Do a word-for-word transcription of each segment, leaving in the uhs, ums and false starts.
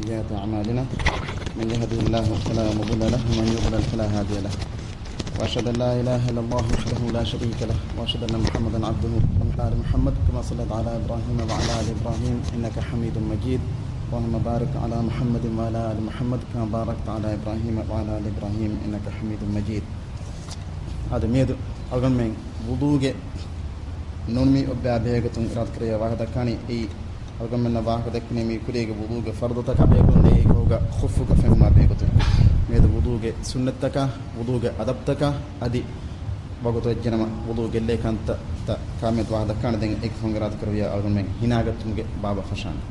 سيئات أعمالنا. من يهده الله فلا مضل له، ومن يضلل فلا هادي له. وأشهد أن لا إله إلا الله وحده لا شريك له، وأشهد أن محمدا عبده. اللهم صل على محمد كما صليت على إبراهيم وعلى آل إبراهيم إنك حميد مجيد. اللهم بارك على محمد وعلى آل محمد كما باركت على إبراهيم وعلى آل إبراهيم إنك حميد مجيد. އާދެ، މިއަދު އަޅުގަނޑުމެން ވުޟޫގެ ނޫން މި އޮއްބާ ބެހޭގޮތުން އިރާދަކުރެއްވިޔާ ވާހަކަ ދައްކާނީ، އެއީ އަޅުގަނޑުމެންނަށް ވާހަކަ ދެއްކުނީ މި ކުރީގެ ވުޟޫގެ ފަރުޟުތަކާ ބެހޭގޮތުން އެއީ ކޯގަ ޚުއްފުގަ ފެނުމާ ބެހޭގޮތުން. މިއަދު ވުޟޫގެ ސުންނަތްތަކާ، ވުޟޫގެ އަދަބުތަކާ، އަދި ވަގުތު ވެއްޖެނަމަ ވުޟޫ ގެއްލޭ ކަންތައްތައް ކާމިޔަތު ވާހަކަ ދައްކާނެ. ދެން އޭގެ ފަހުން އިރާދަކުރެއްވިޔާ އަޅުގަނޑުމެން ހިނާގަތުމުގެ ބާބަށް ފަށާނެ.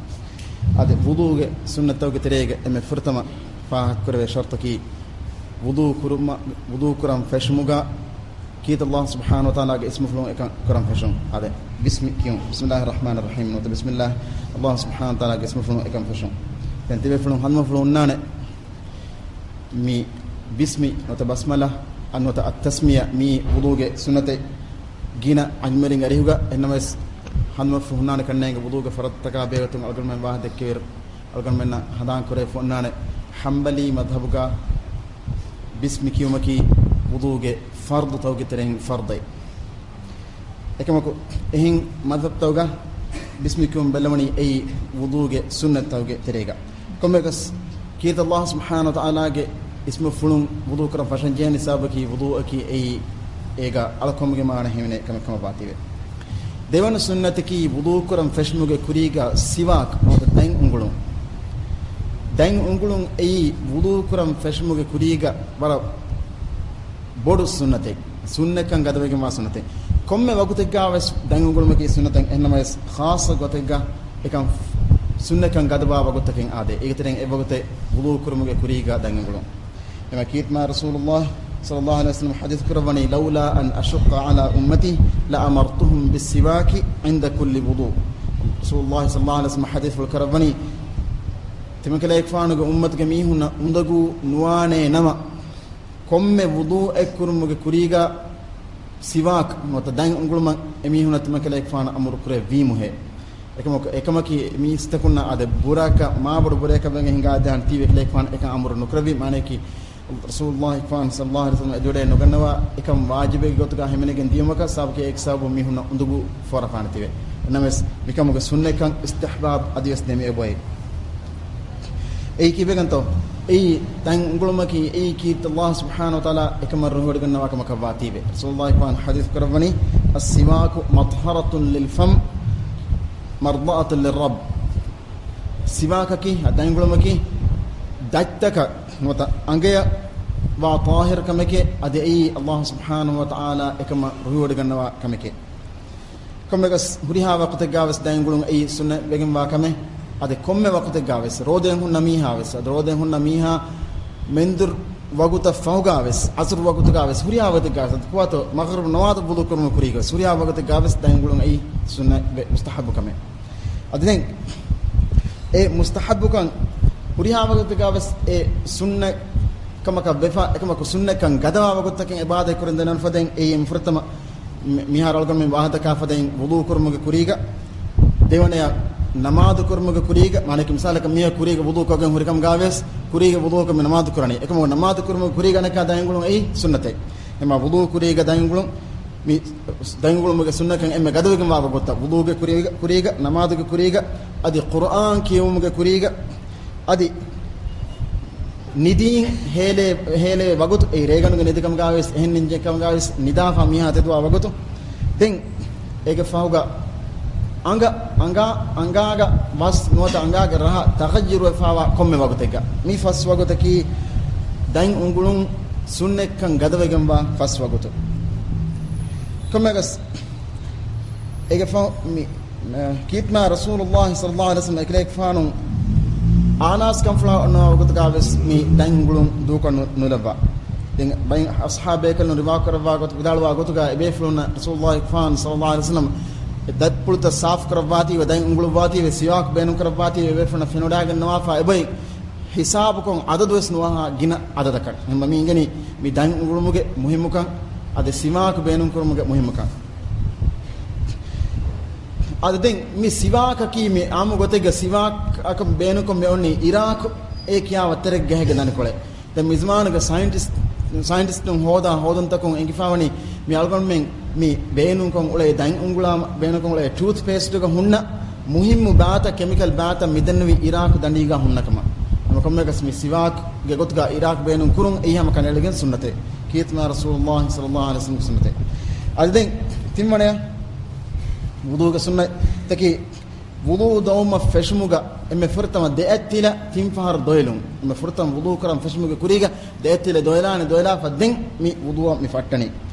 އާދެ، ވުޟޫގެ ސުންނަތްތަކުގެ ތެރޭގަ އެންމެ ފުރަތަމަ ފާހަގަކުރެވޭ ޝަރުޠަކީ، ވުޟޫ ކުރުމަ-، ވުޟޫ ކުރަން ފެށުމުގަ ކީރިތި ﷲ ސުބްޙާނަހޫ ވަތަޢާލާގެ އިސްމުފުޅުން އެކަން ކުރަން ފެށުން. އާދެ، ބިސްމި ކިޔުން. بسم الله الرحمن الرحيم ނުވަތަ ބިސްމިﷲ، ﷲ ސުބްޙާނަހޫ ވަތަޢާލާގެ އިސްމުފުޅުން އެކަން ފެށުން. ދެން ތިބޭފުޅުން ހަނދުމަފުޅު ހުންނާނެ މި ބިސްމި ނުވަތަ ބަސްމަލާ ނުވަތަ އައްތަސްމިޔާ މިއީ ވުޟޫގެ ސުންނަތެއް ގިނަ ޢިލްމުވެރިން އަރިހުގަ. އެހެންނަމަވެސް ހަނދުމަފުޅު ހުންނާނެ ކަންނޭނގެ ވުޟޫގެ ފަރުޟުތަކާ ބެހޭގޮތުން އަޅުގަނޑުމެން ވާހަކަ ދެއްކެވިއިރު އަޅުގަނޑުމެންނަށް ހަނދާން ކުރެވިފަ އޮންނާނެ، ޙަންބަލީ މަޛްހަބުގަ ބިސްމި ކިޔުމަކީ ވުޟޫގެ ފަރުޟުތަކުގެ ތެރެއިން ފަރުޟެއް. އެކަމަކު، އެހެން މަޛްހަބުތަކުގަ ބިސްމި ކިޔުން ބެއްލަވަނީ އެއީ ވުޟޫގެ ސުންނަތްތަކުގެ ތެރޭގަ. ކޮންމެއަކަސް، ކީރިތި ﷲ ސުބްޙާނަހޫ ވަތަޢާލާގެ އިސްމުފުޅުން ވުޟޫ ކުރަން ފަށަންޖެހޭނެ ހިސާބަކީ ވުޟޫއަކީ އެއީ އޭގަ އަޅަކަމުގެ މާނަ ހިމެނޭ ކަމެއް ކަމަށް ވާތީވެ. ދެވަނަ ސުންނަތަކީ ވުޟޫ ކުރަން ފެށުމުގެ ކުރީގަ ސިވާކް ނުވަތަ ދަތް އުނގުޅުން. ދަތް އުނގުޅުން އެއީ ވުޟޫ ކުރަން ފެށުމުގެ ކުރީގަ ވަރަށް ބޮޑު ސުންނަތެއް، ސުންނަތްކަން ގަދަވެގެންވާ ސުންނަތެއް. ކޮންމެ ވަގުތެއްގަވެސް ދަތް އުނގުޅުމަކީ ސުންނަތެއް، އެހެންނަމަވެސް ޚާއްޞަ ގޮތެއްގަ އެކަން ސުންނަތްކަން ގަދަވާ ވަގުތަކެއް އާދޭ. އޭގެތެރެއިން އެއްވަގުތެއް ވުޟޫ ކުރުމުގެ ކުރީގަ ދަތް އުނގުޅުން. އެމަ ކީރިތި މާތް ރަސޫލުﷲ ޞައްލަﷲ ޢަލައިހި ވަސައްލަމަ ޙަދީޘް ކުރައްވަނީ، "لولا أن أشق على أمتي لأمرتهم بالسواك عند كل وضوء." ރަސޫލުﷲ ޞައްލަﷲ ޢަލައިހި ވަސައްލަމަ ޙަދީޘްފުޅު ކުރައްވަނީ، ތިމަންކަލޭގެފާނުގެ އުއްމަތުގެ މީހުންނަށް އުނދަގޫ ނުވާނޭ ނަމަ، ކޮންމެ ވުޟޫއެއް ކުރުމުގެ ކުރީގަ ސިވާކް ނުވަތަ ދަތް އުނގުޅުމަށް އެމީހުންނަށް ތިމަންކަލޭގެފާނު އަމުރު ކުރެއްވީމުހޭ. އެކަމަކު، އެކަމަކީ މީސްތަކުންނަށް އާދެ ބުރަކަށް މާބޮޑު ބުރައަކަށް ވެގެން ހިނގާދޭހާނެ ތީވެ ކަލޭގެފާނު އެކަން އަމުރު ނުކުރެއްވި. މާނައަކީ، ރަސޫލުﷲ ފާން ޞައްލަﷲ ޢަލައިހި ވަސައްލަމަ އެދުވަޑައެއް ނުގަންނަވާ އެކަން ވާޖިބެއްގެ ގޮތުގަ ހިމެނިގެން ދިޔުމަކަށް ސަބަބަކީ އޭގެ ސަބަބުން މީހުންނަށް އުނދަގޫ ފޯރާފާނެތީވެ. ނަމަވެސް، މިކަމުގެ ސުންނަތްކަން އިސްތިޙްބާބް އަދިވެސް ދެމިއޮބޮއެ. އެއީ ކީއްވެގެންތޯ؟ އެއީ ދަތް އުނގުޅުމަކީ އެއީ ކީރިތި ﷲ ސުބްޙާނަހޫ ވަތަޢާލާ އެކަމަށް ރުހިވޮޑިގަންނަވާ ކަމަކަށް ވާތީވެ. ރަސޫލުﷲ ފާން ޙަދީޘް ކުރައްވަނީ، "السواك مطهرة للفم مرضاة للرب." ސިވާކަކީ، އަ، ދަތް އުނގުޅުމަކީ ދަތްތަކަށް ނުވަތަ އަނގަޔަށް ވާ ޠާހިރު ކަމެކޭ، އަދި އެއީ ﷲ ސުބްޙާނަހޫ ވަތަޢާލާ އެކަމަށް ރުހިވޮޑިގަންނަވާ ކަމެކޭ. ކޮންމެއަކަސް ހުރިހާ ވަޤުތެއްގަވެސް ދަތް އުނގުޅުން އެއީ ސުންނަތް ވެގެންވާ ކަމެއް. އަދި ކޮންމެ ވަޤުތެއްގަވެސް، ރޯދައިން ހުންނަ މީހާވެސް، އަދި ރޯދައިން ހުންނަ މީހާ މެންދުރު ވަގުތަށް ފަހުގަވެސް، ޢަޞްރު ވަގުތުގަވެސް، ހުރިހާ ވަގުތެއްގަވެސް، އަދި ކުވާތޯ މަޣްރިބު ނަމާދު ވުޟޫ ކުރުމުގެ ކުރީގަވެސް، ހުރިހާ ވަގުތެއްގަވެސް ދަތް އުނގުޅުން އެއީ ސުންނަތް ވެ، މުސްތަޙައްބު ކަމެއް. އަދި ދެން އެ މުސްތަޙައްބުކަން، ހުރިހާ ވަގުތެއްގަވެސް އެ ސުންނަތް ކަމަކަށް ވެފަ، އެކަމަކު ސުންނަތްކަން ގަދަވާ ވަގުތަކަށް އިބާދަތް ކުރަން ދެންނެވި ފަދައިން އެއީ އެންމެ ފުރަތަމަ މި-، މިހާރު އަޅުގަނޑުމެން ވާހަކަ ދައްކާ ފަދައިން ވުޟޫ ކުރުމުގެ ކުރީގަ، ދެވަނަޔަށް ނަމާދު ކުރުމުގެ ކުރީގަ، މާނައަކީ މިސާލަކަށް މީހަކު ކުރީގަ ވުޟޫ ކޮށްގެން ހުރި ކަމުގަވެސް، ކުރީގަ ވުޟޫކޮށް މި ނަމާދު ކުރަނީ. އެކަމަކު ނަމާދު ކުރުމުގެ ކުރީގަ އަނެއްކާ ދަތް އުނގުޅުން އެއީ ސުންނަތެއް. އެމާ ވުޟޫ ކުރީގަ ދަތް އުނގުޅުން މި ދަތް އުނގުޅުމުގެ ސުންނަތްކަން އެންމެ ގަދަވެގެންވާ ވަގުތަށް، ވުޟޫގެ ކުރީގަ، ކުރީގަ، ނަމާދުގެ ކުރީގަ، އަދި ޤުރުއާން ކިޔެވުމުގެ ކުރީގަ، އަދި ނިދީން ހޭލޭ، ހޭލޭ ވަގުތު، އެ ރޭގަނޑުގެ ނިދި ކަމުގަވެސް، އެހެން ނިންޖެ ކަމުގަވެސް، ނިދާފަ މީހާ ތެދުވާ ވަގުތު. ދެން އޭގެ ފަހުގަ އަނގަ، އަނގާ، އަނގާގަ ވަސް ނުވަތަ އަނގާގެ ރަހަ ތަޣައްޔަރުވެފާވާ ކޮންމެ ވަގުތެއްގަ، މި ފަސް ވަގުތަކީ ދަތް އުނގުޅުން ސުންނަތްކަން ގަދަވެގެންވާ ފަސް ވަގުތު. ކޮންމެއަކަސް އޭގެ ފަހު މި ކީރިތި މާތް ރަސޫލުﷲ ޞައްލަﷲ ޢަލައިހި ވަސައްލަމަ އެކަލޭގެފާނު އާނާސް ކަންފުޅާ އޮންނަވާ ވަގުތުގަވެސް މި ދަތް އުނގުޅުން ދޫކޮށް ނު-، ނުލައްވާ. ދެން ބައި އަޞްޙާބު ބޭކަލުން ރިވާކުރައްވާ ގޮތު، ވިދާޅުވާ ގޮތުގަ އެބޭފުޅުންނަށް ރަސޫލުﷲ ފާން ޞައްލަﷲ ޢަލައިހި ވަސައްލަމަ އެ ދަތްޕުޅުތައް ސާފު ކުރައްވާތީވެ، ދަތް އުނގުޅުއްވާތީވެ، ސިވާކު ބޭނުން ކުރައްވާތީވެ، އެބޭފުޅުންނަށް ފެނިވަޑައިގަންނަވާފަ އެބައި ހިސާބުކޮށް އަދަދުވެސް ނުވާހާ ގިނަ އަދަދަކަށް. އެހެންވީމަ މި އިނގެނީ މި ދަތް އުނގުޅުމުގެ މުހިއްމުކަން، އަދި ސިވާކު ބޭނުން ކުރުމުގެ މުހިއްމުކަން. އަދި ދެން މި ސިވާކަކީ މި އާއްމު ގޮތެއްގަ ސިވާކަކަށް ބޭނުންކޮށް މި އޮންނީ އިރާކު އޭ ކިޔާ ވައްތަރެއްގަ ހެގެ ދަނިކޮޅެއް. ދެން މި ޒަމާނުގަ ސައިންޓިސްޓް، ސައިންޓިސްޓުން ހޯދާ ހޯދުންތަކުން އެނގިފާވަނީ މި އަޅުގަނޑުމެން މި ބޭނުންކޮށް އުޅޭ، ދަތް އުނގުޅާ ބޭނުންކޮށް އުޅޭ ޓޫތް ޕޭސްޓުގަ ހުންނަ މުހިއްމު ބާތައް، ކެމިކަލް ބާތައް މި ދެންނެވި އިރާކު ދަނޑީގަ ހުންނަ ކަމަށް. ހަމަ ކޮންމެއަކަސް މި ސިވާކްގެ ގޮތުގަ އިރާކު ބޭނުން ކުރުން އެއީ ހަމަ ކަނޑައެޅިގެން ސުންނަތެއް. ކީރިތި މާ ރަސޫލުﷲ ޞައްލަﷲ ޢަލައިހި ވަސައްލަމްގެ ސުންނަތެއް. އަދި ދެން ތިންވަނަޔަށް ވުޟޫގެ ސުންނަތަކީ، ވުޟޫ ދޮވުމަށް ފެށުމުގަ އެންމެ ފުރަތަމަ ދެއަތްތިލަ ތިން ފަހަރު ދޮވެލުން. އެންމެ ފުރަތަމަ ވުޟޫ ކުރަން ފެށުމުގެ ކުރީގަ ދެއަތްތިލަ ދޮވެލާނެ، ދޮވެލާފަ ދެން މި ވުޟޫއަށް މި ފައްޓަނީ.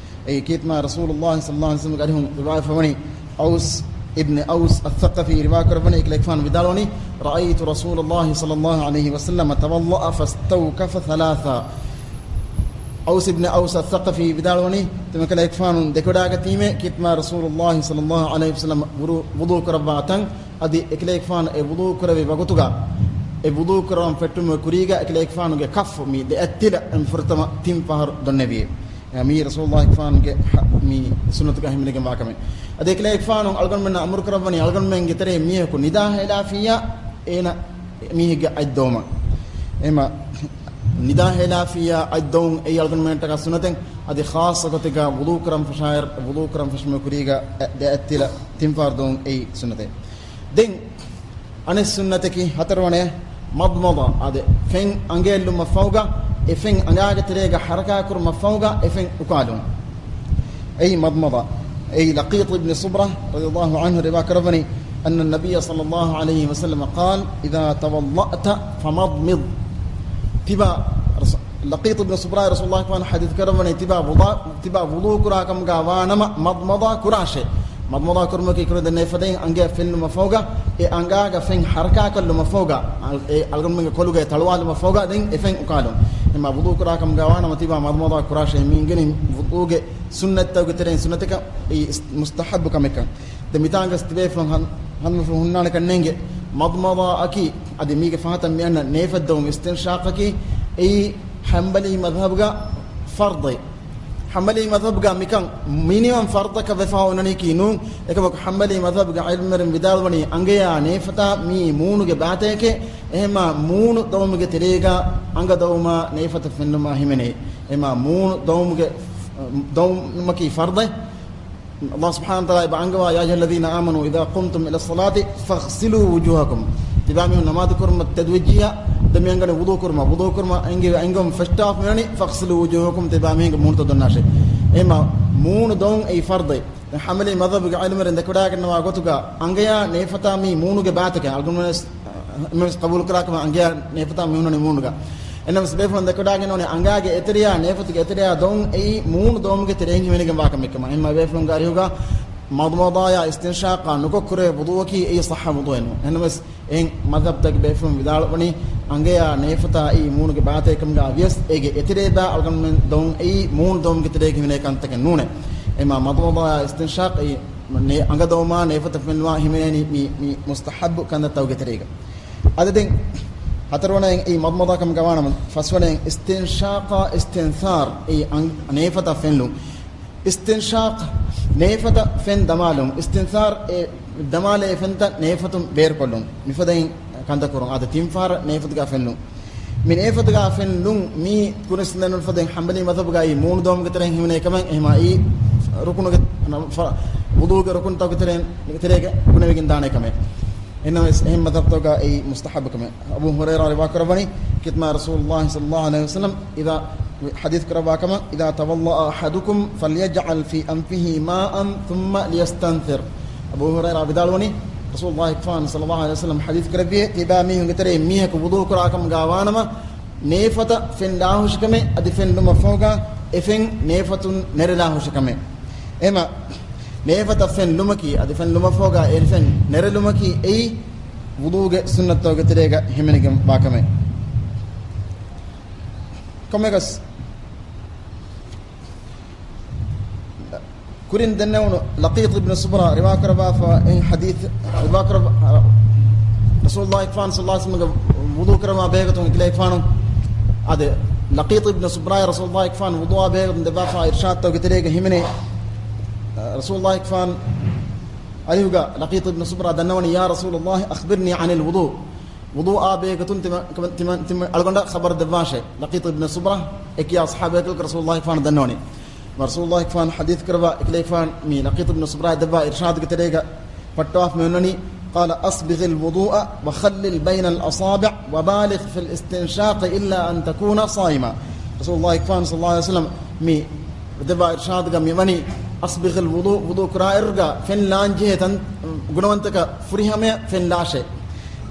އެއީ ކީރިތި މާ ރަސޫލުﷲ ޞައްލަﷲ ޢަލައިހި ވަސައްލަމްގެ އަރިހުން ރިވާޔަތް ވަނީ އައުސް އިބްނި އައުސް އައްސަޤަފީ ރިވާ ކުރައްވަނީ، އެކަލޭގެފާނު ވިދާޅުވަނީ، رأيت رسول الله صلى الله عليه وسلم توضأ فاستوكف ثلاثا. އައުސް އިބްނި އައުސް އައްސަޤަފީ ވިދާޅުވަނީ، ތިމަކަލޭގެފާނު ދެކެވަޑާގަތީމޭ، ކީރިތި މާ ރަސޫލުﷲ ޞައްލަﷲ ޢަލައިހި ވަސައްލަމް ވުޟޫ، ވުޟޫ ކުރައްވާ ތަން، އަދި އެކަލޭގެފާނު އެ ވުޟޫ ކުރެއްވި ވަގުތުގަ، އެ ވުޟޫ ކުރަން ފެއްޓުމުގެ ކުރީގަ އެކަލޭގެފާނުގެ ކަފް މި ދެއަތްތިލަ އެންމެ ފުރަތަމަ ތިން ފަހަރު ދޮންނެވި. އެ މީ ރަސޫލުﷲގެފާނުގެ ހަ-، މި ސުންނަތުގަ ހިމެނިގެންވާ ކަމެއް. އަދި އެކަލޭގެފާނު އަޅުގަނޑުމެންނަށް އަމުރު ކުރައްވަނީ، އަޅުގަނޑުމެންގެ ތެރެއިން މީހަކު ނިދާ ހޭލާފިއްޔާ އޭނަ މީހެއްގެ އަތް ދޮވުމަށް. އެހެމަ ނިދާ ހޭލާފިއްޔާ އަތް ދޮވުން އެއީ އަޅުގަނޑުމެންނަށްޓަކާ ސުންނަތެއް. އަދި ޚާއްޞަ ގޮތެއްގަ ވުޟޫ ކުރަން ފަށާއިރު، ވުޟޫ ކުރަން ފެށުމުގެ ކުރީގަ އެ ދެއަތްތިލަ ތިން ފަހަރު ދޮވުން އެއީ ސުންނަތެއް. ދެން އަނެއް ސުންނަތަކީ ހަތަރުވަނަޔަށް މަޟްމަޟާ، އާދެ، ފެން އަނގަޔަށް ލުމަށްފަހުގަ، އެ ފެން އަނގާގެ ތެރޭގަ ހަރަކާތް ކުރުމަށްފަހުގަ އެ ފެން އުކާލުން. އެއީ މަޟްމަޟާ. އެއީ ލަޤީޠު އިބްނި ޞަބްރާ ރަޟިޔަﷲ ޢަންހު ރިވާ ކުރައްވަނީ، أن النبي صلى الله عليه وسلم قال، إذا توضأت فمضمض. ތިބާ ރަސ-، ލަޤީޠު އިބްނު ޞަބްރާ ރަސޫލުﷲ ޙަދީޘް ކުރައްވަނީ، ތިބާ ވުޟޫ، ތިބާ ވުޟޫ ކުރާ ކަމުގަ ވާނަމަ މަޟްމަޟާ ކުރާށޭ. މަޟްމަޟާ ކުރުމަކީ ކުރިން ދެންނެވި ފަދައިން އަނގަޔަށް ފެން ލުމަށްފަހުގަ، އެ އަނގާގަ ފެން ހަރަކާތްކޮށްލުމަށްފަހުގަ، އަ-، އެ އަޅުގަނޑުމެންގެ ކޮލުގައި ތަޅުވާލުމަށްފަހުގަ ދެން އެ ފެން އުކާލުން. އެމާ ވުޟޫ ކުރާ ކަމުގަ ވާނަމަ ތިބާ މަޟްމަޟާ ކުރާށޭ. މިއިނގެނީ ވުޟޫގެ ސުންނަތްތަކުގެ ތެރެއިން ސުންނަތަކަށް އެއީ އިސް-، މުސްތަޙައްބު ކަމެއްކަން. ދެން މިތާނގަސް ތިބޭފުޅުން ހަން-، ހަނދުމަފުޅު ހުންނާނެކަން ނޭނގެ. މަޟްމަޟާއަކީ އަދި މީގެ ފަހަތަށް މިއަންނަ ނޭފަތް ދޮވުން އިސްތިންޝާޤަކީ އެއީ ޙަންބަލީ މަޛްހަބުގަ ފަރްޟެއް. ޙަންބަލީ މަޛްހަބުގަ މިކަން މިނިމަމް ފަރްޟަކަށް ވެފަ އޮންނަނީކީ ނޫން. އެކަމަކު ޙަންބަލީ މަޛްހަބުގެ ޢިލްމުވެރިން ވިދާޅުވަނީ އަނގަޔާ ނޭފަތާ މީ މޫނުގެ ބާތަކެކޭ. އެހެމާ މޫނު ދޮވުމުގެ ތެރޭގަ އަނގަ ދޮވުމާ ނޭފަތަށް ފެންލުމާ ހިމެނޭ. އެހެމާ މޫނު ދޮވުމުގެ، ދޮވުމަކީ ފަރްޟެއް. ﷲ ސުބްޙާނަހޫ ވަތަޢާލާ އެބަ އަންގަވާ، يا أيها الذين آمنوا إذا قمتم إلى الصلاة فاغسلوا وجوهكم. ތިބާމީހުން ނަމާދު ކުރުމަށް ތެދުވެއްޖިއްޔާ، ދެން މި އަންގަނީ ވުޟޫ ކުރުމަށް. ވުޟޫ ކުރުމަށް އެނގި-، އެނގުން ފެށިޓާފަ މިވަނީ، فاغسلوا وجوهكم، ތިބާމީހުންގެ މޫނުތައް ދޮންނާށޭ. އެހެމާ މޫނު ދޮވުން އެއީ ފަރްޟެއް. ދެން ޙަންބަލީ މަޛްހަބުގެ ޢިލްމުވެރިން ދެކެވަޑާގަންނަވާ ގޮތުގަ އަނގަޔާ ނޭފަތާ މީ މޫނުގެ ބާތަކެއް. އަޅުގަނޑުމެންވެސް އެންމެންވެސް ޤަބޫލުކުރާ ކަމަށް އަނގަޔާ ނޭފަތާ މި ހުންނަނީ މޫނުގަ. އެންނަމަވެސް ބޭފުޅުން ދެކެވަޑާގަންނަވަނީ އަނގާގެ އެތެރެޔާ ނޭފަތުގެ އެތެރެޔާ ދޮވުން އެއީ މޫނު ދޮވުމުގެ ތެރެއިން ހިމެނިގެންވާ ކަމެއްކަމަށް. އެހެންމާ ބޭފުޅުންގެ އަރިހުގަ މަޟްމަޟާޔާ އިސްތިންޝާޤާ ނުކޮށް ކުރެވޭ ވުޟޫއަކީ އެއީ ޞައްޙަ ވުޟޫއެއް ނޫން. އެހެންނަމަވެސް އެހެން މަޛްހަބްތަކުގެ ބޭފުޅުން ވިދާޅުވަނީ އަނގަޔާ ނޭފަތާ އެއީ މޫނުގެ ބާތަކެއްކަމުގަ ވިޔަސް އޭގެ އެތެރޭ ބާ އަޅުގަނޑުމެން ދޮވުން އެއީ މޫނު ދޮވުމުގެ ތެރޭގަ ހިމެނޭ ކަންތަކެއް ނޫނޭ. އެހެމާ މަޟްމަޟާޔާ އިސްތިންޝާޤް އެއީ ނޭ-، އަނގަ ދޮވުމާ ނޭފަތަށް ފެންލުމާ ހިމެނޭނީ މި، މި މުސްތަޙައްބު ކަންތައްތަކުގެ ތެރޭގަ. އަދި ދެން ހަތަރުވަނައިން އެއީ މަޟްމަޟާ ކަމުގަ ވާނަމަ، ފަސްވަނައިން އިސްތިންޝާޤާ އިސްތިންސާރު އެއީ އަން-، ނޭފަތަށް ފެންލުން. އިސްތިންޝާޤް ނޭފަތަށް ފެން ދަމާލުން. އިސްތިންސާރު އެ ދަމާލޭ ފެންތައް ނޭފަތުން ބޭރުކޮށްލުން. މިފަދައިން ކަންތައް ކުރުން. އާދެ، ތިން ފަހަރަށް ނޭފަތުގަ ފެންލުން. މި ނޭފަތުގަ ފެންލުން މީ ކުރިން ސިނދެނުން ފަދައިން ޙަންބަލީ މަޛްހަބުގައި މޫނު ދޮވުމުގެ ތެރެއިން ހިމެނޭ ކަމެއް. އެހެމާ އެއީ ރުކުނުގެ، ފަ-، ވުޟޫގެ ރުކުންތަކުގެ ތެރެއިން، ތެރޭގަ ގުނެވިގެން ދާނެ ކަމެއް. އެހެންނަމަވެސް އެހެން މަޛްހަބްތަކުގަ އެއީ މުސްތަޙައްބު ކަމެއް. އަބޫ ހުރައިރާ ރިވާ ކުރައްވަނީ، ކީރިތި މާ ރަސޫލުﷲ ޞައްލަﷲ ޢަލައިހި ވަސައްލަމް އިދާ، ޙަދީޘް ކުރައްވާ ކަމަށް، إذا توضأ أحدكم فليجعل في أنفه ماء ثم ليستنثر. އަބޫ ހުރައިރާ ވިދާޅުވަނީ، ރަސޫލުﷲ ގެފާނު ޞައްލަﷲ ޢަލައިހި ވަސައްލަމް ޙަދީޘް ކުރެއްވިއޭ، ތިބާމީހުންގެ ތެރެއިން މީހަކު ވުޟޫ ކުރާ ކަމުގަ ވާނަމަ، ނޭފަތަށް ފެން ލާހުށިކަމެއް، އަދި ފެން ލުމަށްފަހުގަ އެ ފެން ނޭފަތުން ނެރެލާހުށިކަމެއް. އެހެމަ ނޭފަތަށް ފެން ލުމަކީ، އަދި ފެން ލުމަށްފަހުގަ އެ ފެން ނެރެލުމަކީ އެއީ ވުޟޫގެ ސުންނަތްތަކުގެ ތެރޭގަ ހިމެނިގެން ވާ ކަމެއް. ކޮންމެއަކަސް ކުރިން ދެންނެވުނު ލަޤީޠު އިބްނު ޞަބްރާ ރިވާ ކުރައްވާފަ އެއް ޙަދީޘް ރިވާ ކުރައްވާ، ރަސޫލުﷲ ގެފާނު ޞައްލަﷲ ޢަލައިހި ވަސައްލަމްގެ ވުޟޫ ކުރައްވާ ބެހޭގޮތުން އެކަލޭގެފާނު އާދެ، ލަޤީޠު އިބްނު ޞަބްރާއަށް ރަސޫލުﷲ ގެފާނު ވުޟޫއާ ބެހޭގޮތުން ދެއްވާފަ އިރްޝާދުތަކުގެ ތެރޭގަ ހިމެނޭ، ރަސޫލުﷲ ގެފާނު އަރިހުގަ ލަޤީޠު ބިން ސުބްރާ ދަންނަވަނީ، "يا رسول الله، أخبرني عن الوضوء." ވުޟޫއާ ބެހޭގޮތުން ތިމަ-، ތިމަ-، ތިމަ-، ތިމަ-، އަޅުގަނޑަށް ޚަބަރު ދެއްވާށޭ. ލަޤީޠު ބިން ސުބްރާ އެކިޔާ ޞަޙާބީއަކަށް ރަސޫލުﷲ ފާނު ދަންނަވަނީ. ރަސޫލުﷲ ފާނު ޙަދީޘް ކުރައްވާ އެކަލޭގެފާނު މި ލަޤީޠު ބިން ސުބްރާ ދެއްވާ އިރްޝާދުގެ ތެރޭގަ ފައްޓާފަ މި އޮންނަނީ، قال: "أسبغ الوضوء وخلل بين الأصابع وبالغ في الاستنشاق إلا أن تكون صائما." ރަސޫލުﷲ ފާނު ޞައްލަﷲ ޢަލައިހި ވަސައްލަމަ މި ދެއްވާ އިރްޝާދުގަ މިވަނީ، "أسبغ الوضوء"، ވުޟޫ ކުރާއިރުގަ ފެން ލާންޖެހޭ ތަން، ގުނަވަންތަކަށް ފުރިހަމަޔަށް ފެން ލާށޭ.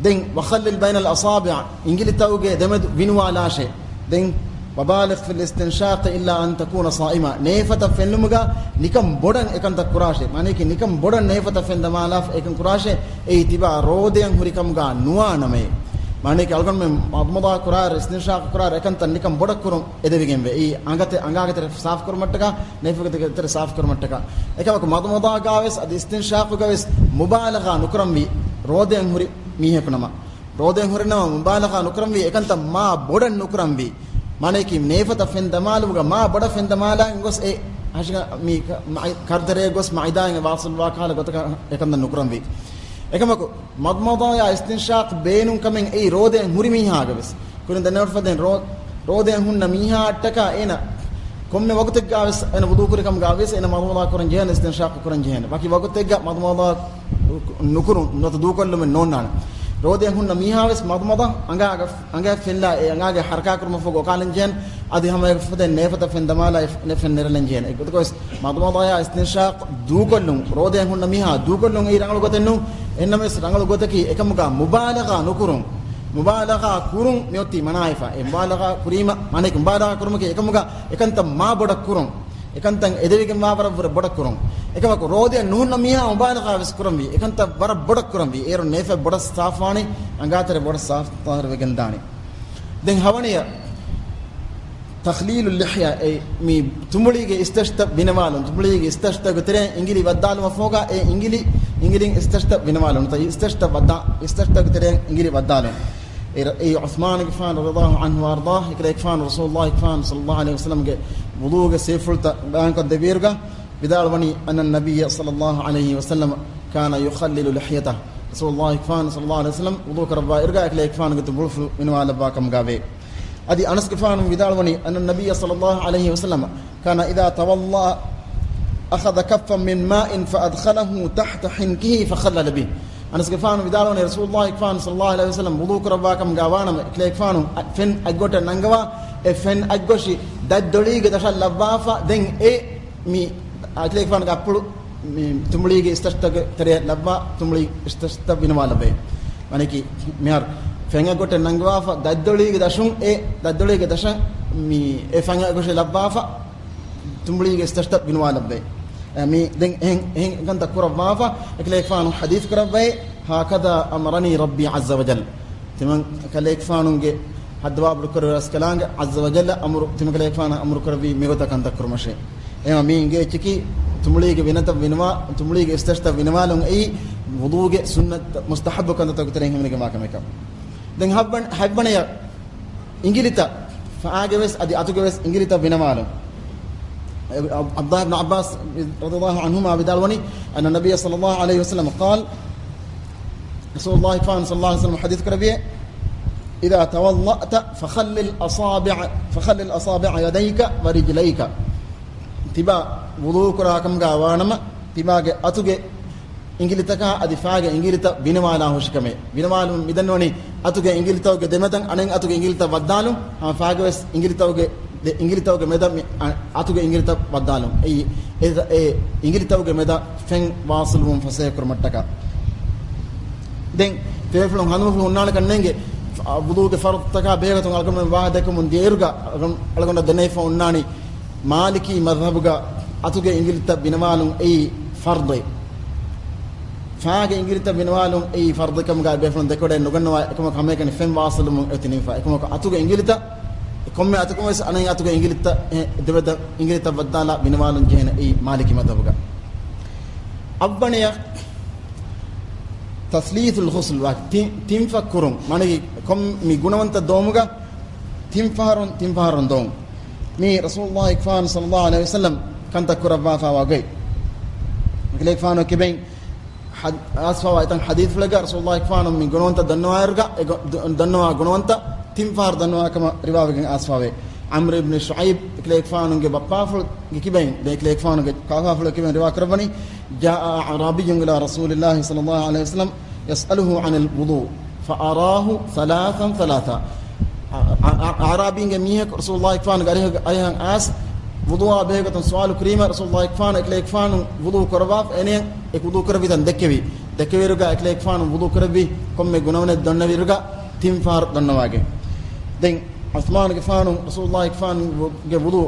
ދެން، "وخلل بين الأصابع"، އިނގިލިތަކުގެ ދެމެދު ވިނުވާލާށޭ. ދެން، "وبالغ في الاستنشاق إلا أن تكون صائما"، ނޭފަތަށް ފެންލުމުގަ ނިކަން ބޮޑަށް އެކަންތައް ކުރާށޭ. މާނައަކީ، ނިކަން ބޮޑަށް ނޭފަތަށް ފެން ދަމާލާފަ އެކަން ކުރާށޭ. އެއީ ތިބާ ރޯދަޔަށް ހުރިކަމުގަ ނުވާނަމޭ. މާނައަކީ، އަޅުގަނޑުމެން މަޟްމަޟާ ކުރާއިރު، އިސްތިންޝާޤު ކުރާއިރު އެކަންތައް ނިކަން ބޮޑަށް ކުރުން އެދެވިގެންވޭ. އެއީ އަނގަތެ-، އަނގާގެ ތެރެ ސާފު ކުރުމަށްޓަކާ، ނޭފުގެ ތެރެ ސާފު ކުރުމަށްޓަކާ. އެކަމަކު، މަޟްމަޟާގަވެސް އަދި އިސްތިންޝާޤުގަވެސް މުބާލަޣާ ނުކުރަންވީ، ރޯދަޔަށް ހުރި މީހަކު ނަމަ. ރޯދައިން ހުރެންނަމަ މުބާލަޣާ ނުކުރަންވީ، އެކަންތައް މާ ބޮޑަށް ނުކުރަންވީ. މާނައަކީ، ނޭފަތަށް ފެން ދަމާލުމުގަ މާ ބޮޑަށް ފެން ދަމާލާ ގޮސް އެ ހަށިގަ-، މި ކަ-، މައި-، ކަރުތެރޭ ގޮސް މައިދާއިން ވާސިލްވާ ކަހަލަ ގޮތަކަށް އެކަންތައް ނުކުރަންވީ. އެކަމަކު، މަޟްމަޟާޔާ އިސްތިންޝާޤު ބޭނުން ކަމެއް އެއީ ރޯދައިން ހުރި މީހާގަވެސް. ކުރިން ދެންނެވިފަދައިން ރޯ-، ރޯދައިން ހުންނަ މީހާއަށްޓަކާ އޭނަ ކޮންމެ ވަގުތެއްގަވެސް އޭނަ ވުޟޫ ކުރިކަމުގަވެސް އޭނަ މަޟްމަޟާ ކުރަން ޖެހޭނެ، އިސްތިންޝާޤު ކުރަން ޖެހޭނެ. ވަކި ވަގުތެއްގަ މަޟްމަޟާ ނުކުރުން ނުވަތަ ދޫކޮށްލުމެއް ނޯންނާނެ. ރޯދައިން ހުންނަ މީހާވެސް މަޟްމަޟާ އަނގާގަ-، އަނގައަށް ފެންލާ އެ އަނގާގެ ޙަރަކާތް ކުރުމަށްފަހު އޮކާލަން ޖެހޭނެ. އަދި ހަމައެފަދައިން ނޭފަތަށް ފެން ދަމާލާ އެ ފެން ނެރެލަން ޖެހޭނެ. އެގޮތަކަށް ވެސް މަޟްމަޟާޔާ އިސްތިންޝާޤު ދޫކޮށްލުން، ރޯދައިން ހުންނަ މީހާ ދޫކޮށްލުން އެއީ ރަނގަޅު ގޮތެއް ނޫން. އެހެންނަމަވެސް ރަނގަޅު ގޮތަކީ އެކަމުގަ މުބާލަޣާ ނުކުރުން. މުބާލަޣާ ކުރުން މިއޮތީ މަނާވެފަ. އެ މުބާލަޣާ ކުރީމަ، މާނައަކީ މުބާލަޣާ ކުރުމަކީ އެކަމުގަ އެކަންތައް މާ ބޮޑަށް ކުރުން. އެކަންތައް އެދެވިގެންވާ ވަރަށް ވުރެ ބޮޑަށް ކުރުން. އެކަމަކު ރޯދައިން ނުހުންނަ މީހާ މުބާލަޣާވެސް ކުރަންވީ. އެކަންތައް ވަރަށް ބޮޑަށް ކުރަންވީ. އޭރުން ނޭފަތް ބޮޑަށް ސާފުވާނީ، އަނގާތެރެ ބޮޑަށް ސާފު ތާހިރުވެގެން ދާނީ. ދެން ހަވަނިޔަ، تخليل اللحية، އެ މި ތުނބުޅީގެ އިސްތަށިތައް ވިނަވާލުން، ތުނބުޅީގެ އިސްތަށިތަކުގެ ތެރެއިން އިނގިލި ވައްދާލުމަށްފަހުގަ އެ އިނގިލި، އިނގިލިން އިސްތަށިތައް ވިނަވާލުން. ތަ އިސްތަށިތައް ވައްދާ، އިސްތަށިތަކުގެ ތެރެއިން އިނގިލި ވައްދާލުން. އެ، އެ ޢުޘްމާނުގެފާނު ރަޟިޔަﷲ ޢަންހު ވައަރްޟާ، އެކަލޭގެފާނު ރަސޫލުﷲ ގެފާނު ޞައްލަﷲ ޢަލައިހި ވަސައްލަމްގެ ވުޟޫގެ ސިފަތައް ބަޔާންކޮށްދެއްވިއިރުގަ ވިދާޅުވަނީ، أن النبي صلى الله عليه وسلم كان يخلل لحيته. ރަސޫލުﷲ ގެފާނު ޞައްލަﷲ ޢަލައިހި ވަސައްލަމް ވުޟޫ ކުރައްވާއިރުގަ އެކަލޭގެފާނުގެ ތުނބުޅުފުޅު ވިނަވާލައްވާ ކަމުގަވޭ. އަދި އަނަސްގެފާނު ވިދާޅުވަނީ، أن النبي صلى الله عليه وسلم كان إذا توضأ أخذ كفا من ماء فأدخله تحت حنكه فخلل به. އަނަސްގެފާނު ވިދާޅުވަނީ، ރަސޫލުﷲ ގެފާނު ޞައްލަﷲ ޢަލައިހި ވަސައްލަމް ވުޟޫ ކުރައްވާ ކަމުގަ ވާނަމަ، އެކަލޭގެފާނު ފެން އަތްގޮޓަށް ނަންގަވާ، އެ ފެން އަތްގޮށި ދަތްދޮޅީގެ ދަށަށް ލައްވާފަ، ދެން އެ މި އެކަލޭގެފާނުގެ އަތްޕުޅު މި ތުނބުޅީގެ އިސްތަށިތަކުގެ ތެރެއަށް ލައްވާ ތުނބުޅީ އިސްތަށިތައް ވިނަވާލައްވައޭ. މާނައަކީ މިހާރު ފެން އަތްގޮޓަށް ނަންގަވާފަ ދަތްދޮޅީގެ ދަށުން އެ ދަތްދޮޅީގެ ދަށަށް މި އެ ފެން އަތްގޮށި ލައްވާފަ ތުނބުޅީގެ އިސްތަށިތައް ވިނަވާލައްވައޭ. އެ، މި ދެން އެހެން، އެހެން ކަންތައް ކުރައްވާފަ އެކަލޭގެފާނު ޙަދީޘް ކުރައްވައޭ، هكذا أمرني ربي عز وجل. ތިމަން ކަލޭގެފާނުގެ ހައްދަވާ ބޮޑުކުރެއްވިޔާ ރަސްކަލާނގެ ޢައްޒަ ވަޖައްލަ އަމުރު، ތިމަން ކަލޭގެފާނަށް އަމުރު ކުރެއްވީ މިގޮތަށް ކަންތައް ކުރުމަށޭ. އެހެންވީމަ މި އިނގޭ އެއްޗަކީ ތުނބުޅީގެ ވިނަތައް ވިނަވާ، ތުނބުޅީގެ އިސްތަށިތައް ވިނަވާލުން އެއީ ވުޟޫގެ ސުންނަތް މުސްތަޙައްބު ކަންތައްތަކުގެ ތެރެއިން ހިމެނިގެންވާ ކަމެއް. ދެން ހަތްވަން-، ހަތްވަނަޔަށް އިނގިލިތައް، ފާގެވެސް އަދި އަތުގެވެސް އިނގިލިތައް ވިނަވާލުން. ޢަބްދުﷲ ބިން ޢައްބާސް ރަޟިޔަﷲ ޢަންހުމާ ވިދާޅުވަނީ، أن النبي صلى الله عليه وسلم قال، ރަސޫލުﷲ ފާނު ޞައްލަﷲ ޢަލައިހި ވަސައްލަމަ ޙަދީޘް ކުރެއްވިއޭ، إذا توضأت فخلل أصابع، فخلل أصابع يديك ورجليك. ތިބާ ވުޟޫ ކުރާ ކަމުގަ ވާނަމަ، ތިބާގެ އަތުގެ އިނގިލިތަކާ އަދި ފާގެ އިނގިލިތައް ވިނަވާލާ ހުށިކަމެއް. ވިނަވާލުން މިދަންނަވަނީ އަތުގެ އިނގިލިތަކުގެ ދެމެދަށް އަނެއް އަތުގެ އިނގިލިތައް ވައްދާލުން. ހަމަ ފާގެވެސް އިނގިލިތަކުގެ ދެ އިނގިލިތަކުގެ މެދަށް މި އަ-، އަތުގެ އިނގިލިތައް ވައްދާލުން. އެއީ އެ، އެ އިނގިލިތަކުގެ މެދަށް ފެން ވާސިލުވުން ފަސޭހަކުރުމަށްޓަކާ. ދެން ފެންފުޅުން ހަނދުމަފުޅު ހުންނާނެކަން ނޭނގެ، ވުޟޫގެ ފަރުޟުތަކާ ބެހޭގޮތުން އަޅުގަނޑުމެން ވާހަކަ ދެއްކަމުން ދިޔައިރުގަ އަޅުގަނޑަށް ދެނެވިފަ އޮންނާނީ، މާލިކީ މަޛްހަބުގަ އަތުގެ އިނގިލިތައް ވިނަވާލުން އެއީ ފަރްޟެއް. ފާގެ އިނގިލިތައް ވިނަވާލުން އެއީ ފަރްޟެއް ކަމުގަ ބޭފުޅުން ދެކޮޅެއް ނުގަންނަވާ، އެކަމަކު ހަމައެކަނި ފެން ވާސިލުވުން އެތި ނިމިފަ. އެކަމަކު އަތުގެ އިނގިލިތައް، ކޮންމެ އަތަކުން ވެސް އަނެއް އަތުގެ އިނގިލިތައް، އެ، ދެމެދަށް އިނގިލިތައް ވައްދާލާ ވިނަވާލުން ޖެހޭނެ އެއީ މާލިކީ މަޛްހަބުގަ. އަށްވަނަޔަށް ތަސްލީސުލް ޣުސްލް ވާ، ތި-، ތިންފަ ކުރުން. މާނައަކީ ކޮން މި ގުނަވަންތަ ދޮވުމުގަ ތިން ފަހަރުން، ތިން ފަހަރުން ދޮވުން. މީ ރަސޫލުﷲ ފާނު ޞައްލަﷲ ޢަލައިހި ވަސައްލަމް ކަންތައް ކުރައްވާފަވާ ގޮތް. އެކަލޭގެފާނު ކިބެއިން ޙަދ-، އައިސްފާވާ އެތަން ޙަދީޘްފުޅެއްގަ ރަސޫލުﷲ ފާނު މި ގުނަވަންތަ ދަންނަވާއިރުގަ، އެ ގޮ-، ދު-، ދަންނަވާ ގުނަވަންތަ ތިން ފަހަރު ދަންނަވާ ކަމަށް ރިވާވެގެން އައިސްފާވޭ. ޢަމްރު އިބްނު ޝުޢައިބް އެކިލޭގެފާނުގެ ބައްޕާފުޅުގެ ކިބައިން، ދެ އެކިލޭގެފާނުގެ ކާފާފުޅުގެ ކިބައިން ރިވާ ކުރައްވަނީ، جاء أعرابي إلى رسول الله صلى الله عليه وسلم يسأله عن الوضوء فأراه ثلاثا ثلاثا. އަ-، އަ-، އަ-، އަޢްރާބީންގެ މީހަކު ރަސޫލުﷲ ފާނުގެ އަރިހަށް، އަރިހަށް އައިސް ވުޟޫއާ ބެހޭގޮތުން ސުވާލު ކުރީމަ، ރަސޫލުﷲ ފާނު އެކިލޭގެފާނު ވުޟޫ ކުރައްވާފަ، އޭނައަށް އެ ވުޟޫ ކުރެއްވިތަން ދެއްކެވި. ދެއްކެވިއިރުގަ އެކިލޭގެފާނު ވުޟޫ ކުރެއްވި ކޮންމެ ގުނަވަނެއް ދޮންނެވިއިރުގަ ތިން ފަހަރު ދޮންނަވާގެ. ދެން ޢުސްމާނުގެފާނު ރަސޫލުﷲ ފާނުގެ ވު-، ގެ ވުޟޫ،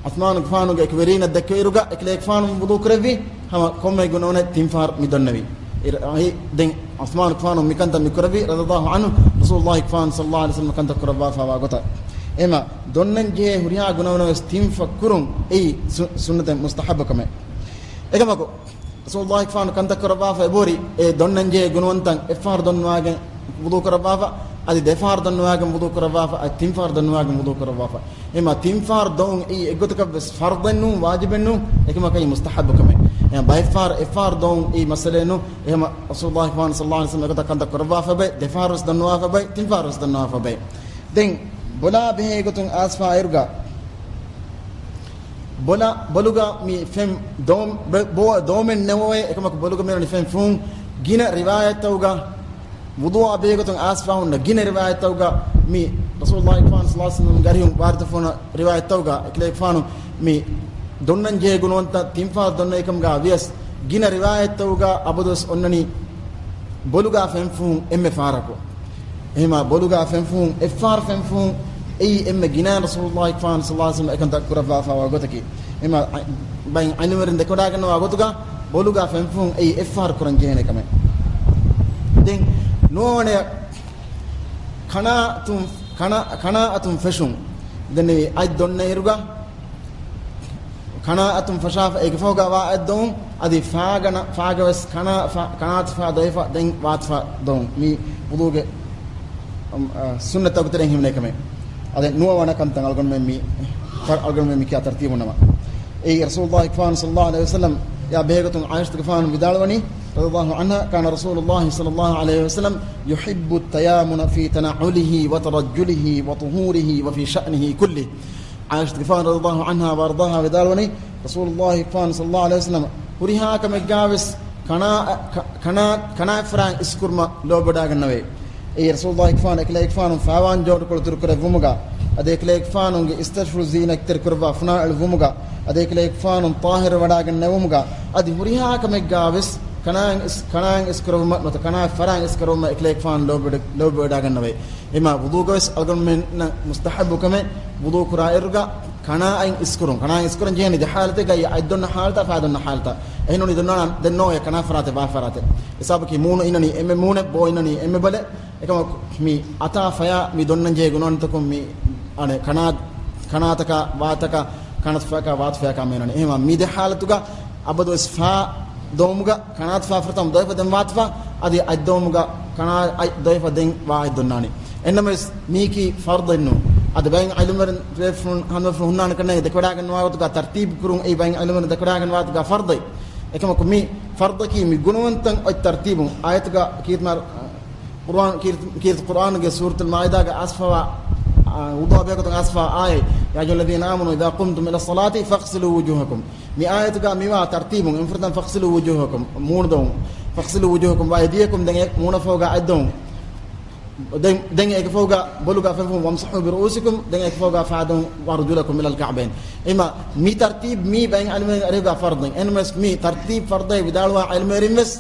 ޢުސްމާނުގެފާނުގެ އެކުވެރީނަށް ދެއްކެވިއިރުގަ އެކިލޭގެފާނު ވުޟޫ ކުރެއްވި. ހަމަ ކޮންމެ ގުނަވަނެއް ތިން ފަހަރު މި ދޮންނެވި. އިރ-، އައި، ދެން ޢުސްމާނުގެފާނު މިކަންތައް މި ކުރެއްވި، ރަޟިޔަﷲ ޢަންހު، ރަސޫލުﷲ ފާނު ޞައްލަﷲ ޢަލައިހި ވަސައްލަމަ ކަންތައް ކުރައްވާފައިވާ ގޮތަށް. އެމަ ދޮންނަން ޖެހޭ ހުރިހާ ގުނަވަނަށް ވެސް ތިން ފަ ކުރުން އެއީ ސު-، ސުންނަތެއް، މުސްތަޙައްބު ކަމެއް. އެކަމަކު، ރަސޫލުﷲ ފާނު ކަންތައް ކުރައްވާފަ އެބަހުރި، އެ ދޮންނަން ޖެހޭ ގުނަވަންތައް އެއްފަހަރު ދޮންނަވާގެން ވުޟޫ ކުރައްވާފަ، އަދި ދެފަހަރު ދޮންނަވާގެން ވުޟޫ ކުރައްވާފަ، އަދި ތިން ފަހަރު ދޮންނަވާގެން ވުޟޫ ކުރައްވާފަ. އެމަ ތިން ފަހަރު ދޮވުން އެއީ އެއްގޮތަކަށް ވެސް ފަރްޟެއް ނޫން، ވާޖިބެއް ނޫން، އެކަމަކަށް މުސްތަޙައްބު ކަމެއް. އެމަ ބައެއްފަހަރު އެއްފަހަރު ދޮވުން އެއީ މައްސަލައެއް ނޫން. އެހެމަ ރަސޫލުﷲ ފާނު ޞައްލަﷲ ޢަލައިހި ވަސައްލަމަ އެގޮތަށް ކަންތައް ކުރައްވާފަ ބައި، ދެފަހަރު ވެސް ދޮންނަވާފަ ބައި، ތިން ފަހަރު ވެސް ދޮންނަވާފަ ބައި. ދެން ބޮލާ ބެހޭ ގޮތުން އައިސްފާ އިރުގަ، ބޮލަ-، ބޮލުގަ މި ފެން ދޯ-، ބެ-، ބޯ-، ދޯމެއް ނެވޮވޭ، އެކަމަކު ބޮލުގަ މިވަނީ ފެން ފޫން. ގިނަ ރިވާޔަތްތަކުގަ ވުޟޫއާ ބެހޭގޮތުން އައިސްފާ ހުންނަ ގިނަ ރިވާޔަތްތަކުގަ މި ރަސޫލުﷲ ފާނު ޞައްލަﷲ ޢަލައިހި ވަސައްލަމަގެ އަރިހުން ވާރިދުފުން ރިވާޔަތްތަކުގަ އެކިލޭގެފާނު މި ދޮންނަން ޖެހޭ ގުނަވަންތައް ތިން ފަހަރު ދޮންނައިކަމުގަ ވިޔަސް، ގިނަ ރިވާޔަތްތަކުގަ އަބަދުވެސް އޮންނަނީ ބޮލުގަ ފެން ފޫން އެންމެ ފަހަރަކު. އެހެމަ ބޮލުގަ ފެންފުހުން، އެއްފަހަރު ފެންފުހުން އެއީ އެންމެ ގިނައިން ރަސޫލުﷲ ފާނު ޞައްލަﷲ ޢަލައިހި ވަސައްލަމަ އެކަންތައް ކުރައްވާފައިވާ ގޮތަކީ. އެހެމަ ބައިން ޢިލްމުވެރިން ދެކެވަޑައިގަންނަވާ ގޮތުގަ ބޮލުގަ ފެންފުހުން އެއީ އެއްފަހަރު ކުރަން ޖެހޭނެ ކަމެއް. ދެން ނުވަވަނަޔަށް ކަނާއަތުން، ކަނާ-، ކަނާއަތުން ފެށުން. ދެން އަތް ދޮންނައިރުގަ ކަނާއަތުން ފަށާފަ އޭގެ ފަހުގަ ވާ އަތް ދޮވުން، އަދި ފާގަނަ، ފާގަވެސް ކަނާ، ފާ، ކަނާތު ފާ ދޮވެފަ ދެން ވާތު ފާ ދޮވުން. މީ ވުޟޫގެ، އަ، ސުންނަތްތަކު ތެރެއިން ހިމެނޭ ކަމެއް. އަދި ނުވަވަނަ ކަންތައް އަޅުގަނޑުމެން މި، އަޅުގަނޑުމެން މި ކިޔާ ތަރްތީބުން ނަމަ. އެއީ ރަސޫލުﷲ ފާނު ޞައްލަﷲ ޢަލައިހި ވަސައްލަމަ ޔާ ބެހޭގޮތުން ޢާއިޝަތުގެފާނު ވިދާޅުވަނީ، رضي الله عنها، كان رسول الله صلى الله عليه وسلم يحب التيامن في تنعله وترجله وطهوره وفي شأنه كله. ޢާއިޝަތުގެފާނު ރަޟިޔަﷲ ޢަންހާ ވައަރްޟާހާ ވިދާޅުވަނީ، ރަސޫލުﷲ ފާނު ޞައްލަﷲ ޢަލައިހި ވަސައްލަމަ ހުރިހާ ކަމެއްގާވެސް ކަނާ، ކަ-، ކަނާ، ކަނާތްފަށާ އިސްކުރުމަށް ލޯބިވަޑައިގަންނަވައި. އެއީ ރަސޫލުﷲ ފާނު އެކަލޭގެފާނު ފާވާން ޖޯޑުކޮޅު ތިރުކުރެއްވުމުގަ، އަދި އެކަލޭގެފާނުގެ އިސްތަށިފުޅު ޒީނަތްތެރިކުރައްވާ ފުނާއެޅުއްވުމުގަ، އަދި އެކަލޭގެފާނު ޠާހިރުވެވަޑައިގަންނެވުމުގަ، އަދި ހުރިހާ ކަމެއްގާވެސް ކަނާއިން އިސް-، ކަނާއިން އިސްކުރެއްވުމަށް ނުވަތަ ކަނާތްފަށާ އިސްކުރެއްވުމަށް އެކަލޭގެފާނު ލޯބިވެޑި-، ލޯބިވެޑައިގަންނަވައި. އެމާ ވުޟޫގަވެސް އަޅުގަނޑުމެންނަށް މުސްތަޙައްބު ކަމެއް، ވުޟޫ ކުރާއިރުގަ ކަނާއިން އިސްކުރުން. ކަނާއިން އިސްކުރަން ޖެހޭނީ ދެ ޙާލަތެއްގައި، އަތް ދޮންނަ ޙާލަތާ ފާ ދޮންނަ ޙާލަތާ. އެހެންނޫނީ ދެންނޯ-، ދެންނޯ އެ ކަނާ ފަރާތެއް ވާ ފަރާތެއް. ހިސާބަކީ މޫނު އިންނަނީ އެންމެ މޫނެއް، ބޯ އިންނަނީ އެންމެ ބަލެއް. އެކަމަކު މި އަތާ ފަޔާ މި ދޮންނަން ޖެހޭ ގުނަވަންތަކުން މި އަނެއް ކަނާ-، ކަނާތަކާ ވާތަކާ ކަނާތުފަޔަކާ ވާތުފަޔަކާ މޭނަނީ. އެހެންވާ މި ދެ ޙާލަތުގަ އަބަދުވެސް ފާ ދޮވުމުގަ ކަނާތުފާ ފުރަތަމަ ދޮވެފަ ދެން ވާތުފާ، އަދި އަތް ދޮވުމުގަ ކަނާ އަތް ދޮވެފަ ދެން ވާ އަތް ދޮންނާނެ. އެންނަމެސް މީކީ ފަރްޟެއް ނޫން. އަދި ބައެއް ޢިލްމުވެރިން ހަނދުމަފުޅު ހުންނާނެ ކަންނޭނގެ ދެކެވަޑައިގަންނަވާ ގޮތުގަ ތަރްތީބު ކުރުން އެއީ ބައެއް ޢިލްމުވެރިން ދެކެވަޑައިގަންނަވާ ގޮތުގަ ފަރްޟެއް. އެކަމަކު މި ފަރްޟަކީ މި ގުނަވަންތައް އޮތް ތަރްތީބުން އާޔަތުގަ ކީރިތި މާ-، ޤުރުއާން، ކީރިތި، ކީރިތި ޤުރުއާނުގެ ސޫރަތުލް މާއިދާގަ އައިސްފަވާ، އާ، ވުޟޫއާ ބެހޭގޮތުން އައިސްފަވާ އާޔަތް، يا أيها الذين آمنوا إذا قمتم إلى الصلاة فاغسلوا وجوهكم. މި އާޔަތުގަ މިވާ ތަރްތީބުން އެންމެ ފުރަތަމަ فاغسلوا وجوهكم، މޫނު ދޮވުން. فاغسلوا وجوهكم وأيديكم، ދެން އެ މޫނަށް ފަހުގަ އަތް ދޮވުން. ދެން، ދެން އޭގެ ފަހުގަ ބޮލުގަ ފެންފުން، وامسحوا برؤوسكم، ދެން އޭގެ ފަހުގަ ފާ ދޮވުން، وأرجلكم إلى الكعبين. އެމަ މި ތަރްތީބު މީ ބައެއް ޢިލްމުވެރިން އަރިހުގަ ފަރްޟެއް. އެންމެސް މި ތަރްތީބު ފަރްޟޭ ވިދާޅުވާ ޢިލްމުވެރިން ވެސް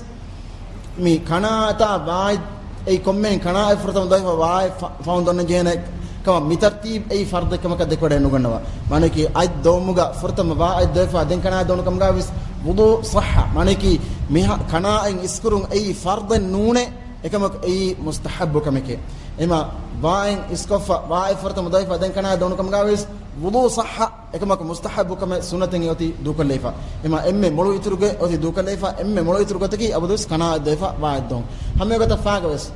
މި ކަނާތާ ވާތް، އެއީ ކޮންމެހެން ކަނާ އެއް ފުރަތަމަ ދޮވެފަ ވާތް ފަ-، ފަހުން ދޮންނަން ޖެހޭނެ ކަމަށް މި ތަރްތީބު އެއީ ފަރްޟެއް ކަމަކަށް ދެކެވަޑައެއް ނުގަންނަވާ. މާނައަކީ އަތް ދޮވުމުގަ ފުރަތަމަ ވާ އަތް ދޮވެފަ ދެން ކަނާ ދޮވުނު ކަމުގަ ވެސް ވުޟޫ ޞައްޙަ. މާނައަކީ މިހާ ކަނާއިން އިސްކުރުން އެއީ ފަރްޟެއް ނޫނޭ، އެކަމަކު އެއީ މުސްތަޙައްބު ކަމެކޭ. އެމަ ވާއިން އިސްކޮށްފަ ވާ އެއް ފުރަތަމަ ދޮވެފަ ދެން ކަނާ ދޮވުނު ކަމުގަ ވެސް ވުޟޫ ޞައްޙަ. އެކަމަކު މުސްތަޙައްބު ކަމެއް ސުންނަތެއް އޮތީ ދޫކޮށްލައިފަ. އެމަ އެންމެ މޮޅު އިތުރުގެ އޮތީ ދޫކޮށްލައިފަ، އެންމެ މޮޅު އިތުރު ގޮތަކީ އަބަދުވެސް ކަނާ އަތް ދޮވެފަ ވާ އަތް ދޮވުން. ހަމައެގޮތަށް ފާގަވެސް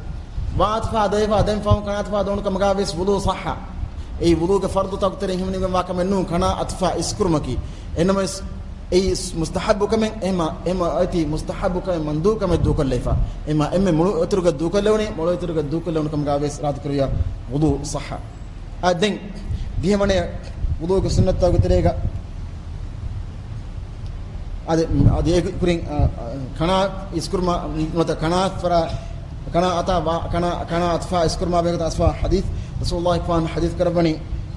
ވާތު ފާ ދޮވެފަ ދެން ފަހުން ކަނާތު ފާ ދޮވުނު ކަމުގަ ވެސް ވުޟޫ ޞައްޙަ. އެއީ ވުޟޫގެ ފަރްޟުތަކު ތެރެއިން ހިމެނިގެންވާ ކަމެއް ނޫން ކަނާ އަތު ފާ އިސްކުރުމަކީ. އެންނަމަވެސް އެއީ މުސްތަޙައްބު ކަމެއް، އެހެމަ، އެހެމަ އޮތީ މުސްތަޙައްބު ކަމެއް، މަންދޫބު ކަމެއް ދޫކޮށްލައިފަ. އެހެމަ އެންމެ މޮޅު އިތުރުގަ ދޫކޮށްލެވުނީ، މޮޅު އިތުރުގަ ދޫކޮށްލެވުނު ކަމުގަ ވެސް އިރާދަކުރިޔާ ވުޟޫ ޞައްޙަ. އާ، ދެން ދިހަވަނަޔަށް ވުޟޫގެ ސުންނަތްތަކުގެ ތެރޭގަ އަދި، އަދި އެ ކުރިން، އާ، އާ، ކަނާ އިސްކުރުމާ، ނުވަތަ ކަނާ ފަރާ، ކަނާ އަތާ ވާ، ކަނާ، ކަނާ އަތުފާ އިސްކުރުމާ ބެހޭގޮތަށް އަތުފާ ޙަދީޘް، ރަސޫލުﷲ ފާން ޙަދީޘް ކުރައްވަނީ،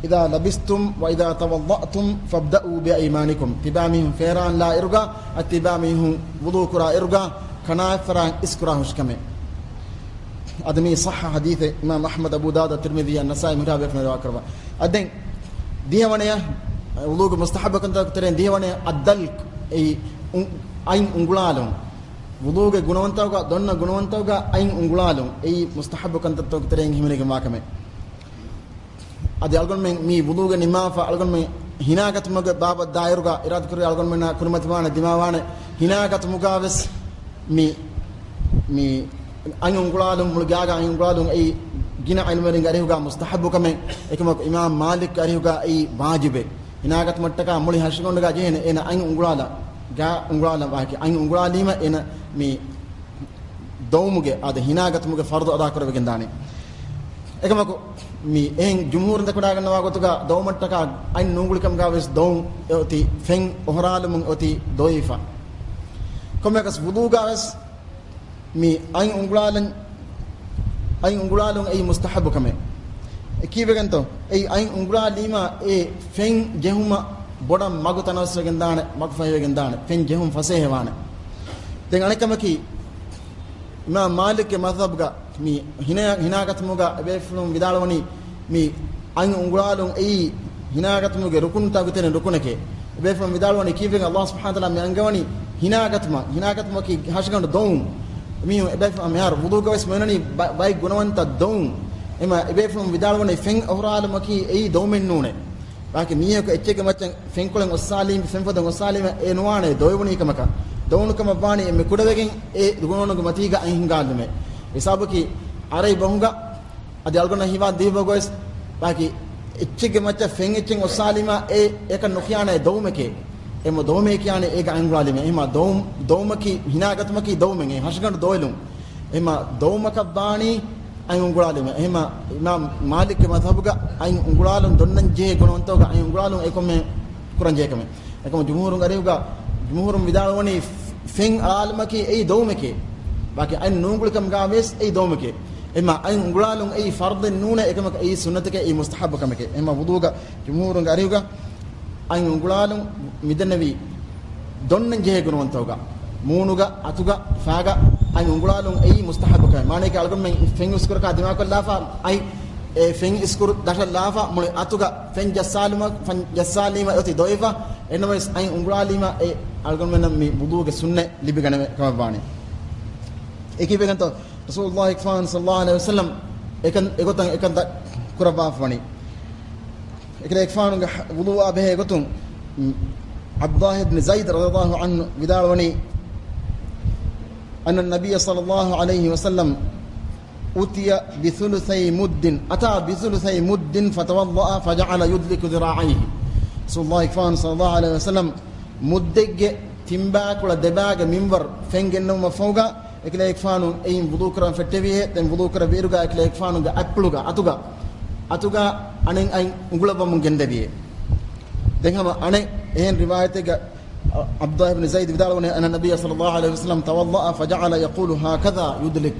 إذا لبستم وإذا توضأتم فابدأوا بأيمانكم. ތިބާމީހުން ފޭރާން ލާ އިރުގަ، އަދި ތިބާމީހުން ވުޟޫ ކުރާ އިރުގަ، ކަނާ ފަރާން އިސްކުރާ ހުށިކަމެއް. އަދި މީ ޞައްޙަ ޙަދީޘެއް، އިމާމް އަޙްމަދު، އަބޫ ދާވޫދު، ތިރްމިޛީ، ނަސާއީ މިހިރާބެ ރިވާ ކުރައްވާ. އަދި ދެން ދިހަވަނަޔަށް، ވުޟޫގެ މުސްތަޙައްބު ކަންތައް ތެރެއިން ދިހަވަނަޔަށް އައްދަލްކު، އެއީ އު-، އަތް އުނގުޅާލުން. ވުޟޫގެ ގުނަވަންތަކުގަ، ދޮންނަ ގުނަވަންތަކުގަ އަތް އުނގުޅާލުން، އެއީ މުސްތަޙައްބު ކަންތައްތަކުގެ ތެރެއިން ހިމެނިގެންވާ ކަމެއް. އަދި އަޅުގަނޑުމެން މި ވުޟޫގެ ނިންމާފަ، އަޅުގަނޑުމެން ހިނާގަތުމުގެ ބާބަތް ދާއިރުގަ އިރާދަކުރި، އަޅުގަނޑުމެންނަށް ކުރިމަތިވާނެ، ދިމާވާނެ ހިނާގަތުމުގަ ވެސް މި، މި އަތް އުނގުޅާލުން، މުޅި ގާގަ އަތް އުނގުޅާލުން އެއީ ގިނަ ޢިލްމުވެރިންގެ އަރިހުގަ މުސްތަޙައްބު ކަމެއް، އެކަމަކު އިމާމް މާލިކް އަރިހުގަ އެއީ ވާޖިބެއް. ހިނާގަތުމަށްޓަކާ މުޅި ހަށިގަނޑުގަ ޖެހޭނެ އޭނަ އަތް އުނގުޅާލަ، ގާ އުނގުޅާލަ ވާކި އަތް އުނގުޅާލީމަ އޭނަ މި ދޮވުމުގެ، އާދެ، ހިނާގަތުމުގެ ފަރުޟު އަދާކުރެވިގެންދާނެ. އެކަމަކު، މި އެހެން ޖުމްހޫރުން ދެކެވަޑައިގަންނަވާ ގޮތުގަ ދޮވުމަށްޓަކާ އަތް ނޫންގުޅިކަމުގަ ވެސް ދޮވުން އޮތީ ފެން އޮހޮރާލުމުން އޮތީ ދޮވެފަ. ކޮންމެއަކަސް ވުޟޫގަ ވެސް މި އަތް އުނގުޅާލަން، އަތް އުނގުޅާލުން އެއީ މުސްތަޙައްބު ކަމެއް. އެ ކީއްވެގެންތޯ؟ އެއީ އަތް އުނގުޅާލީމަ އެ ފެން ޖެހުމަށް ބޮޑަށް މަގު ތަނަވަސްވެގެންދާނެ، މަގު ފަހިވެގެންދާނެ، ފެން ޖެހުން ފަސޭހަވާނެ. ދެން އަނެއްކަމަކީ، އިމާމް މާލިކްގެ މަޛްހަބުގަ މި ހިނާ، ހިނާގަތުމުގަ އެބޭފުޅުން ވިދާޅުވަނީ މި އަތް އުނގުޅާލުން އެއީ ހިނާގަތުމުގެ ރުކުންތަކުގެ ތެރެއިން ރުކުނެކޭ. އެބޭފުޅުން ވިދާޅުވަނީ ކީއްވެގެން ﷲ ސުބްޙާނަހޫ ވަތަޢާލާ މި އަންގަވަނީ ހިނާގަތުމަށް، ހިނާގަތުމަކީ ހަށިގަނޑު ދޮވުން. މީހުން އެބޭފުޅުން މިހާރު ވުޟޫގަ ވެސް މި އޮންނަނީ ބަ-، ބައެއް ގުނަވަންތައް ދޮވުން. އެމަ އެބޭފުޅުން ވިދާޅުވަނީ ފެން އޮހޮރާލުމަކީ އެއީ ދޮވުމެއް ނޫނޭ. ބާކީ މީހަކު އެއްޗެއްގެ މައްޗަށް ފެންކޮޅެއް އޮއްސާލީމަ، ފެންފަދައިން އޮއްސާލީމަ އެ ނުވާނެ ދޮވެވުނީ ކަމަކަށް. ދޮވުނު ކަމަށް ވާނީ އެންމެ ކުޑަވެގެން އެ ދުގުނަވަނުގެ މަތީގަ އަތް ހިނގާލުމެއް. ހިސާބަކީ އަރައި ބަހުގަ އަދި އަޅުގަނޑަށް ހީވާ ދީފަ ގޮވެސް، ބާކީ އެއްޗެއްގެ މައްޗަށް ފެން އެއްޗެއް އޮއްސާލީމަ އެ އެކަން ނުކިޔާނެ ދޮވުމެކޭ. އެމަ ދޮވުމޭ ކިޔާނެ އޭގަ އަތް އުނގުޅާލީމަ. އެހެމަ ދޮވު-، ދޮވުމަކީ ހިނާގަތުމަކީ ދޮވުމެއް، އެ ހަށިގަނޑު ދޮވެލުން. އެހެމަ ދޮވުމަކަށް ވާނީ އަތް އުނގުޅާލީމަ. އެހެމަ އިމާމް މާލިކްގެ މަޛްހަބުގަ އަތް އުނގުޅާލުން ދޮންނަން ޖެހޭ ގުނަވަންތަކުގަ އަތް އުނގުޅާލުން އެކަމެއް ކުރަން ޖެހޭ ކަމެއް. އެކަމަ ޖުމްހޫރުން އަރިހުގަ، ޖުމްހޫރުން ވިދާޅުވަނީ ފެން އަޅާލުމަކީ އެއީ ދޮވުމެކޭ. ބާކީ އަތް ނޫންގުޅިކަމުގަ ވެސް އެއީ ދޮވުމެކޭ. އެމަ އަތް އުނގުޅާލުން އެއީ ފަރުޟެއް ނޫނޭ، އެކަމަކު އެއީ ސުންނަތެކޭ، އެއީ މުސްތަޙައްބު ކަމެކޭ. އެމަ ވުޟޫގަ ޖުމްހޫރުން އަރިހުގަ އަތް އުނގުޅާލުން މިދެންނެވީ ދޮންނަން ޖެހޭ ގުނަވަންތަކުގަ، މޫނުގަ، އަތުގަ، ފާގަ އަތް އުނގުޅާލުން އެއީ މުސްތަޙައްބު ކަމެއް. މާނައަކީ އަޅުގަނޑުމެން ފެން އިސްކުރަކާ ދިމާކޮށްލާފަ، އަތް އެ ފެން އިސްކުރު ދަށަށް ލާފަ، މުޅި އަތުގަ ފެން ޖައްސާލުމަށް، ފެން ޖައްސާލީމަ އޮތީ ދޮވެފަ، އެނަމަވެސް އަތް އުނގުޅާލީމަ އެ އަޅުގަނޑުމެންނަށް މި ވުޟޫގެ ސުންނަތް ލިބިގަނެވޭ ކަމަށްވާނެ. އެ ކީއްވެގެންތޯ؟ ރަސޫލުﷲ ފާން ޞައްލަﷲ ޢަލައިހި ވަސައްލަމް އެކަން، އެގޮތަށް އެކަންތައް ކުރައްވާފަވަނީ. އެކަލޭގެފާނުގެ ވުޟޫއާ ބެހޭ ގޮތުން، ޢަބްދުﷲ ބިން ޒައިދު ރަޟިޔަﷲ ޢަންހު ވިދާޅުވަނީ، أن النبي صلى الله عليه وسلم أتي بثلثي مد، أتى بثلثي مد فتوضأ فجعل يدلك ذراعيه. ރަސޫލުﷲ ފާން ޞައްލަﷲ ޢަލައިހި ވަސައްލަމް މުއްދެއްގެ ތިންބައިކުޅަ ދެބައިގެ މިންވަރު ފެން ގެންނެވުމަށްފަހުގަ، އެކަލޭގެފާނު އެއިން ވުޟޫ ކުރަން ފެއްޓެވިއޭ. ދެން ވުޟޫ ކުރެއްވިއިރުގަ އެކަލޭގެފާނުގެ އަތްޕުޅުގަ، އަތުގަ، އަތުގަ އަނެއް އަތް އުނގުޅައްވަމުން ގެންދެވިއޭ. ދެން ހަމަ އަނެއް އެހެން ރިވާޔަތެއްގަ ޢަބްދުﷲ ބިން ޒައިދު ވިދާޅުވަނީ، أن النبي صلى الله عليه وسلم توضأ فجعل يقول هكذا يدلك.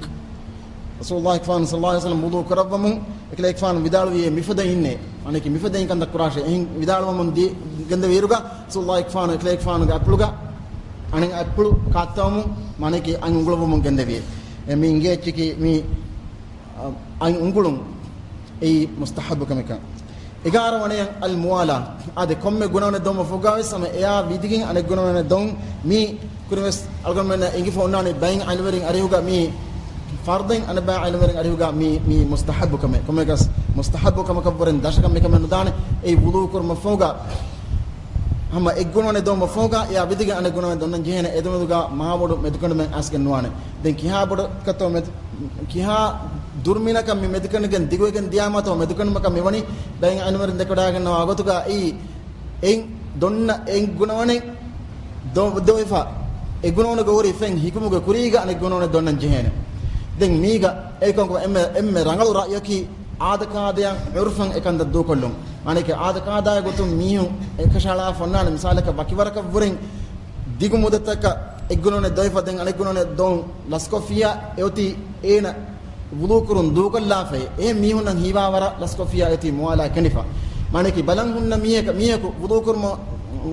ރަސޫލުﷲ ފާން ޞައްލަﷲ ޢަލައިހި ވަސައްލަމް ވުޟޫ ކުރައްވަމުން އެކަލޭގެފާނު ވިދާޅުވިއޭ، މިފަދައިންނޭ، މާނައަކީ މިފަދައިން ކަންތައް ކުރާށޭ. އެހެން ވިދާޅުވަމުން ދި-، ގެންދެވިއިރުގަ ރަސޫލުﷲ ފާނު އެކަލޭގެފާނުގެ އަތްޕުޅުގަ އަނެއް އަތްޕުޅު ކާއްތަވަމުން، މާނައަކީ އަތް އުނގުޅައްވަމުން ގެންދެވިއޭ. އެ މި އިނގޭ އެއްޗަކީ މި އަތް އުނގުޅުން އެއީ މުސްތަޙައްބު ކަމެކަށް. އެގާރަ ވަނަޔަށް އަލް މުވާލާ. އާދެ، ކޮންމެ ގުނަވަނެއް ދޮވުމަށްފަހުގަވެސް ހަމަ އެއާ ވިދިގެން އަނެއް ގުނަވަނެއް ދޮވުން. މީ ކުރިންވެސް އަޅުގަނޑުމެންނަށް އެނގިފަ އޮންނާނީ ބައެއް ޢިލްމުވެރިން އަރިހުގަ މީ ފަރްޟެއް، އަނެއް ބައެއް ޢިލްމުވެރިން އަރިހުގަ މީ، މީ މުސްތަޙައްބު ކަމެއް. ކޮންމެއަކަސް މުސްތަޙައްބު ކަމަކަށްވުރެން ދަށަކަށް މިކަމެއް ނުދާނެ. އެއީ ވުޟޫ ކުރުމަށްފަހުގަ ހަމަ އެއްގުނަވަނެއް ދޮވުމަށްފަހުގަ އެއާ ވިދިގެން އަނެއް ގުނަވަނެއް ދޮންނަން ޖެހޭނެ. އެދެމެދުގަ މާބޮޑު މެދުކަނޑުމެއް އައިސްގެން ނުވާނެ. ދެން ކިހާ ބޮޑަކަށްތޯ މެދު-، ކިހާ ދުރުމިނަކަށް މި މެދުކަނޑުގެން ދިގުވެގެން ދިޔާމަތޯ މެދުކަނޑުމަކަށް މިވަނީ، ބައެއް ޢިލްމުވެރިން ދެކެވަޑައިގަންނަވާ ގޮތުގަ އެއީ އެއް ދޮންނަ އެއްގުނަވަނެއް ދޯ-، ދޯފަ އެއްގުނަވަނަކަށް ހުރި ފެން ހިކުމުގެ ކުރީގަ އަނެއްގުނަވަނަ ދޮންނަން ޖެހޭނެ. ދެން މީގަ އެކަންކޮ އެންމެ، އެންމެ ރަނގަޅު ރައްޔަކީ އާދަކާދަޔަށް އުރުފަން އެކަންތައް ދޫކޮށްލުން. މާނައަކީ އާދަކާދަޔަށް ގޮތުން މީހުން އެކަށައަޅާފަ އޮންނާނެ މިސާލަކަށް ވަކިވަރަކަށްވުރެން ދިގު މުއްދަތަކަށް އެއްގުނަވަނަ ދޯފަ ދެން އަނެއްގުނަވަނަ ދޯން ލަސްކޮށްފިއްޔާ އެއޮތީ އޭނަ ވުޟޫ ކުރުން ދޫކޮށްލާފައި، އެހެން މީހުންނަށް ހީވާވަރަށް ލަސްކޮށްފިއްޔާ އެއޮތީ މުވާލާ ކެނޑިފަ. މާނައަކީ ބަލަން ހުންނަ މީހަކަށް، މީހަކު ވުޟޫ ކުރުމަށް،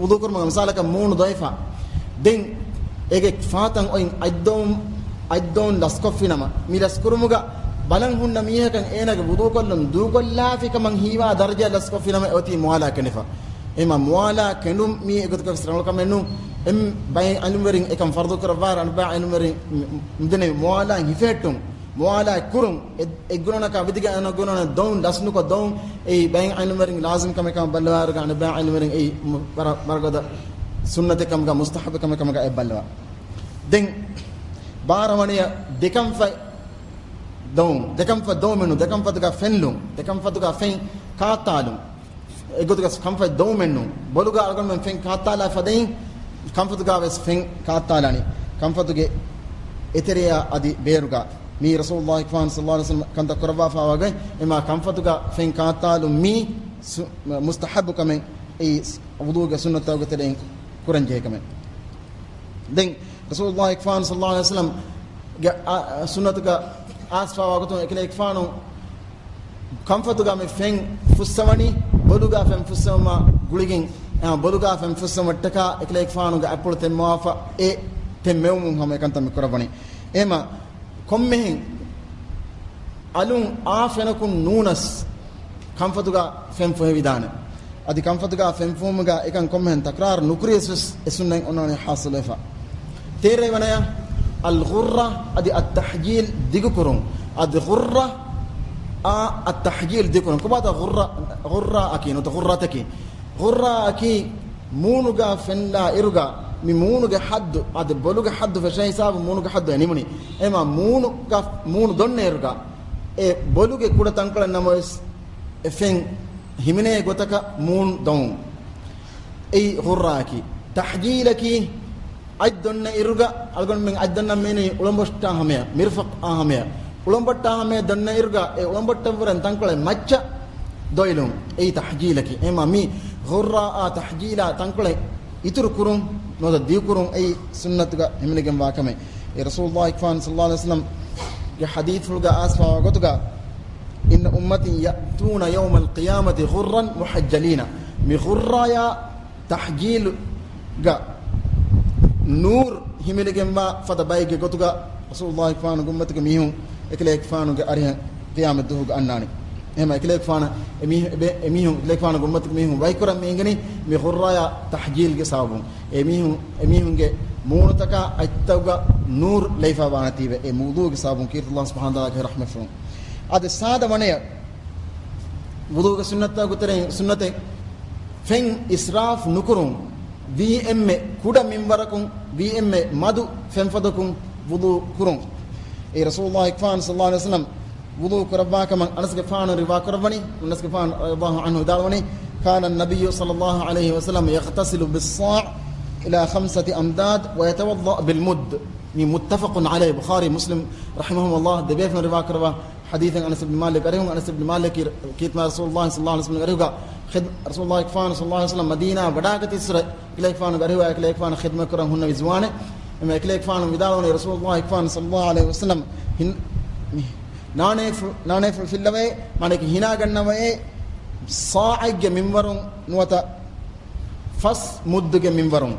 ވުޟޫ ކުރުމުގެ މިސާލަކަށް މޫނު ދޮވެފަ. ދެން އޭގެ ފާތަން އޮތް އަތްދޮން، އަތްދޮން ލަސްކޮށްފިނަމަ، މި ލަސްކުރުމުގަ ބަލަން ހުންނަ މީހަކަށް އޭނާގެ ވުޟޫކޮށްލުން ދޫކޮށްލާފިކަމަށް ހީވާ ދަރަޖައަށް ލަސްކޮށްފިނަމަ އެއޮތީ މުވާލާ ކެނޑިފަ. އެހެމަ މުވާލާ ކެނޑުން މީ އެގޮތަކަށް ރަނގަޅު ކަމެއް ނޫން. އެން ބައެއް ޢިލްމުވެރިން އެކަން ފަރުޟު ކުރައްވާ، އަނެއްބައި ޢިލްމުވެރިން މިދެންނެވި މުވާލާ ހިފެހެއްޓުން، މުވާލާ ކުރުން، އެ-، އެއްގުނަވަނަކާ ވިދިގެ އަނެއްގުނަވަނަ ދޮން ލަސްނުކޮށް ދޮން، އެއީ ބައެއް ޢިލްމުވެރިން ލާޒިމް ކަމެއް ކަމަށް ބައްލަވާއިރުގަ އަނެއްބައި ޢިލްމުވެރިން އެއީ މު-، ވަރަށް، ވަރަށް ގަދަ ސުންނަތެއް ކަމުގަ މުސްތަޙައްބު ކަމެއް ކަމުގަ އެ ބައްލަވާ. ދެން ބާރަ ވަނަޔަށް ދެކަންފަތް ދޮން، ދެކަންފަތް ދޮންމެނު، ދެކަންފަތުގަ ފެން ލުން، ދެކަންފަތުގަ ފެން ކާއްތާލުން. އެގޮތުގަ ކަންފަތް ދޮންމެނު. ބޮލުގަ އަޅުގަނޑުމެން ފެން ކާއްތާލާ ފަދައިން، ކަންފަތުގަ ވެސް ފެން ކާއްތާލާނީ. ކަންފަތުގެ އެތެރެޔާ އަދި ބޭރުގަ. މީ ރަސޫލުﷲ ފާން ޞައްލަﷲ ޢަލައިހި ވަސައްލަމަ ކަންތައް ކުރައްވާފާވާގޮތް، އެމާ ކަންފަތުގަ ފެން ކާއްތާލުން މީ ސު-، މުސްތަޙައްބު ކަމެއް، އެއީ ވުޟޫގެ ސުންނަތްތަކުގެ ތެރެއިން ކުރަންޖެހޭ ކަމެއް. ދެން ރަސޫލުﷲ ފާން ޞައްލަﷲ ޢަލައިހި ވަސައްލަމަގެ އާ، ސުންނަތުގަ އާސްފާވާ ގޮތުން އެކަލޭގެފާނު ކަންފަތުގަ މި ފެން ފުއްސަވަނީ، ބޮލުގަ ފެން ފުއްސަވުމާ ގުޅިގެން، އާ، ބޮލުގަ ފެން ފުއްސަވުމަށްޓަކާ އެކަލޭގެފާނުގެ އަތްޕުޅު ތެންމަވާފަ އެ ތެންމެވުމުން ހަމަ އެކަންތައް މި ކުރައްވަނީ. އެހެމަ ކޮންމެހެން އަލުން އާ ފެނަކުން ނޫނަސް ކަންފަތުގަ ފެން ފުހެވިދާނެ. އަދި ކަންފަތުގަ ފެން ފުހުމުގަ އެކަން ކޮންމެހެން ތަކްރާރު ނުކުރިޔަސް ވެސް އެ ސުންނަތް އޮންނާނެ ޙާޞިލުވެފަ. ތޭރަ ވަނަޔަށް އަލްޣުއްރަ އަދި އައްތަޙްޖީލް ދިގުކުރުން. އަދި ޣުއްރަ އާ އައްތަޙްޖީލް ދިގުކުރުން. ކޮބާތަ ޣުއްރަ، ޣުއްރައަކީ ނުތަ ޣުއްރަތަކީ. ޣުއްރައަކީ މޫނުގަ ފެންލާ އިރުގަ މި މޫނުގެ ޙައްދު، އަދި ބޮލުގެ ޙައްދު ފެށޭ ހިސާބު މޫނުގެ ޙައްދު އެ ނިމުނީ. އެމާ މޫނުގަ، މޫނު ދޮންނަ އިރުގަ އެ ބޮލުގެ ކުޑަ ތަންކޮޅެއް ނަމަވެސް އެ ފެން ހިމެނޭ ގޮތަކަށް މޫނު ދޮން. އެއީ ޣުއްރާއަކީ. ތަޙްޖީލަކީ އަތް ދޮންނަ އިރުގަ އަޅުގަނޑުމެން އަތް ދޮންނަން މީނީ އުޅަނބޮށްޓާ ހަމަޔަށް، މިރްފަޤް އާ ހަމަޔަށް. އުޅަނބޮށްޓާ ހަމަޔަށް ދޮންނަ އިރުގަ އެ އުޅަނބޮށްޓަށްވުރެން ތަންކޮޅެއް މައްޗަށް ދޮއިލުން. އެއީ ތަޙްޖީލަކީ. އެމާ މި ޣުއްރާއާ ތަޙްޖީލާ ތަންކޮޅެއް އިތުރު ކުރުން ނުވަތަ ދިގުކުރުން އެއީ ސުންނަތުގަ ހިމެނިގެންވާ ކަމެއް. އެ ރަސޫލުﷲ ފާން ޞައްލަﷲ ޢަލައިހި ވަސައްލަމްގެ ޙަދީޘްފުޅުގަ އާސްފާވާ ގޮތުގަ، إن أمتي يأتون يوم القيامة غرا محجلين. މި ޣުއްރާޔާ ތަޙްޖީލުގަ ނޫރު ހިމެނިގެންވާ ފަދަ ބައެއްގެ ގޮތުގަ ރަސޫލުﷲ ފާނުގެ އުއްމަތުގެ މީހުން އެކަލޭގެފާނުގެ އަރިހަށް ޤިޔާމަތް ދުވަހުގަ އަންނާނެ. އެހެމަ އެކަލޭގެފާނަށް އެ މީހު-، އެ ބެ-، އެ މީހުން އެކަލޭގެފާނުގެ އުއްމަތުގެ މީހުން ވަކިކުރަން މި އެނގެނީ މި ޣުއްރާޔާ ތަޙްޖީލްގެ ސަބަބުން. އެ މީހުން، އެ މީހުންގެ މޫނުތަކާ އަތްތަކުގަ ނޫރު ލެއިފަ ވާނެތީވެ، އެ މުދޫގެ ސަބަބުން ކީރިތި ﷲ ސުބްޙާނަހޫ ވަތަޢާލާގެ ރަޙްމަތްފުޅުން. އަދި ސާދަ ވަނަޔަށް ވުޟޫގެ ސުންނަތްތަކުގެ ތެރެއިން ސުންނަތެއް، ފެން އިސްރާފް ނުކުރުން، ވީ އެންމެ ކުޑަ މިންވަރަކުން، ވީ އެންމެ މަދު ފެންފަދަކުން ވުޟޫ ކުރުން. އެ ރަސޫލުﷲ ފާން ޞައްލަﷲ ޢަލައިހި ވަސައްލަމް ވުޟޫ ކުރައްވާ ކަމަށް އަނަސްގެފާނު ރިވާ ކުރައްވަނީ. އަނަސްގެފާނު ރަޟިޔަﷲ ޢަންހު ވިދާޅުވަނީ، كان النبي صلى الله عليه وسلم يغتسل بالصاع إلى خمسة أمداد ويتوضأ بالمد. މި متفق عليه، ބުޚާރީ މުސްލިމް ރަޙިމަހުމުﷲ ދެބޭފުޅުން ރިވާ ކުރައްވާ ޙަދީޘެއް އަނަސް އިބްނު މާލިކް އަރިހުން، އަނަސް އިބްނު މާލިކް ކީ-، ކީރިތި ރަސޫލުﷲ ޞައްލަﷲ ޢަލައިހި ވަސައްލަމް އަރިހުގަ ޚިދް-، ރަސޫލުﷲ ފާން ޞައްލަﷲ ޢަލައިހި ވަސައްލަމް މަދީނާ ވަޑާގަތި އިސްރަ އެކަލޭގެފާނުގެ އަރިހުގަ އެކަލޭގެފާނަށް ޚިދްމަތް ކުރަން ހުންނެވި ޒުވާނެއް. އެމަ އެކަލޭގެފާނު ވިދާޅުވަނީ ރަސޫލުﷲ ފާން ޞައްލަﷲ ޢަލައިހި ވަސައްލަމް ހިން-، މި-، ނާނޭފު-، ނާނޭފުޅު ފިއްލަވައޭ، މާނައަކީ ހިނާގަންނަވައޭ، ޞާޢެއްގެ މިންވަރުން ނުވަތަ ފަސް މުއްދުގެ މިންވަރުން.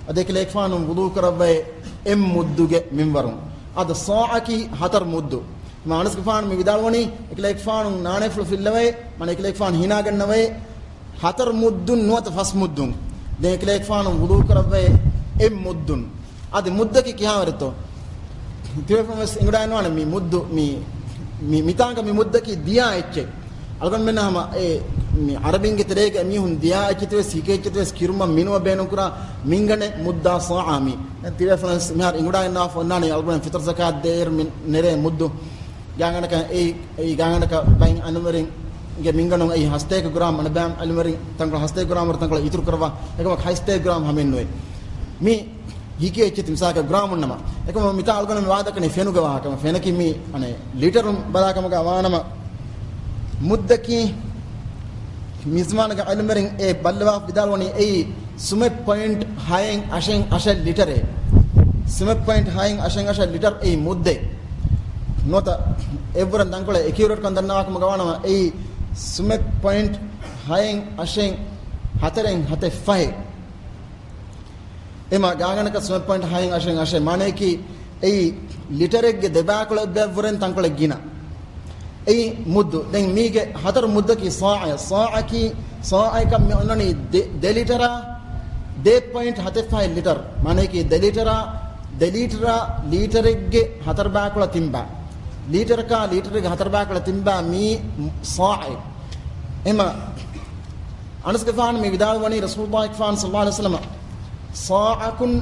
އަދި އެކަލޭގެފާނު ވުޟޫ ކުރައްވައޭ އެއް މުއްދުގެ މިންވަރުން. އަދި ޞާޢަކީ ހަތަރު މުއްދު. މާ އަނަސްގެފާނު މި ވިދާޅުވަނީ، އެކަލޭގެފާނު ނާނޭފުޅު ފިއްލަވައޭ، މާނަ އެކަލޭގެފާނު ހިނާގަންނަވައޭ، ހަތަރު މުއްދުން ނުވަތަ ފަސް މުއްދުން. ދެން އެކަލޭގެފާނު ވުޟޫ ކުރައްވައޭ އެއް މުއްދުން. އަދި މުއްދަކީ ކިހާވަރެއްތޯ؟ ތިބޭފުޅުން ވެސް އެނގިވަޑައިގަންނަވާނެ މި މުއްދު، މި، މި، މިތާނގަ މި މުއްދަކީ ދިޔާ އެއްޗެއް. އަޅުގަނޑުމެންނަށް ހަމަ އެ، މި އަރަބިންގެ ތެރޭގަ މީހުން ދިޔާ އެއްޗެއް ތިވެސް، ހިކޭ އެއްޗެއް ތިވެސް ކިރުމަށް މިނުވަ ބޭނުންކުރާ މިންގަނޑެއް މުއްދާ ޞާޢާ މީ. ދެން ތިބޭފުޅުން ވެސް މިހާރު އެނގިވަޑައިގަންނަވާފަ އޮންނާނީ އަޅުގަނޑު ފިޠަރު ޒަކާތް ދޭއިރު މި ނެރޭ މުއްދު. ގާތްގަނޑަކަށް އެއީ، އެއީ ގާތްގަނޑަކަށް ބައެއް އަލިމްވެރިންގެ މިންގަނޑުން އެއީ ހަސަތޭކަ ގްރާމް، އަނެއްބައި އަލިމްވެރިން ތަންކޮޅެއް ހަސަތޭކަ ގްރާމް ވަރަށް ތަންކޮޅެއް އިތުރު ކުރައްވާ، އެކަމަކު ހަސަތޭކަ ގްރާމް ހަމައެއް ނުވޭ. މި ހިކި އެއްޗެއް ތި މިސާލަކަށް ގްރާމުން ނަމަ. އެކަމަ މިތާ އަޅުގަނޑު މި ވާދަކަނީ ފެނުގެ ވާހަކަ. ފެނަކީ މި އަނެއް ލިޓަރުން ބަލާކަމުގަ ވާނަމަ، މުއްދަކީ މިޒްމާނުގެ އިލްމުވެރިން އެ ބައްލަވާ ވިދާޅުވަނީ އެއީ ސުމެއް ޕޮއިންޓް ހައެއް އަށެއް އަށެއް ލިޓަރެއް. ސުމެއް ޕޮއިންޓް ހައެއް އަށެއް އަށެއް ލިޓަރް އެއީ މުއްދެއް. ނުވަތަ އެއްވުރެން ތަންކޮޅެއް އެކިއުރޭޓްކަން ދަންނަވާކަމުގަ ވާނަމަ އެއީ ސުމެއް ޕޮއިންޓް ހައެއް އަށެއް ހަތަރެއް ހަތެއް ފަހެއް. އެމަ ގާގަނޑަކަށް ސުމެއް ޕޮއިންޓް ހައެއް އަށެއް އަށެއް މާނަޔަކީ އެއީ ލިޓަރެއްގެ ދެބާކޮޅަށް އެއްބައެއްވުރެން ތަންކޮޅެއް ގިނަ. އެއީ މުއްދު. ދެން މީގެ ހަތަރު މުއްދަކީ ސާއެއް. ސާއަކީ، ސާއަކަށް މި އޮންނަނީ ދެ، ދެ ލިޓަރާ ދެ ޕޮއިންޓް ހަތެއް ފަހެއް ލިޓަރް. މާނަޔަކީ ދެ ލިޓަރާ، ދެ ލީޓަރާ ލީޓަރެއްގެ ހަތަރު ބާކޮޅަށް ތިން ބާ. ލީޓަރަކާ ލީޓަރެއްގެ ހަތަރު ބާކޮޅަށް ތިން ބާ މީ ސާއެއް. އެމަ އަނަސްގެފާނު މި ވިދާޅުވަނީ ރަސޫލުﷲ ފާން ޞައްލަﷲ ޢަލައިހި ވަސައްލަމަ ސާއަކުން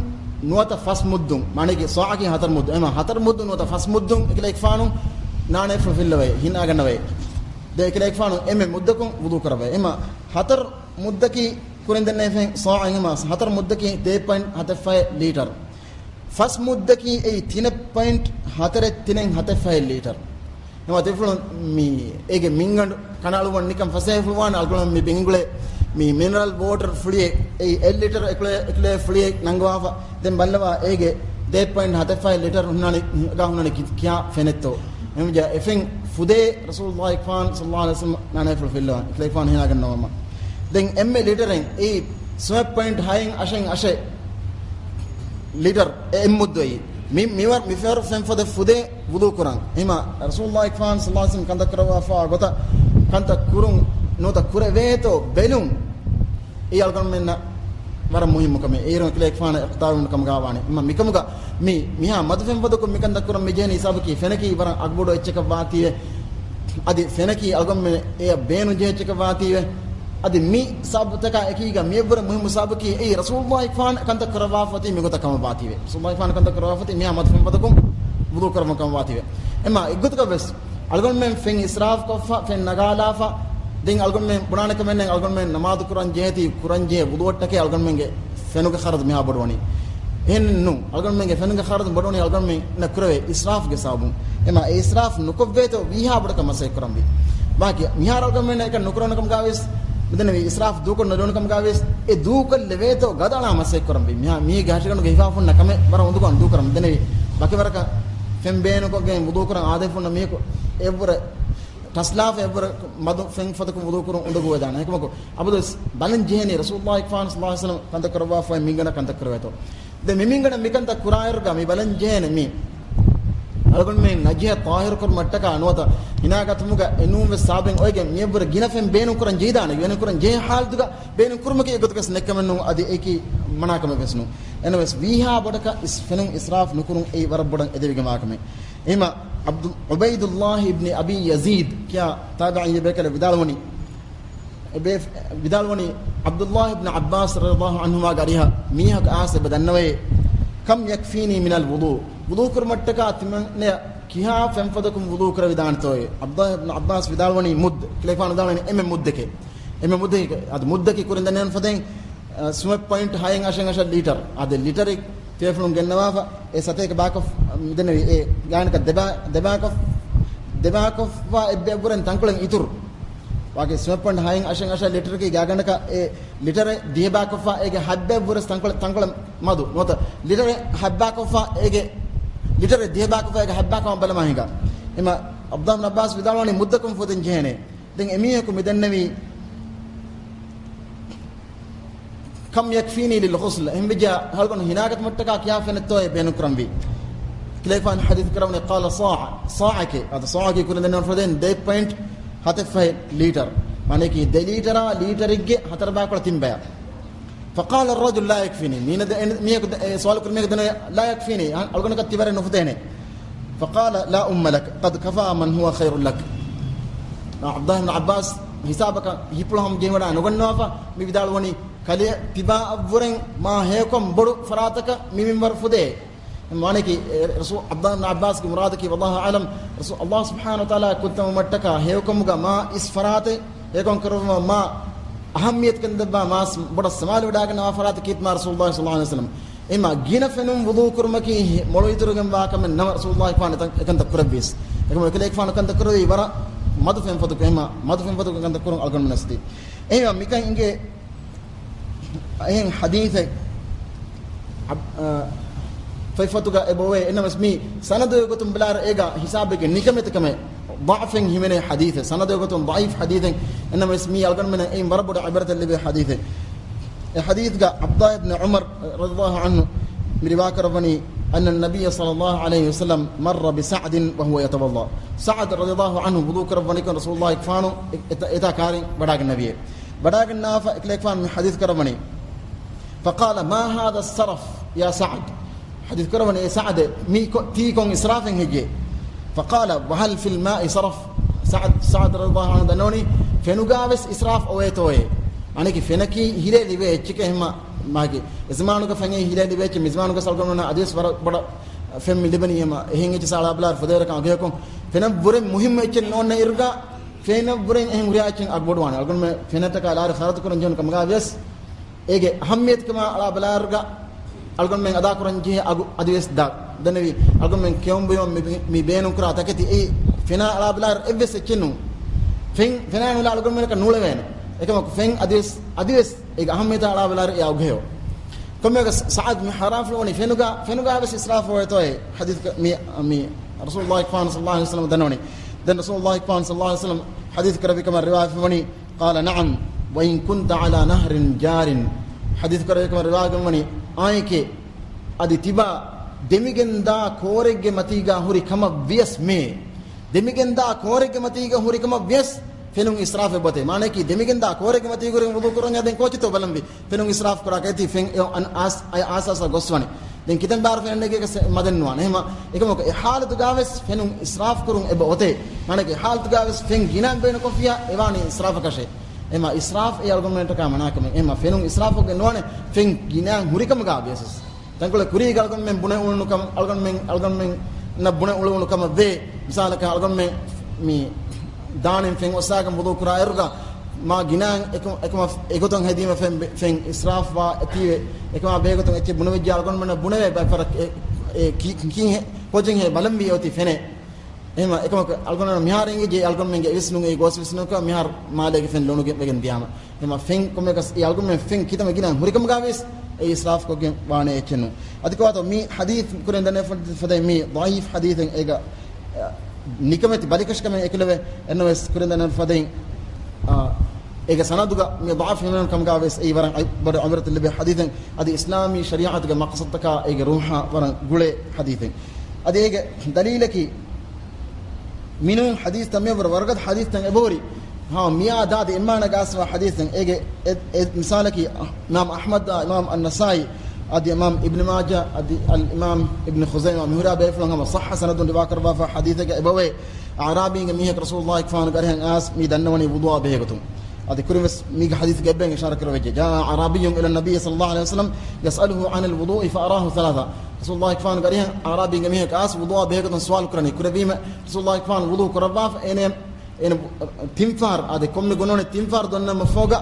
ނުވަތަ ފަސް މުއްދުން، މާނައަކީ ސާއަކީ ހަތަރު މުއްދު، އެމަ ހަތަރު މުއްދު ނުވަތަ ފަސް މުއްދުން އެކަލޭގެފާނު ނާނޭ ފުޅު ފިއްލަވައި، ހިނާގަންނަވައި. ދެ އެކަލޭގެފާނު އެންމެ މުއްދަކުން ވުޟޫ ކުރައްވައި. އެމަ ހަތަރު މުއްދަކީ ކުރިން ދެންނެވި ސާއެއް، އެމަ ހަތަރު މުއްދަކީ ދެ ޕޮއިންޓް ހަތެއް ފަހެއް ލީޓަރު. ފަސް މުއްދަކީ އެއީ ތިނެއް ޕޮއިންޓް ހަތަރެއް ތިނެއް ހަތެއް ފަހެއް ލީޓަރު. އެމަ ތިފުޅުން މި އޭގެ މިންގަނޑު ކަނޑައަޅުވަން ނިކަން ފަސޭހަފުޅު ވާނެ. އަޅުގަނޑު މި ބިނގުޅޭ މި މިނަރަލް ވޯޓަރ ފުޅިއެއް، އެއީ އެއް ލިޓަރ އެކުލެ، އެކުލެ ފުޅިއެއް ނަންގަވާފަ. ދެން ބައްލަވާ އޭގެ ދެ ޕޮއިންޓް ހަތެއް ފަހެއް ލިޓަރު ހުންނާނެ، ގާ ހުންނާނެ ކި، ކިޔާ ފެނެއްތޯ. އެމަ އެފެން ފުދޭ ރަސޫލުﷲ ފާން ޞައްލަﷲ ޢަލައިހި ވަސައްލަމަ ނާނޭ ފުޅު ފިއްލަވާނެ. އެކަލޭގެފާނު ހިނާގަންނަވަމަ. ދެން އެންމެ ލިޓަރެއް އެއީ ސުމެއް ޕޮއިންޓް ހައެއް އަށެއް އަށެއް ލިޓަރު އެއް މުއްދު އެއީ. މި، މިވަރު މި ފަހަރު ފެން ފަދަ ފުދޭ ވުޟޫ ކުރަން. އެމަ ރަސޫލުﷲ ފާން ޞައްލަﷲ ޢަލައިހި ވަސައްލަމަ ކަންތައް ކުރައްވާފާ ގޮތަށް ކަންތައް ކުރުން ނުވަތަ ކުރެވޭތޯ ބެލުން. އެއީ އަޅުގަނޑުމެންނަށް ވަރަށް މުހިއްމު ކަމެއް. އޭރުން އެކަލޭގެފާނަށް އިޤްތިދާވުން ކަމުގަ ވާނެ. އެމަ މިކަމުގަ މި، މިހާ މަދު ފެން ފަދަކުން މިކަންތައް ކުރަން މިޖެހެނީ ހިސާބަކީ ފެނަކީ ވަރަށް އަގުބޮޑު އެއްޗަކަށް ވާތީވެ. އަދި ފެނަކީ އަޅުގަނޑުމެން އެޔަށް ބޭނުން ޖެހޭ އެއްޗަކަށް ވާތީވެ. އަދި މި ސަބަބުތަކާ އެކީގަ މިއަށްވުރެ މުހިއްމު ސަބަބަކީ އެއީ ރަސޫލުﷲ ފާން ކަންތައް ކުރައްވާފަ އޮތީ މިގޮތަށް ކަމަށް ވާތީވެ. ރަސޫލުﷲ ފާން ކަންތައް ކުރައްވާފަ އޮތީ މިހާ މަދު ފެން ފަދަކުން ވުޟޫ ކުރައްވަން ކަމަށް ވާތީވެ. އެމަ އެއްގޮތަކަށް ވެސް އަޅުގަނޑުމެން ފެން އިސްރާފް ކޮށްފަ، ފެން ނަގާލާފަ، ދެން އަޅުގަނޑުމެން ބުނާނެ ކަމެއް ނެތް. އަޅުގަނޑުމެން ނަމާދު ކުރަން ޖެހޭތީ، ކުރަން ޖެހޭ ވުޟޫއަށްޓަކައި އަޅުގަނޑުމެންގެ ފެނުގެ ޚަރަދު މިހާ ބޮޑުވަނީ. އެހެން ނޫން. އަޅުގަނޑުމެންގެ ފެނުގެ ޚަރަދު ބޮޑުވަނީ އަޅުގަނޑުމެންނަށް ކުރެވޭ އިސްރާފްގެ ސަބަބުން. އެމަ އެ އިސްރާފް ނުކޮށްވޭތޯ ވީހާ ބޮޑަކަށް މަސައްކަތް ކުރަންވީ. ބާކީ މިހާރު އަޅުގަނޑުމެންނަށް އެކަން ނުކުރެވުނު ކަމުގަ ވެސް މިދެންނެވީ، އިސްރާފް ދޫކޮށް ނުލެވުނު ކަމުގަ ވެސް އެ ދޫކޮށްލެވޭތޯ ގަދައަޅާ މަސައްކަތް ކުރަންވީ. މިހާ މީގެ ހަށިގަނޑުގެ ހިފާފުންނަ ކަމެއް ވަރަށް އުނދަގޫވާން ދޫކުރަން. މިދެންނެވީ ބަކިވަރަކަށް ފެން ބޭނުންކޮށްގެން ވުޟޫ ކުރަން އާދައިފުންނަ މީހަކު އެއްވުރެ ޓަސްލާފަ އެއްވުރެ މަދު ފެން ފަދަކުން ވުޟޫ ކުރުން އުނދަގޫވެދާނެ. އެކަމަކު އަބަދުވެސް ބަލަން ޖެހޭނީ ރަސޫލުﷲ ފާން ޞައްލަﷲ ޢަލައިހި ވަސައްލަމަ ކަންތައް ކުރައްވާފައި މިންގަނޑަށް ކަންތައް ކުރެވޭތޯ. ދެން މި މިންގަނޑަށް މިކަންތައް ކުރާއިރުގަ މި ބަލަން ޖެހޭނެ މި އަޅުގަނޑުމެން ނަޖިހަ ޠާހިރު ކުރުމަށްޓަކާ ނުވަތަ ހިނާގަތުމުގަ އެނޫންވެސް ސަބަބެއް އޮވެގެން މިއަށްވުރެ ގިނަ ފެން ބޭނުން ކުރަން ޖެހިދާނެ، ބޭނުން ކުރަން ޖެހޭ ޙާލަތުގަ ބޭނުން ކުރުމަކީ އެއްގޮތަކަށް ނެތްކަމެއް ނޫން، އަދި އެއީކީ މަނާކަމެއް ވެސް ނޫން. އެނަވެސް ވީހާ ބޮޑަކަށް އިސް ފެނުން އިސްރާފް ނުކުރުން އެއީ ވަރަށް ބޮޑަށް އެދެވިގެންވާ ކަމެއް. އެހެމަ ޢަބްދު، ޢުބައިދުﷲ އިބްނި އަބީ ޔަޒީދް ކިޔާ ތާބިޢީ ބޭކަލެއް ވިދާޅުވަނީ، އެބޭ ވިދާޅުވަނީ، ޢަބްދުﷲ އިބްނު ޢައްބާސް ރަޟިޔަﷲ ޢަންހުމާގެ އަރިހަށް މީހަކު އައިސް އެބަ ދަންނަވައޭ، كم يكفيني من الوضوء؟ ވުޟޫ ކުރުމަށްޓަކާ ތިމަންނަޔަށް ކިހާ ފެންފަދަކުން ވުޟޫ ކުރެވިދާނެތޯއޭ؟ ޢަބްދުﷲ އިބްނު ޢައްބާސް ވިދާޅުވަނީ މުއްދު، އެކަލޭގެފާނު ވިދާޅުވަނީ އެންމެ މުއްދެކޭ. އެންމެ މުއްދެކޭ. އަދި މުއްދަކީ ކުރިން ދަންނަވަން ފަދައިން، އަ، ސުމެއް ޕޮއިންޓް ހައެއް އަށެއް އަށަށް ލީޓަރު. އަދި ލީޓަރެއް ތިޔަފުޅުން ގެންނަވާފަ، އެ ސަތޭކަ ބާކޮށް، މިދެންނެވި އެ ގާނަކަށް ދެބާ، ދެބާކޮށް، ދެބާކޮށްފަ އެއްބައެއްވުރެން ތަންކޮޅެއް އިތުރު. ވާގި ސުމެއް ޕޮއިންޓް ހައެއް އަށެއް އަށަށް ލީޓަރަކީ ގާގަނޑަކަށް އެ ލީޓަރެއް ދިހަ ބާކޮށްފަ އޭގެ ހަތްބައެއްވުރެސް ތަންކޮޅެއް، ތަންކޮޅެއް މަދު. ނުވަތަ ލީޓަރެއް ހަތްބާކޮށްފަ އޭގެ، ލީޓަރެއް ދިހަ ބާކޮށްފަ އޭގެ ހަތްބާކަމަށް ބަލަމާ ހިނގާ. އެމަ ޢަބްދުﷲ އިބްނު ޢައްބާސް ވިދާޅުވަނީ މުއްދަކުން ފުދެން ޖެހޭނެ. ދެން އެމީހަކު މިދެންނެވީ، كم يكفيني للغسل؟ އެހެންވެއްޖެ އަޅުގަނޑު ހިނާގަތުމަށްޓަކާ ކިހާ ފެނެއްތޯއޭ ބޭނުންކުރަންވީ؟ ކަލޭގެފާނު ޙަދީޘް ކުރައްވަނީ، قال صاع، ޞާޢެކޭ. އަދި ޞާޢަކީ ކުރިން ދެންނެވި ފަދައިން ދެ ޕޮއިންޓް ހަތެއް ފަހެއް ލީޓަރު. މާނައަކީ ދެ ލީޓަރާ ލީޓަރެއްގެ ހަތަރު ބާކޮޅަށް ތިން ބަޔަށް. فقال الرجل لا يكفيني. މީނަ ދެ، މީހަކު ދެ، އެ ސުވާލު ކުރި މީހަކު ދެންނެވި، لا يكفيني، އަ، އަޅުގަނޑަކަށް ތިބަރެއް ނުފުދޭނެ. فقال لا أم لك، قد كفى من هو خير لك. ޢަބްދުﷲ އިބްނު ޢައްބާސް ހިސާބަކަށް ހިތްޕުޅު ހަމަ ޖެހިވަޑާ ނުގަންނަވާފަ، މި ވިދާޅުވަނީ، ކަލެ ތިބާއަށްވުރެން މާ ހެޔޮކަން ބޮޑު ފަރާތަކަށް މި މިންވަރު ފުދޭ. މާނައަކީ، އެ، ރަސޫ، ޢަބްދުﷲ އިބްނު ޢައްބާސްގެ މުރާދަކީ، والله أعلم، ރަސޫ، ﷲ ސުބްޙާނަހޫ ވަތަޢާލާ ކުރިތަމަ މައްޓަކާ ހެޔޮކަމުގަ މާ އިސް ފަރާތެއް، ހެޔޮކަން ކުރުމަށް މާ އަހައްމިޔަތުކަން ދެއްވާ މާ ބޮޑަށް ސަމާލުވެޑާގަންނަވާ ފަރާތެއް ކީރިތި މާ ރަސޫލުﷲ ޞައްލަﷲ ޢަލައިހި ވަސައްލަމަ. އެމާ ގިނަ ފެނުން ވުޟޫ ކުރުމަކީ މޮޅު އިތުރުގެން ވާ ކަމެއް ނަމަ، ރަސޫލުﷲ ފާން އެތަން އެކަންތައް ކުރެއްވީސް. އެކަމަ އެކަލޭގެފާނު ކަންތައް ކުރެއްވީ ވަރަށް މަދު ފެންފޮތުގެ، އެމާ މަދު ފެންފޮތުގެ ކަންތައް ކުރުން އަޅުގަނޑު ނަސްދީ. އެހެން މިކަން އިނގޭ އެހެން ޙަދީޘެއް އަ، ފަތްފޮތުގަ އެބައޮވޭ. އެނަމަސް މީ ސަނަދުގެ ގޮތުން ބަލާއިރު އޭގަ ހިސާބެއްގެ ނިކަމެތިކަމެއް ޟަޢުފެއް ހިމެނޭ ޙަދީޘެއް. ސަނަދުގެ ގޮތުން ޟަޢީފް ޙަދީޘެއް. އެނަމަސް މީ އަޅުގަނޑުމެންނަށް އެއިން ވަރަށް ބޮޑަށް ޢިބްރަތެއް ލިބޭ ޙަދީޘެއް. އެ ޙަދީޘްގަ ޢަބްދުﷲ ބިން ޢުމަރު ރަޟިޔަﷲ ޢަންހު މި ރިވާ ކުރައްވަނީ، أن النبي صلى الله عليه وسلم مر بسعد وهو يتوضأ. ސަޢަދު ރަޟިޔަﷲ ޢަންހު ވުޟޫ ކުރައްވަނިކޮށް ރަސޫލުﷲ ފާނު އެ، އެތާ، އެތާ ކާރިން ވަޑާގެންނެވިއޭ. ވަޑާގެންނާފަ އެކަލޭގެފާނު މި ޙަދީޘް ކުރައްވަނީ. فقال ما هذا السرف يا سعد؟ ޙަދީޘް ކުރައްވަނީ، އޭ ސަޢަދޭ، މީ ކޮ، ތީ ކޮން އިސްރާފެއް ހެއްޔޭ؟ فقال وهل في الماء سرف؟ ސަޢަދު، ސަޢަދު ރަޟިޔަﷲ ޢަންހު ދަންނަވަނީ، ފެނުގާވެސް އިސްރާފް އޮވޭތޯއޭ؟ އަނެކި ފެނަކީ ހިލޭ ލިބޭ އެއްޗެކޭ. އެހެންމަ މާގެ އެޒަމާނުގަ ފެން ހިލޭ ލިބޭ އެއްޗެއް މިޒަމާނުގަ ސަލްގަނޑު އަދިވެސް ވަރަށް ބޮޑަށް ފެން މި ލިބެނީ. އެހެން އެއްޗެއް ސާޅާ ބަލާއިރު ފަދައިރަކަށް އަގުހެޔޮކޮށް ފެނަށްވުރެން މުހިއްމު އެއްޗެއް ނޯންނަ އިރުގަ ފެނަށްވުރެން އެހެން ހުރިހާ އެއްޗެއް އަގުބޮޑުވާނެ. އަޅުގަނޑުމެން ފެނަށްޓަކާ ލާރި ޚަރަދު ކުރަން ޖެހުނު ކަމުގަ ވިޔަސް އޭގެ އަހައްމިޔަތުކަމާ އަޅާ ބަލާއިރުގަ އަޅުގަނޑުމެން އަދާކުރަން ޖެހޭ އަގު އަދިވެސް ދާ. ދެންނެވި އަޅުގަނޑުމެން ކެއުން ބުއިމަށް މި، މި ބޭނުންކުރާ ތަކެތި އެއީ ފެނާ އަޅާ ބަލާއިރު އެއްވެސް އެއްޗެއް ނޫން. ފެން، ފެނާ ނުލާ އަޅުގަނޑުމެންނަކަށް ނޫޅެވޭނެ. އެކަމަކު ފެން އަދިވެސް، އަދިވެސް އޭގެ އަހައްމިޔަތާ އަޅާ ބަލާއިރު އެ އަގުހެޔޮ. ކޮންމެއަކަސް ސަޢަދު މި ޙާރާންފުޅުވަނީ ފެނުގަ، ފެނުގަވެސް އިސްރާފު އޮވޭތޯއޭ؟ ޙަދީޘް މި، މި ރަސޫލުﷲ ފާނު ޞައްލަﷲ ޢަލައިހި ވަސައްލަމަ ދަންނަވަނީ. ދެން ރަސޫލުﷲ ފާނު ޞައްލަﷲ ޢަލައިހި ވަސައްލަމަ ޙަދީޘް ކުރެއްވި ކަމަށް ރިވާޔަތްވެވަނީ، قال نعم وإن كنت على نهر جار. ޙަދީޘް ކުރެއްވި ކަމަށް ރިވާޔަތްވެވަނީ، އާނއެކޭ، އަދި ތިބާ ދެމިގެންދާ ކޯރެއްގެ މަތީގާ ހުރި ކަމަށް ވިޔަސް މޭ. ދެމިގެންދާ ކޯރެއްގެ މަތީގަ ހުރި ކަމަށް ވިޔަސް ފެނުން އިސްރާފެއް އޮތޭ. މާނައަކީ، ދެމިގެންދާ ކޯރެއްގެ މަތީގަ ހުރި ވުޟޫ ކުރަންޏާ ދެން ކޯޗެއްތޯ ބަލަންވީ. ފެނުން އިސްރާފު ކުރާކަށް އެތީ ފެން އެ އަން އާސް، އަ، އާސް އާސް ގޮސްވަނީ. ދެން ކިތަން ބާރު ފެން ނެގޭކަސް މަދެއް ނުވާނެ. އެހެމަ، އެކަމަކު އެ ޙާލަތުގާވެސް ފެނުން އިސްރާފު ކުރުން އެބަ އޮތޭ. މާނައަކީ، އެ ޙާލަތުގާވެސް ފެން ގިނަ ބޭނުންކޮށްފިޔާ އެވާނީ އިސްރާފަކަށޭ. އެހެމަ، އިސްރާފު އެ އަޅުގަނޑުމެންޓަކާ މަނާކަމެއް. އެހެމަ، ފެނުން އިސްރާފުގެ ނުވާނެ، ފެން ގިނަ ހުރިކަމުގާ ވިޔަސް. ތަންކޮޅެއް ކުރީގަ އަޅުގަނޑުމެން ބުނެ އުޅުނު ކަމަށް، އަޅުގަނޑުމެން، އަޅުގަނޑުމެންނަށް ބުނެ އުޅުނު ކަމަށް ވޭ. މިސާލަކަށް އަޅުގަނޑުމެން މި ދާނެން ފެން އޮއްސާގެން ވުޟޫ ކުރާ އިރުގަ މާ ގިނައިން އެކު، އެކުމަށް އެގޮތުން ހެދީމަ ފެން، ފެން އިސްރާފްވާ އެތީވެ، އެކަމާ ބެހޭގޮތުން އެއްޗެއް ބުނެވިއްޖެ އަޅުގަނޑުމެންނަށް ބުނެވޭ ބައެއް ފަރަށް އެ، އެ ކި، ކި، ކޮޖެން ހޭ ބަލަންވީ އޮތީ ފެނެއް. އެހެމަ އެކަމަކު އަޅުގަނޑު މިހާރު އިނގިއްޖެ އަޅުގަނޑުމެންގެ އިވިސްނުން އެ ގޯސް ވިސްނުންކަ މިހާރު މާލޭގެ ފެން ލޮނުގެ ވެގެން ދިޔާމަ. އެހެމަ ފެން ކޮމެކަސް އެ އަޅުގަނޑުމެން ފެން ކިތަންމެ ގިނަ ހުރިކަމުގާވެސް އެ އިސްރާފްކޮށްގެން ވާނެ އެއްޗެއް ނޫން. އަދި ކޮބާތޯ މި ޙަދީޘް ކުރިން ދަންނަވާ ފަދައިން މީ ޟަޢީފް ޙަދީޘެއް އޭގަ ނިކަމެތި ބަލިކަށިކަމެއް އެކުލެވޭ. އެންނަވެސް ކުރިން ދަންނަވާ ފަދައިން، އާ، އޭގެ ސަނަދުގަ މި ޟަޢީފް ހިމެނުނު ކަމުގާވެސް އެއީ ވަރަށް އަތް، ބޮޑަށް ޢިބްރަތެއް ލިބޭ ޙަދީޘެއް. އަދި އިސްލާމީ ޝަރީޢަތުގެ މަޤްޞަދުތަކާ އޭގެ ރޫޙާ ވަރަށް ގުޅޭ ޙަދީޘެއް. އަދި އޭގެ ދަލީލަކީ މިނޫން ޙަދީޘްތައް މިއަށްވުރެ ވަރަށް ގަދަ ޙަދީޘްތައް އެބަހުރި. ހާ، މިއާ ދާދި އެއްމާނަ ގާސްވާ ޙަދީޘެއް. އޭގެ އެ، އެ މިސާލަކީ، އިމާމް އަޙްމަދާ، އިމާމް އައްނަސާއީ، އަދި އިމާމް އިބްނު މާޖާ، އަދި އަލް އިމާމް އިބްނު ޚުޒައިމާ، މިހުރާ ބޭފުޅުން ހަމަ ޞައްޙަ ސަނަދުން ރިވާކުރައްވާފާ ޙަދީޘެއްގަ އެބަވޭ، އަޢުރާބީންގެ މީހަކު ރަސޫލުﷲ ފާނުގެ އަރިހަށް އައިސް މި ދަންނަވަނީ ވުޟޫއާ ބެހޭގޮތުން. އަދި ކުރިންވެސް މީގެ ޙަދީޘްގެ އެއްބައިން އިޝާރާތް ކުރެވިއްޖެ. جاء أعرابي إلى النبي صلى الله عليه وسلم يسأله عن الوضوء فأراه ثلاثا. ރަސޫލުﷲ ފާނުގެ އަރިހަށް އަޢުރާބީންގެ މީހަކު އައިސް ވުޟޫއާ ބެހޭގޮތުން ސުވާލު ކުރަނީ. ކުރެއްވީމަ ރަސޫލުﷲ ފާނު ވުޟޫ ކުރައްވާފަ އޭނަ އޭނަ ތިންފަހަރު، އާދެ، ކޮންމެ ގުނަވަނެއް ތިންފަހަރު ދޮންނަމަ ފޯގަ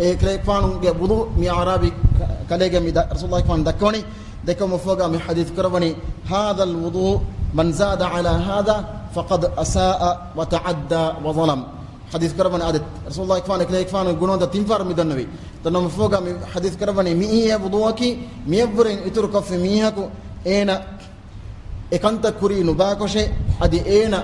އެކަލޭގެފާނުގެ ވުޟޫ މި އަޢުރާބީ ކަ، ކަލޭގެ މި ދަ، ރަސޫލުﷲ ފާނު ދައްކަވަނީ. ދެކޮމަ ފޯގަ މި ޙަދީޘް ކުރައްވަނީ، هذا الوضوء من زاد على هذا فقد أساء وتعدى وظلم. ޙަދީޘް ކުރައްވަނީ އާދެ، ރަސޫލުﷲ ފާނު އެކަލޭގެފާނުގެ ގުނަވަންތައް ތިންފަހަރު މި ދޮންނެވި. ދޮންނަމަ ފޯގަ މި ޙަދީޘް ކުރައްވަނީ މިއީ އެ ވުޟޫއަކީ މިއަށްވުރެން އިތުރުކޮށްފި މީހަކު އޭނަ އެ ކަންތައް ކުރީ ނުބާކޮށޭ، އަދި އޭނަ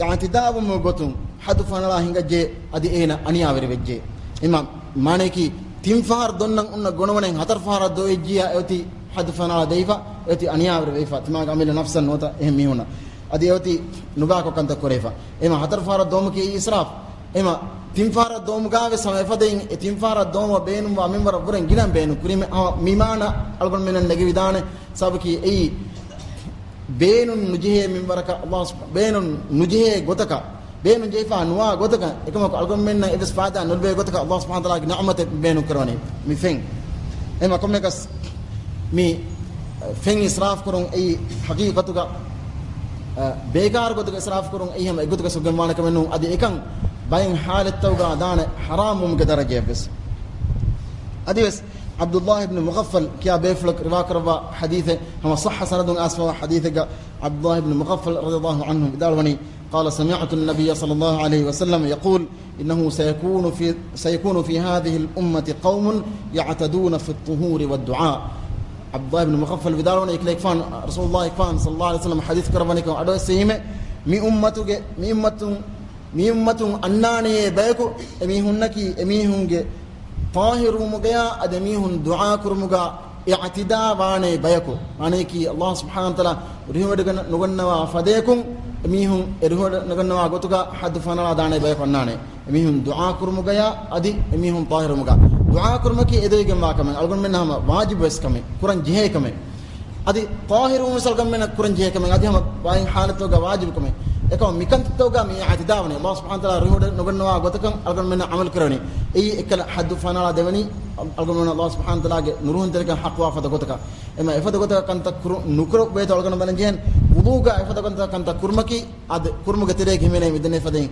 އިޢުތިދާވުމުގެ ގޮތުން ޙައްދު ފަނަޅާ ހިނގައްޖެ، އަދި އޭނަ އަނިޔާވެރިވެއްޖެ. އެމާ މާނައަކީ، ތިން ފަހަރު ދޮންނަން އޮންނަ ގޮނަވަނެއް ހަތަރު ފަހަރަށް ދޮވެއްޖިޔާ އެއޮތީ ޙައްދު ފަނަޅާ ދެވިފަ، އެއޮތީ އަނިޔާވެރިވެފަ، ތިމާގެ އަމިއްލަ ނަފްސަށް ނުވަތަ އެހެން މީހުންނަށް. އަދި އެއޮތީ ނުބާކޮށް ކަންތައް ކުރެވިފަ. އެމާ ހަތަރު ފަހަރަށް ދޮވުމަކީ އިސްރާފް. އެމާ ތިން ފަހަރަށް ދޮވުމުގާވެސް ހަމަ އެފަދައިން އެ ތިން ފަހަރަށް ދޮވުމަށް ބޭނުންވާ މިންވަރަށް ވުރެން ގިނަ ބޭނުން ކުރީމަ، އަ، މި މާނަ އަޅުގަނޑުމެންނަށް ނެގެވިދާނެ. ސަބަކީ އެއީ ބޭނުން ނުޖެހޭ މިންވަރަކަށް ﷲ ސުބް، ބޭނުން ނުޖެހޭ ގޮތަކަށް، ބޭނުން ޖެހިފާ ނުވާ ގޮތަކަށް، އެކަމަކު އަޅުގަނޑުމެންނަށް އެއްވެސް ފާއިދާ ނުލިބޭ ގޮތަކަށް ﷲ ސުބްޙާނަހޫ ވަތަޢާލާގެ ނިޢުމަތެއް ބޭނުން ކުރަވަނީ މި ފެން. އެމަ ކޮންމެކަސް މި ފެން އިސްރާފް ކުރުން އެއީ ޙަޤީޤަތުގަ، އަ، ބޭކާރު ގޮތުގަ އިސްރާފް ކުރުން އެއީ ހަމަ އެއްގޮތަކަށް ސޮއްގެންވާނެ ކަމެއް ނޫން. އަދި އެކަން ބައެއް ޙާލަތްތަކުގަ ދާނެ ޙަރާމްވުމުގެ ދަރަޖަޔަށްވެސް. އަދިވެސް ޢަބްދުﷲ އިބްނު މުޣައްފަލް ކިޔާ ބޭފުޅަކު ރިވާ ކުރައްވާ ޙަދީޘެއް، ހަމަ ޞައްޙަ ސަނަދުން އައިސްފަވާ ޙަދީޘެއްގަ ޢަބްދުﷲ އިބްނު މުޣައްފަލް ރަޟިޔަﷲ ޢަންހު ވިދާޅުވަނީ، قال سمعت النبي صلى الله عليه وسلم يقول إنه سيكون في، سيكون في هذه الأمة قوم يعتدون في الطهور والدعاء. ޢަބްދުﷲ އިބްނު މުޣައްފަލް ވިދާޅުވަނީ، އެކަލޭގެފާނު، ރަސޫލުﷲ އެކަލޭގެފާނު ޞައްލަﷲ ޢަލައިހި ވަސައްލަމަ ޙަދީޘް ކުރައްވަނީ ކޮން އަޑުއެއްސެވީމެ، މި އުއްމަތުގެ، މި އުއްމަތުން، މި އުއްމަތުން އަންނާނެޔޭ ބަޔަކު، އެމީހުންނަކީ އެމީހުންގެ ޠާހިރުވުމުގަޔާ އަދި އެމީހުން ދުޢާ ކުރުމުގަ އިޢުތިދާ ވާނެ ބަޔަކު، މާނަޔަކީ ﷲ ސުބްޙާނަހޫ ވަތަޢާލާ ރިހުވެޑިގަން ނުގަންނަވާ ފަދަޔަކުން އެމީހުން އެ ރިހުވެޑި ނުގަންނަވާ ގޮތުގަ ޙައްދު ފަނަޅާ ދާނެ ބަޔަކު އަންނާނެ. އެމީހުން ދުޢާ ކުރުމުގަޔާ އަދި އެމީހުން ޠާހިރުވުމުގަ. ދުޢާ ކުރުމަކީ އެދެވިގެންވާ ކަމެއް، އަޅުގަނޑުމެންނަށް ހަމަ ވާޖިބުވެސް ކަމެއް، ކުރަން ޖެހޭ ކަމެއް. އަދި ޠާހިރުވުން ވެސް އަޅުގަނޑުމެންނަށް ކުރަން ޖެހޭ ކަމެއް، އަދި ހަމަ ވާހިން ޙާލަތުގަ ވާޖިބު ކަމެއް. އެކަމަ މިކަންތައްތަކުގަ މި އިޢުތިދާވަނީ، ﷲ ސުބްޙާނަހޫ ވަތަޢާލާ ރިހުވެޑި ނުގަންނަވާ ގޮތަކަށް އަޅުގަނޑުމެންނަށް ޢަމަލު ކުރެވެނީ. އެއީ އެއްކަލަ ޙައްދު ފަނަޅާ ދެވެނީ، އަޅުގަނޑުމެންނަށް ﷲ ސުބްޙާނަހޫ ވަތަޢާލާގެ ނުރުހުންތެރިކަން ޙައްޤުވާ ފަދަ ގޮތަކަށް. އެމަ އެފަދަ ގޮތަކަށް ކަންތައް ކުރު، ނުކުރެވޭތޯ އަޅުގަނޑު ބަލަން ޖެހެން. ވުޟޫގަ އެފަދަ ގޮތަކަށް ކަންތައް ކުރުމަކީ، އަދި ކުރުމުގެ ތެރޭގަ ހިމެނޭ މިދެންނެވި ފަދައިން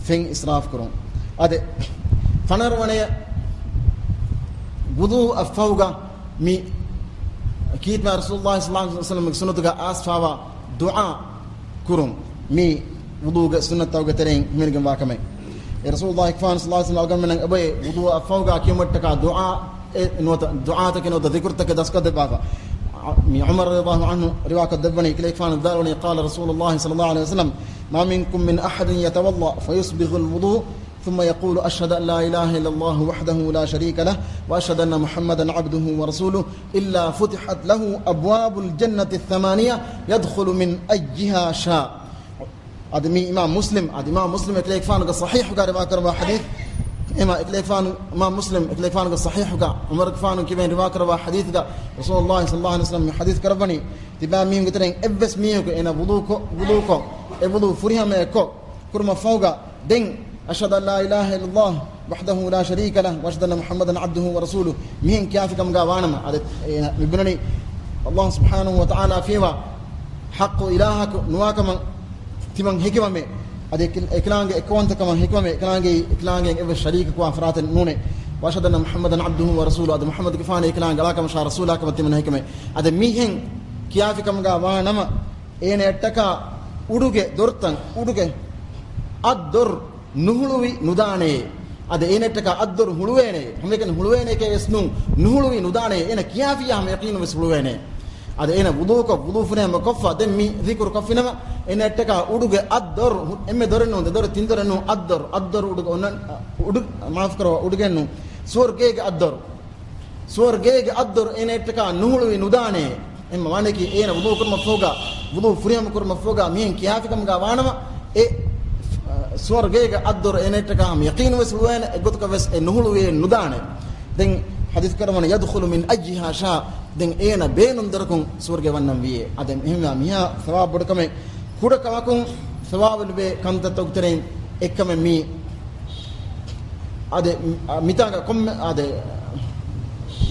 ފެން އިސްރާފު ކުރުން. އަދި ފަނަރަވަނަޔަށް ވުޟޫއަށް ފަހުގަ މި ކީރިތި މާތް ރަސޫލުﷲ ޞައްލަﷲ ޢަލައިހި ވަސައްލަމަގެ ސުންނަތުގަ އައިސްފަވާ ދުޢާ ކުރުން މި ވުޟޫގެ ސުންނަތްތަކުގެ ތެރެއިން ހިމެނިގެންވާ ކަމެއް. އެ ރަސޫލުﷲ އެކަލޭގެފާނު ޞައްލަﷲ ޢަލައިހި ވަސައްލަމަ އަޅުގަނޑުމެންނަށް އެބައޮތް ވުޟޫއަށް ފަހުގަ ކިޔުމަށްޓަކާ ދުޢާ، އެ ނުވަތަ ދުޢާތަކެއް ނުވަތަ ޛިކުރުތަކެއް ދަސްކޮށްދެއްވާފަ. މި ޢުމަރު ރަޟިޔަﷲ ޢަންހު ރިވާކޮށްދެއްވަނީ، އެކަލޭގެފާނު ވިދާޅުވަނީ، قال رسول الله صلى الله عليه وسلم، ما منكم من أحد يتوضأ فيسبغ الوضوء ثم يقول أشهد أن لا إله إلا الله وحده لا شريك له وأشهد أن محمدا عبده ورسوله إلا فتحت له أبواب الجنة الثمانية يدخل من أيها شاء. އަދި މި އިމާމް މުސްލިމް، އަދި އިމާމް މުސްލިމް އެކަލޭގެފާނުގެ ޞަޙީޙުގަ ރިވާކުރައްވާ ޙަދީޘް. އެމަ އެކަލޭގެފާނު، އިމާމް މުސްލިމް އެކަލޭގެފާނުގެ ޞަޙީޙުގަ ޢުމަރުގެފާނު ކިބެން ރިވާކުރައްވާ ޙަދީޘްގަ ރަސޫލުﷲ ޞައްލަﷲ ޢަލައިހި ވަސައްލަމަ މި ޙަދީޘް ކުރައްވަނީ، ތިބާ މީހުންގެ ތެރެއިން އެއްވެސް މީހަކު އޭނަ ވުޟޫކޮށް، ވުޟޫކޮށް، އެ ވުޟޫ ފުރިހަމައެއްކޮށް، ކުރުމަށްފަހުގަ ދެން، أشهد أن لا إله إلا الله وحده لا شريك له وأشهد أن محمدا عبده ورسوله، މިހެން ކިޔާފިކަމުގަ ވާނަމަ، އަދި އޭނަ މިބުނަނީ، ﷲ ސުބްޙާނަހޫ ވަތަޢާލާ ފިޔަވާ ޙައްޤު އިލާހަކު ނުވާކަމަށް ތިމަން ހެކިވަމޭ، އަދި އެކި، އެކަލާނގެ އެއްކައުވަންތަކަމަށް ހެކިވަމޭ، އެކަލާނގެ، އެކަލާނގެ އެއްވެސް ޝަރީކަކުވާ ފަރާތެއް ނޫނޭ. وأشهد أن محمدا عبده ورسوله، އަދި މުޙައްމަދުގެފާނު އެކަލާނގެ އަޅާކަމަށާ ރަސޫލާކަމަށް ތިމަން ހެކިވަމޭ. އަދި މިހެން ކިޔާފިކަމުގަ ވާނަމަ، އޭނައަށްޓަކާ އުޑުގެ ދޮރުތައް، އުޑުގެ އަށްދޮރު ނުހުޅުވި ނުދާނެޔޭ. އަދި އޭނައަށްޓަކާ އަށްދޮރު ހުޅުވޭނެޔޭ. ހަމައެކަނި ހުޅުވޭނެކޭ ވެސް ނޫން، ނުހުޅުވި ނުދާނެޔޭ. އޭނަ ކިޔާފިއްޔާ ހަމަ ޔަޤީނުން ވެސް ހުޅުވޭނެ. އަދި އޭނަ ވުޟޫކޮށް، ވުޟޫ ފުރިހަމަ ކޮށްފަ ދެން މި ޛިކުރު ކޮށްފިނަމަ، އޭނައަށްޓަކާ އުޑުގެ އަށްދޮރު، އެންމެ ދޮރެއް ނޫން، ދެ ދޮރެއް ތިން ދޮރެއް ނޫން، އަށްދޮރު، އަށްދޮރު އުޑުގެ އޮންނަ، އުޑު، މާފުކުރައްވާ، އުޑުގެއެއް ނޫން، ސުވަރުގޭގެ އަށްދޮރު. ސުވަރުގޭގެ އަށްދޮރު އޭނައަށްޓަކާ ނުހުޅުވި ނުދާނެ. އެހެންމަ ވާނެކީ އޭނަ ވުޟޫ ކުރުމަށްފަހުގަ، ވުޟޫ ފުރިހަމަ ކުރުމަށްފަހުގަ މިހެން ކިޔާފިކަމުގަ ވާނަމަ، އެ، އަ، ސުވަރުގޭގެ އަށްދޮރު އޭނައަށްޓަކާ ހަމަ ޔަޤީނު ވެސް ހުޅުވޭނެ، އެއްގޮތަކަށް ވެސް އެ ނުހުޅުވި ނުދާނެ. ދެން ޙަދީޘް ކުރައްވަނީ، يدخل من أيها شاء، ދެން އޭނަ ބޭނުން ދޮރަކުން ސުވަރުގެ ވަންނަން ވީއޭ. އަދި އެހެންވާ މިހާ ސަވާބު ބޮޑު ކަމެއް، ކުޑަ ކަމަކުން ސަވާބު ލިބޭ ކަންތައްތަކުގެ ތެރެއިން އެއްކަމެއް މީ. އާދެ، މި-، އާ، މިތާގަ ކޮންމެ، އާދެ،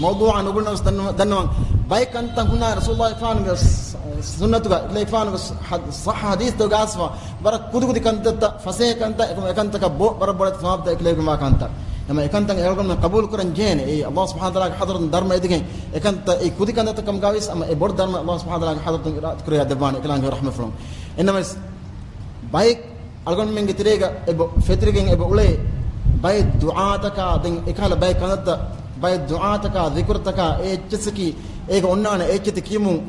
މައުޟޫޢާ ނުބުނަސް ދަންނަ-، ދަންނަވަން. ބައެއް ކަންތައް ހުންނާ ރަސޫލުﷲ ފާނުގެ ސު-، ސުންނަތުގަ، އެކަލޭފާނުގެ ސަ-، ހަ-، ޞައްޙަ ޙަދީޘްތަކުގަ އައިސްފަ ވަރަށް ކުދިކުދި ކަންތައްތައް، ފަސޭހަ ކަންތައް، އެކަމަ އެކަންތަކަށް ބޮ-، ވަރަށް ބޮޑެތި ސަވާބުތައް އެކަލޭގެންވާ ކަންތައް. އެމަ އެކަންތައް އެކަލޭގެން ޤަބޫލު ކުރަން ޖެހޭނެ. އެއީ ﷲ ސުބްޙާނަހޫ ވަތަޢާލާގެ ޙަޟްރަތުން ދަރުމަ އެދިގެން އެކަންތައް އެ ކުދި ކަންތައްތައް ކަމުގަ ވެސް އަމަ އެ ބޮޑު ދަރުމަ ﷲ ސުބްޙާނަހޫ ވަތަޢާލާގެ ޙަޟްރަތުން އިރާދަ ކުރެވި ދެއްވާނެ އެކަލާނގެ ރަޙްމަތްފުޅުން. އެންނަމަވެސް، ބައެއް އަޅުގަނޑުމެންގެ ތެރޭގަ އެބަ ފެތުރިގެން އެބަ އުޅޭ ބައެއް ދުޢާތަކާ، ދެން އެކަހަލަ ބައެއް ކަންތައްތައް، ބައެއް ދުޢާތަކާ، ޛިކުރުތަކާ އެ އެއްޗިސަކީ، އޭގަ އޮންނާނެ އެ އެއްޗިތި ކިޔުމުން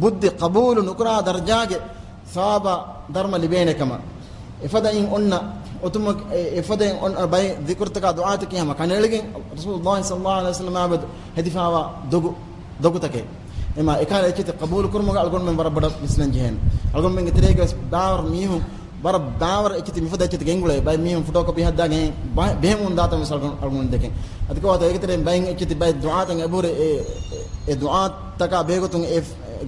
ބުއްދި ޤަބޫލު ނުކުރާ ދަރަޖާގެ ސަވާބާ ދަރުމަ ލިބޭނެ ކަމަށް. އެފަދައިން އޮންނަ އޮތުމަކީ، އެ، އެފަދައިން އޮން-، ބައެއް ޛިކުރުތަކާ ދުޢާތަކީ ހަމަ ކަނޑައެޅިގެން ރަސޫލުﷲ ޞައްލަﷲ ޢަލައިހި ވަސައްލަމާ މެދު ހެދިފާވާ ދޮގު، ދޮގުތަކެއް. އެމާ އެކަހަލަ އެއްޗިތި ޤަބޫލު ކުރުމުގަ އަޅުގަނޑުމެން ވަރަށް ބޮޑަށް ވިސްނަން ޖެހޭނެ. އަޅުގަނޑުމެންގެ ތެރޭގަ ވެސް ބާވަރު މީހުން ވަރަށް ބާވަރު އެއްޗިތި މިފަދަ އެއްޗިތި ގެންގުޅޭ. ބައެއް މީހުން ފޮޓޯ ކޮޕީ ހައްދާގެން ބަ-، ބެހެމުން ދާތަން ވެސް އަޅުގަނޑު، އަޅުގަނޑު ދެކެން. އަދި ކޮބާތޯ އޭގެ ތެރެއިން ބައެއް އެއްޗިތި ބައެއް ދުޢާތައް އެބަހުރި އެ، އެ، އެ ދުޢާތަކާ ބެހޭގޮތުން އެ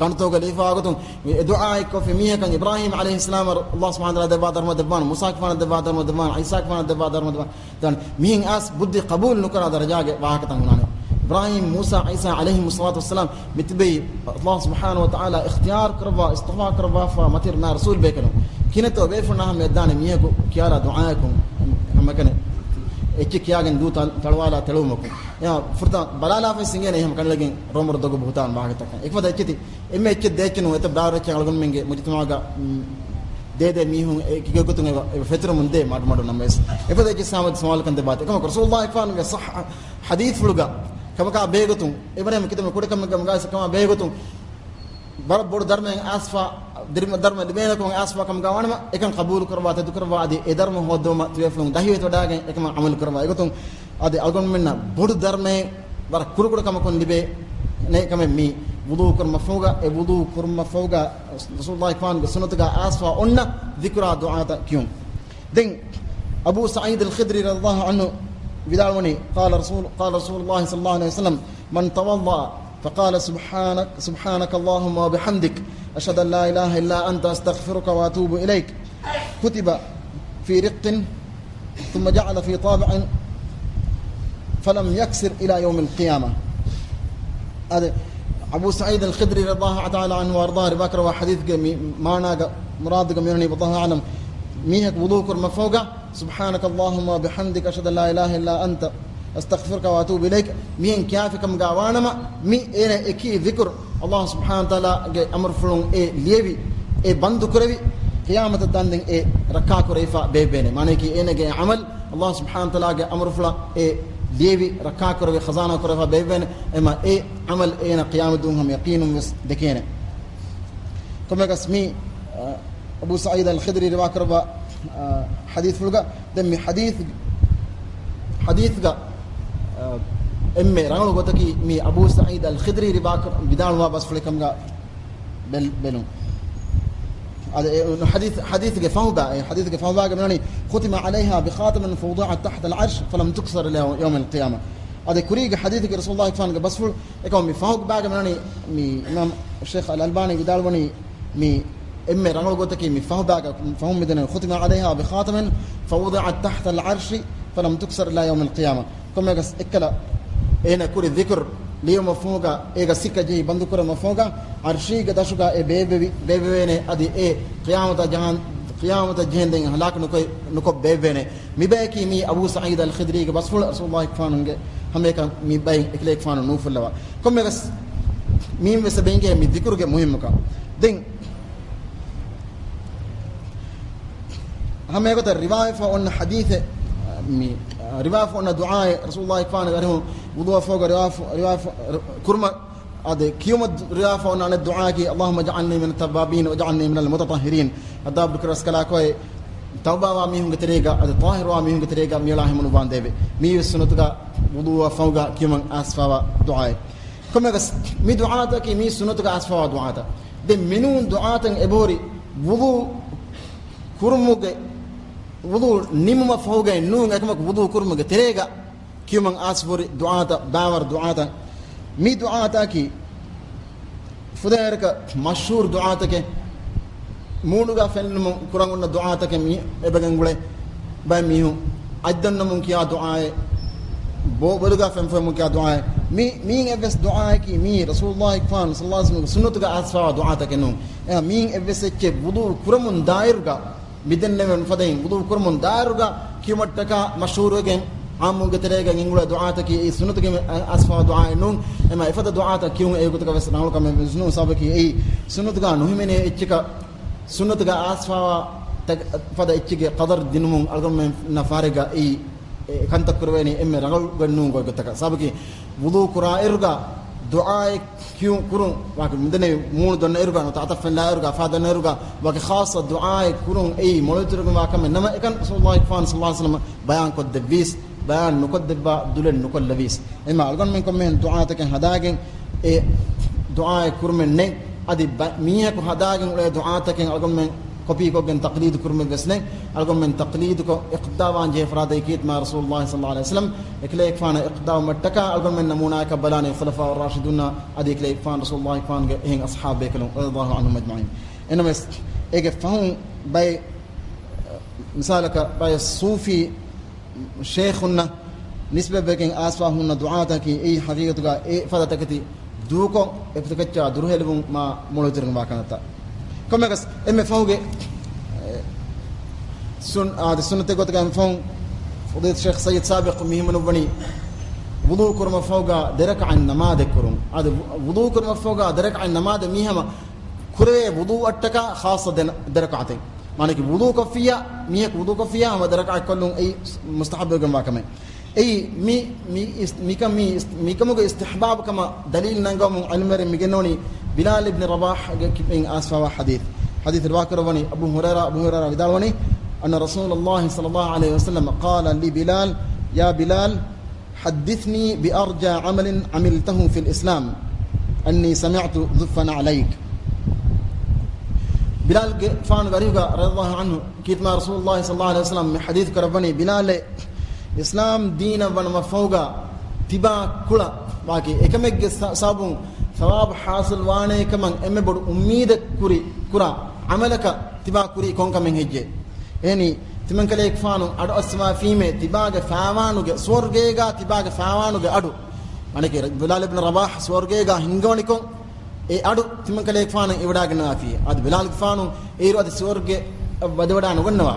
ގަނޑުތަކުގަ ލިޔެފައިވާ ގޮތުން މި އެ ދުޢާއެއް ކޮށްފި މީހަކަށް އިބްރާހީމް ޢަލައިހިއްސަލާމަށް ﷲ ސުބްޙާނަހޫ ވަތަޢާލާ ދެއްވާ ދަރުމަ ދެއްވާނެ، މޫސާގެފާނަށް ދެއްވާ ދަރުމަ ދެއްވާނެ، ޢީސާގެފާނަށް ދެއްވާ ދަރުމަ ދެއްވާނެ. ދަން މިހެން އައިސް ބުއްދި ޤަބޫލު ނުކުރާ ދަރަޖާގެ ވާހަކަތައް ހުންނާނެ. އިބްރާހީމް، މޫސާ، ޢީސާ ޢަލައިހިމުއްޞަލާތު ވައްސަލާމް މިތިބީ ﷲ ސުބްޙާނަހޫ ވަތަޢާލާ އިޚްތިޔާރު ކުރައްވާ، އިޞްޠިފާ ކުރައްވާފާ މަތިވެރި މާތް ރަސޫލް ބޭކަލުން. ކިހިނެއްތޯ ބޭފުޅުންނާ ހަމަ އެއްދާނެ މީހަކު ކިޔާލާ ދުޢާއަކުން ހަމައެކަނި. އެއްޗެއް ކިޔާގެން ދޫ ތަ-، ތަޅުވާލާ ތެޅުވުމަކުން. އެހާ ފުރަތަމަ ބަލާލާފައި ސިނގޭނެ އެހެން ކަނޑިލަގެން ރޯމަރު ދޮގު ބުހުތާން ވާހަކަތަކަށް. އެކަމަކު އެއްޗެތި އެންމެ އެއްޗެއް ދޭއްޗެއް ނޫން. އެތައް ބާރަ އެއްޗެއް އަޅުގަނޑުމެންގެ މުޖުތަމަޢުގަ، މް، ދޭދޭ މީހުން އެކި ގޮތުން އެބަ، އެބަ ފެތުރަމުން ދޭ މަޑުމަޑު ނަމަވެސް. އެފަދަ އެއްޗެއް ސާމަދު ސުވާލަކަށް ދެބާތި. އެކަމަކު ރަސޫލުﷲ ފާނުގެ ޞައްޙަ ޙަދީޘްފުޅުގަ ކަމަކާ ބެހޭގޮތުން އެވަރެމެ ކިތަންމެ ކުޑަކަމެއްގަ މަގާސް ކަމާ ބެހޭގޮތުން ވަރަށް ބޮޑު ދަރުމައެއް އާސްފާ، ދިރިމަ-، ދަރުމަ ލިބޭނެ ކަމަށް އާސްފާ ކަމުގަ ވާނަމަ، އެކަން ޤަބޫލު ކުރައްވާ، ތެދު ކުރައްވާ، އަދި އެ ދަރުމަ ހޯއްދަވުމަށް ތިބޭފުޅުން ދަހިވެތިވެވަޑައިގެން އެކަމަށް ޢަމަލު ކުރައްވާ. އެގޮތުން އަދި އަޅުގަނޑުމެންނަށް ބޮޑު ދަރުމައެއް ވަރަށް ކުރުކުޑަ ކަމަކުން ލިބޭ ނެތް ކަމެއް މީ. ވުޟޫ ކުރުމަށްފަހުގަ، އެ ވުޟޫ ކުރުމަށްފަހުގަ ރަސޫލުﷲ ފާނުގެ ސުންނަތުގަ އާސްފާ އޮންނަ ޛިކުރާ ދުޢާތައް ކިޔުން. ދެން އަބޫ ސަޢީދު އަލްޚިދްރީ ރަޟިޔަﷲ ޢަންހު ވިދާޅުވަނީ، قال رسول، قال رسول الله صلى الله عليه وسلم، من توضأ فقال سبحانك، سبحانك اللهم وبحمدك، أشهد أن لا إله إلا أنت، أستغفرك وأتوب إليك، كتب في رق ثم جعل في طابع فلم يكسر إلى يوم القيامة. އަދި އަބޫ ސަޢީދު އަލްޚިދްރީ ރަޟިޔަﷲ ތަޢާލާ ޢަންހު ވައަރްޟާހު ރިވާކުރައްވާ ޙަދީޘްގެ މި މާނާގަ، މުރާދުގަ މިވަނީ، والله أعلم، މީހަކު ވުޟޫ ކުރުމަށްފަހުގަ، سبحانك اللهم وبحمدك، أشهد أن لا إله إلا أنت، أستغفرك وأتوب إليك، މިހެން ކިޔާފި ކަމުގަ ވާނަމަ، މި އޭނަ އެކި ޛިކުރު، ﷲ ސުބްޙާނަހޫ ވަތަޢާލާގެ އަމުރުފުޅުން އެ ލިޔެވި، އެ ބަންދު ކުރެވި، ޤިޔާމަތަށް ދާންދެން އެ ރައްކާ ކުރެވިފަ ބޭއްވޭނެ. މާނައަކީ އޭނަގެ ޢަމަލް ﷲ ސުބްޙާނަހޫ ވަތަޢާލާގެ އަމުރުފުޅަށް އެ ލިޔެވި، ރައްކާ ކުރެވި، ޚަޒާނާ ކުރެވިފަ ބޭއްވޭނެ. އެމަ އެ ޢަމަލް އޭނަ ޤިޔާމަތް ދުވަހު ހަމަ ޔަޤީނުން ވެސް ދެކޭނެ. ކޮންމެއަކަސް މި، އަ، އަބޫ ސަޢީދު އަލްޚިދްރީ ރިވާކުރައްވާ، އަ، ޙަދީޘްފުޅުގަ، ދެން މި ޙަދީޘް، ޙަދީޘްގަ، އަ، އެންމެ ރަނގަޅު ގޮތަކީ މި އަބޫ ސަޢީދު އަލްޚިދްރީ ރިވާކުރ-، ވިދާޅުވާ ބަސްފުޅެއް ކަމުގަ ބެލް-، ބެލުން. އަދި އެ ޙަދީޘް، ޙަދީޘްގެ ފަހުގަ، އެ ޙަދީޘްގެ ފަހުގަ މިވަނީ، ختم عليها بخاتم فوضعت تحت العرش فلم تكسر إلى يوم القيامة. އަދި ކުރީގެ ޙަދީޘްގެ ރަސޫލުﷲ ފާނުގެ ބަސްފުޅު އެކަމަ މި ފަހުގެ ބާގަ މިވަނީ، މި އިމާމް ޝޭޚް އަލް އަލްބާނީ ވިދާޅުވަނީ، މި އެންމެ ރަނގަޅު ގޮތަކީ މި ފަހު ބާގަ، ފަހުން މިދެން، ختم عليها بخاتم فوضعت تحت العرش فلم تكسر إلى يوم القيامة. ކޮންމެއަކަސް އެއްކަލަ އޭނަ ކުރި ޛިކުރު ލިޔުމަށްފަހުގަ އޭގަ ސިއްކަ ޖެހި ބަންދުކުރުމަށްފަހުގަ ޢަރްޝީގެ ދަށުގަ އެ ބޭއްވެވި، ބޭއްވެވޭނެ. އަދި އެ ޤިޔާމަތަށް ޖަހާން، ޤިޔާމަތަށް ޖެހެންދެން ހަލާކު ނުކޮށް، ނުކޮށް ބޭއްވޭނެ. މިބަޔަކީ މީ އަބޫ ސަޢީދު އަލްޚިދްރީގެ ބަސްފުޅު ރަސޫލުﷲ ފާނުގެ ހަމައެކަން މި ބައި އެކަލޭގެފާނު ނޫފުއްލަވާ. ކޮންމެވެސް މީން ވެސް އެބަ އިނގޭ މި ޛިކުރުގެ މުހިއްމުކަން. ދެން ހަމައެގޮތަށް ރިވާވެފަ އޮންނަ ޙަދީޘެއް، މި ރިވާފަ އޮންނަ ދުޢާއެއް ރަސޫލުﷲ ފާނުގެ އަރިހުން ވުޟޫއަށްފަހުގަ ރިވާފަ، ރިވާފަ ކުރުމަށް އަދި ކިޔުމަށް ރިވާފަ އޮންނަ އަނެއް ދުޢާއަކީ، اللهم اجعلني من التوابين واجعلني من المتطهرين. އައްދާބު ބުޚާރީ ރަސްކަލާކޮއެ ތައުބާވާ މީހުންގެ ތެރޭގަ އަދި ޠާހިރުވާ މީހުންގެ ތެރޭގަ މިއުޅާ ހިމަނުއްވާނދޭވެ. މީވެސް ސުންނަތުގަ ވުޟޫއަށްފަހުގަ ކިޔުމަށް އައިސްފަވާ ދުޢާއެއް. ކޮންމެވެސް މި ދުޢާތަކީ މީ ސުންނަތުގަ އައިސްފަވާ ދުޢާތައް. ދެން މިނޫން ދުޢާތައް އެބަހުރި ވުޟޫ ކުރުމުގެ، ވުޟޫ ނިމުމަށްފަހުގައެއް ނޫން، އެކަމަކު ވުޟޫ ކުރުމުގެ ތެރޭގަ ކިޔުމަށް އައިސްފަހުރި ދުޢާތައް، ބައިވަރު ދުޢާތައް. މި ދުޢާތަކީ ފުދޭވަރަކަށް މަޝްހޫރު ދުޢާތަކެއް، މޫނުގަ ފެންނަމުން ކުރަން އޮންނަ ދުޢާތަކެއް މި އެބަ ގެންގުޅޭ. ބައެއް މީހުން އަތް ދަންނަމުން ކިޔާ ދުޢާއެއް، ބޯ-، ބޮލުގަ ފެންފޮއްވަމުން ކިޔާ ދުޢާއެއް. މި-، މީން އެއްވެސް ދުޢާއަކީ މީ ރަސޫލުﷲ ފާނު ޞައްލަﷲ ޢަލައިހި ވަސައްލަމަގެ ސުންނަތުގަ އައިސްފަވާ ދުޢާތަކެއް ނޫން. އެހާ މީން އެއްވެސް އެއްޗެއް ވުޟޫ ކުރަމުން ދާއިރުގަ މިދެންނެވެން ފަދައިން ވުޟޫ ކުރަމުން ދާއިރުގަ ކިޔުމަށްޓަކާ މަޝްހޫރުވެގެން ޢާއްމުންގެ ތެރޭގަ ގެންގުޅޭ ދުޢާތަކީ އެއީ ސުންނަތުގެ އަ-، އައިސްފަވާ ދުޢާއެއް ނޫން. އެމަ އެފަދަ ދުޢާތައް ކިޔުން އެއްގޮތަކަށް ވެސް ރަނގަޅު ކަމެއް ނޫން. ސަބަބަކީ އެއީ ސުންނަތުގަ ނުހިމެނޭ އެއްޗަކަށް، ސުންނަތުގަ އައިސްފަވާ ތަ-، ފަދަ އެއްޗެއްގެ ޤަދަރު ދިނުމުން އަޅުގަނޑުމެންނަށް ފާރެއްގަ އެއީ އެ ކަންތައް ކުރެވޭނީ އެންމެ ރަނގަޅު ގޮތް ނޫން ގޮތްގޮތަކަށް. ސަބަބަކީ ވުޟޫ ކުރާއިރުގަ ދުޢާއެއް ކިޔު-، ކުރުން ވާކި މިދެންނެވި މޫނު ދޮންނައިރުގަ، ނުވަތަ އަތަށް ފެންލާއިރުގަ، ފާ ދޮންނައިރުގަ، ވަކި ޚާއްޞަ ދުޢާއެއް ކުރުން އެއީ މޮޅުވެތިވެގެންވާ ކަމެއް ނަމަ، އެކަން ރަސޫލުﷲ ފާނު ޞައްލަﷲ ޢަލައިހި ވަސައްލަމަ ބަޔާން ކޮށްދެއްވީސް، ބަޔާން ނުކޮށްދެއްވާ ދުލެއް ނުކޮށްލެވީސް. އެމަ އަޅުގަނޑުމެން ކޮންމެހެން ދުޢާތަކެއް ހަދާގެން އެ ދުޢާއެއް ކުރުމެއް ނެތް. އަދި ބަ-، މީހަކު ހަދާގެން އުޅޭ ދުޢާތަކެއް އަޅުގަނޑުމެން ކޮޕީކޮށްގެން ތަޤްލީދު ކުރުމެއް ވެސް ނެތް. އަޅުގަނޑުމެން ތަޤްލީދުކޮށް އިޤްތިދާވާން ޖެހޭ ފަރާތަކީ މާ ރަސޫލުﷲ ޞައްލަﷲ ޢަލައިހި ވަސައްލަމަ އެކަލޭގެފާނަށް އިޤްތިދާވުމަށްޓަކާ އަޅުގަނޑުމެން ނަމޫނާއަކަށް ބަލާނެ ޚުލަފާ ރާޝިދޫން އަދި އެކަލޭގެފާނު ރަސޫލުﷲ ފާނުގެ އެހެން އަޞްޙާބު ބޭކަލުން ރަޟިޔަﷲ ޢަންހުމް އަޖްމަޢީން. އެނަމަވެސް އޭގެ ފަހުން ބައެއް މިސާލަކަށް ބައެއް ޞޫފީ ޝޭޚުންނަށް ނިސްބަތްވެގެން އައިސްފަ ހުންނަ ދުޢާތަކީ އެއީ ޙަޤީޤަތުގަ އެ ފަދަ ތަކެތި ދޫކޮށް، އެ ތަކެއްޗާ ދުރުހެލިވުން މާ މޮޅުވެތިވެގެންވާ ކަންތައްތައް. ކޮންމެއަކަސް އެންމެ ފަހުގެ، އެ، ސުން-، އާދެ، ސުންނަތެއް ގޮތުގަ އެންމެ ފަހުން ފަޟީލަތު ޝޭޚް ސައްޔިދު ސާބިޤް މި ހިމެނުއްވަނީ ވުޟޫ ކުރުމަށްފަހުގަ ދެރަކަޢަތް ނަމާދެއް ކުރުން. އަދި ވު-، ވުޟޫ ކުރުމަށްފަހުގަ ދެރަކަޢަތް ނަމާދެއް މީ ހަމަ ކުރެވޭ ވުޟޫއަށްޓަކާ ޚާއްޞަ ދެ-، ދެރަކަޢަތެއް. މާނައަކީ ވުޟޫކޮށްފިއްޔާ، މީހަކު ވުޟޫކޮށްފިއްޔާ ހަމަ ދެރަކަޢަތް ކޮށްލުން އެއީ މުސްތަޙައްބުވެގެންވާ ކަމެއް. އެއީ މި، މި އިސް-، މިކަ-، މި އިސް-، މިކަމުގެ އިސްތިޙްބާބު ކަމަށް ދަލީލު ނަންގަވަމުން ޢިލްމުވެރިން މިގެންނަވަނީ ބިލާލް އިބްނި ރަބާޙްގެ ކިބައިން އައިސްފަވާ ޙަދީޘް. ޙަދީޘް ރިވާކުރައްވަނީ އަބޫ ހުރައިރާ، އަބޫ ހުރައިރާ ވިދާޅުވަނީ، أن رسول الله صلى الله عليه وسلم قال لبلال يا بلال حدثني بأرجى عمل عملته في الإسلام أني سمعت ذف نعليك. ބިލާލްގެފާނުގެ އަރިހުގަ ރަޟިޔަﷲ ޢަންހު ކީރިތިމާ ރަސޫލުﷲ ޞައްލަﷲ ޢަލައިހި ވަސައްލަމް މި ޙަދީޘް ކުރައްވަނީ، ބިލާލޭ، އިސްލާމް ދީނަށް ވަނަމަށްފަހުގަ ތިބާ ކުޅަ ވާކި އެކަމެއްގެ ސަ-، ސަބަބުން ސަވާބު ޙާޞިލް ވާނޭ ކަމަށް އެންމެ ބޮޑު އުއްމީދެއް ކުރި ކުރާ ޢަމަލަކަށް ތިބާ ކުރީ ކޮން ކަމެއް ހެއްޔޭ؟ އެހެނީ، ތިމަންކަލޭގެފާނު އަޑު އައްސަވާފީމޭ ތިބާގެ ފާވާނުގެ، ސުވަރުގޭގާ ތިބާގެ ފާވާނުގެ އަޑު. މާނައަކީ، ބިލާލް އިބްނު ރަބާޙް ސުވަރުގޭގާ ހިންގަވަނިކޮށް، އެ އަޑު ތިމަންކަލޭގެފާނު އެވަޑާގަންނަވާފި. އަދި ބިލާލްގެފާނު އޭރު އަދި ސުވަރުގެ ވަދެވަޑާ ނުގަންނަވާ.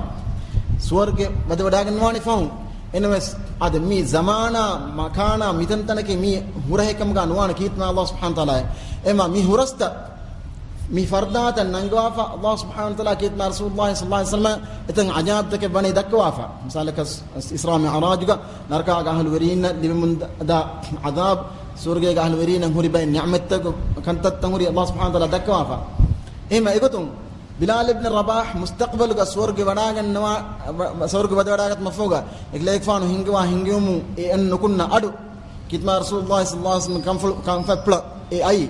ސުވަރުގެ ވަދެވަޑާގަންނަވާނެ ފަހުން، އެނަމެސް އަދި މި ޒަމާނާ، މަކާނާ، މިތަންތަނަކީ މީ ހުރަހެއް ކަމުގާ ނުވާނެ ކީރިތިމާ ﷲ ސުބްޙާނަހޫ ވަތަޢާލާ. އެމާ މި ހުރަސްތައް މި ފަރުދާތައް ނަންގަވާފަ، ﷲ ސުބްޙާނަހޫ ވަތަޢާލާ ކީރިތިމާ ރަސޫލުﷲ ޞައްލަﷲ ޢަލައިހި ވަސައްލަމަ އެތަން ޢަޖާއިބުތަކެއް ވަނީ ދައްކަވާފަ. މިސާލަކަށް، އިސްރާ މިޢުރާޖުގަ ނަރަކާގެ އަހުލުވެރީންނަށް ލިބެމުން ދާ ޢަޛާބު، ސުވަރުގޭގެ އަހުލުވެރީންނަށް ހުރި ބައެއް ނިޢުމަތްތައް، ކަންތައްތައް ހުރި ﷲ ސުބްޙާނަހޫ ވަތަޢާލާ ދައްކަވާފަ. އެހެންމަ އެގޮތުން، ބިލާލް އިބްނު ރަބާޙް މުސްތަޤްބަލުގަ ސުވަރުގެ ވަޑާގަންނަވާ، ސުވަރުގެ ވަދެވަޑާގަތުމަށްފަހުގަ، އެކަލޭގެފާނު ހިންގަވާ ހިންގިވުމުން އެ އެން ނުކުންނަ އަޑު، ކީރިތިމާ ރަސޫލުﷲ ޞައްލަﷲ ޢަލައިހި ވަސައްލަމް ކަންފަ-، ކަންފަތްޕުޅަށް އެ އައީ.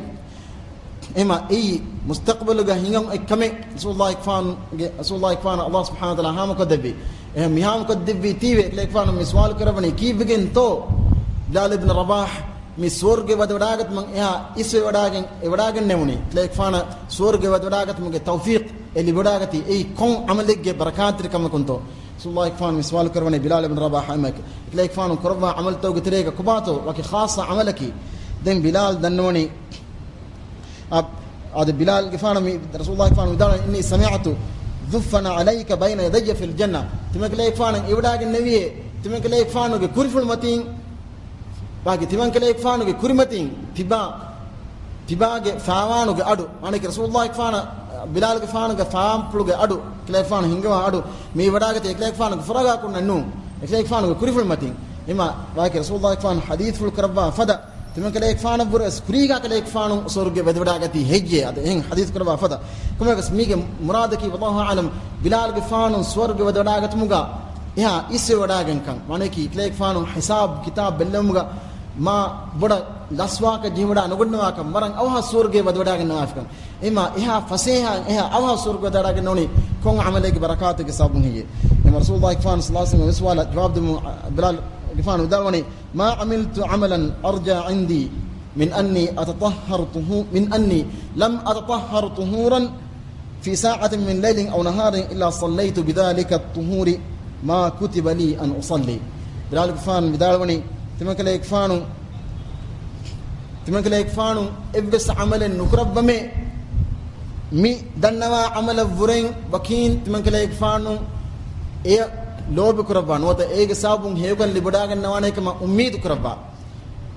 އެމާ އެއީ މުސްތަޤްބަލުގަ ހިނގަން އޮތް ކަމެއް ރަސޫލުﷲ ފާނުގެ، ރަސޫލުﷲ ފާނަށް ﷲ ސުބްޙާނަހޫ ވަތަޢާލާ ހާމަކޮށްދެއްވި. އެހެން މި ހާމަކޮށްދެއްވީ ތީވެ، އެކަލޭގެފާނު މި ސުވާލު ކުރައްވަނީ ކީއްވެގެންތޯ ބިލާލް އިބްނު ރަބާޙް މި ސުވަރުގެ ވަދެވަޑާގަތުމަށް އެހާ އިސްވެވަޑާގެން، އެވަޑާގެންނެވުނީ؟ އެކަލޭގެފާނަށް ސުވަރުގެ ވަދެވަޑާގަތުމުގެ ތައުފީޤް އެ ލިބިވަޑާގަތީ އެއީ ކޮން ޢަމަލެއްގެ ބަރަކާތްތެރިކަމަކުންތޯ؟ ރަސޫލުﷲ ފާނު މި ސުވާލު ކުރައްވަނީ ބިލާލް އިބްނު ރަބާޙް އަމެކެ. އެކަލޭގެފާނު ކުރައްވާ ޢަމަލުތަކުގެ ތެރޭގަ ކޮބާތޯ ވަކި ޚާއްޞަ ޢަމަލަކީ؟ ދެން ބިލާލް ދަންނަވަނީ، އަ، އަދި ބިލާލްގެފާނަށް މި ރަސޫލުﷲ ފާނު ވިދާޅުވި، إني سمعت ذف نعليك بين يدي في الجنة. ތިމަންކަލޭގެފާނަށް އެވަޑާގެންނެވިއޭ، ތިމަންކަލޭގެފާނުގެ ކުރިފުޅުމަތީން، ވާގި ތިމަންކަލޭގެފާނުގެ ކުރިމަތީން ތިބާ، ތިބާގެ ފާވާނުގެ އަޑު، މާނައަކީ ރަސޫލުﷲ ފާނަށް، ބިލާލްގެފާނުގެ ފާންޕުޅުގެ އަޑު، އެކަލޭގެފާނު ހިންގަވާ އަޑު، މި ވަޑާގަތީ އެކަލޭގެފާނުގެ ފުރަގާކުންނަށް ނޫން، އެކަލޭގެފާނުގެ ކުރިފުޅުމަތީން. އެމާ ވާގި ރަސޫލުﷲ ފާނު ޙަދީޘްފުޅު ކުރައްވާ ފަދަ، ތިމަންކަލޭގެފާނަށްވުރެ ވެސް ކުރީގާ ކަލޭގެފާނު ސުވަރުގެ ވަދެވަޑާގަތީ ހެއްޔޭ؟ އަދި އެހެން ޙަދީޘް ކުރައްވާ ފަދަ. ކޮންމެވެސް މީގެ މުރާދަކީ، ވަﷲ އަޢުލަމް، ބިލާލްގެފާނު ސުވަރުގެ ވަދެވަޑާގަތުމުގަ އެހާ އިސްވެވަޑާގެންކަން. މާނައަކީ، އެކަލޭގެފާނު ޙިސާބު ކިތާބު ބެއްލެވުމުގަ މާ ބޮޑަށް ލަސްވާކަށް ޖެހިވަޑާ ނުގަންނަވާކަން، ވަރަށް އަވަހަށް ސުވަރުގެ ވަދެވަޑާގަންނަވާފިކަން. އެމާ އެހާ ފަސޭހައިން އެހާ އަވަހަށް ސުވަރުގެ ވަދެވަޑާގަންނަވަނީ ކޮން ޢަމަލެއްގެ ބަރަކާތެއްގެ ސަބަބުން ހެއްޔޭ؟ އެމާ ރަސޫލުﷲ ފާނު ޞައްލަﷲ ޢަލައިހި ވަސައްލަމް މި ސުވާލަށް ޖަވާބު ދެމުން، ބިލާލްގެފާނު ވިދާޅުވަނީ، ما عملت عملا أرجى عندي من أني أتطهر طهو-، من أني لم أتطهر طهورا في ساعة من ليل أو نهار إلا صليت بذلك الطهور ما كتب لي أن أصلي. ބިލާލްގެފާނު ވިދާޅުވަނީ، ތިމަންކަލޭގެފާނު، ތިމަންކަލޭގެފާނު އެއްވެސް ޢަމަލެއް ނުކުރައްވަމޭ، މި ދަންނަވާ ޢަމަލަށްވުރެން ވަކީން ތިމަންކަލޭގެފާނު އެ ލޯބި ކުރައްވާ ނުވަތަ އޭގެ ސަބަބުން ހެޔޮކަން ލިބިވަޑާގަންނަވާނޭ ކަމަށް އުއްމީދު ކުރައްވާ.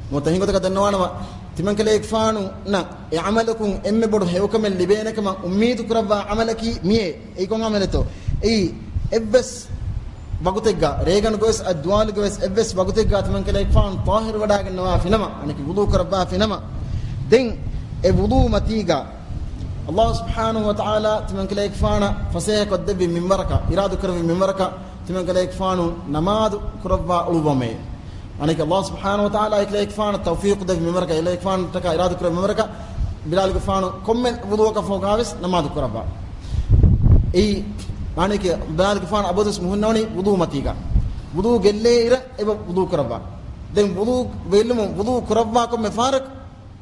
ނުވަތަ ހިނގޮތަކަށް ދަންނަވާނަމަ، ތިމަންކަލޭގެފާނުންނަށް އެ ޢަމަލަކުން އެންމެ ބޮޑު ހެޔޮކަމެއް ލިބޭނެ ކަމަށް އުއްމީދު ކުރައްވާ ޢަމަލަކީ މިއޭ. އެއީ ކޮން ޢަމަލެއްތޯ؟ އެއީ އެއްވެސް ވަގުތެއްގަ، ރޭގަނޑުގަވެސް އައްދުވާލުގަވެސް އެއްވެސް ވަގުތެއްގަ ތިމަންކަލޭގެފާނު ޠާހިރުވަޑާގަންނަވާފިނަމަ، އަނެކި ވުޟޫ ކުރައްވާފިނަމަ، ދެން އެ ވުޟޫ މަތީގަ ﷲ ސުބްޙާނަހޫ ވަތަޢާލާ ތިމަންކަލޭގެފާނަށް ފަސޭހަކޮށްދެއްވި މިންވަރަކަށް، އިރާދަކުރެއްވި މިންވަރަކަށް ތިމަންކަލޭގެފާނު ނަމާދު ކުރައްވާ އުޅުއްވަމޭ. އަނެކެ ﷲ ސުބްޙާނަހޫ ވަތަޢާލާ އެކަލޭގެފާނަށް ތައުފީޤު ދެއްވި މިންވަރަކަށް، އެކަލޭގެފާނަށްޓަކާ އިރާދަކުރެއްވި މިންވަރަކަށް ބިލާލްގެފާނު ކޮންމެ ވުޟޫއަކަށްފަހުގަވެސް ނަމާދު ކުރައްވާ. އެއީ، އަނެކެ ބިލާލްގެފާނު އަބަދުވެސް މި ހުންނަވަނީ ވުޟޫ މަތީގަ. ވުޟޫ ގެއްލޭ އިރަށް އެބަ ވުޟޫ ކުރައްވާ. ދެން ވުޟޫ ގެއްލުމުން، ވުޟޫ ކުރައްވާ ކޮންމެ ފަހަރަކު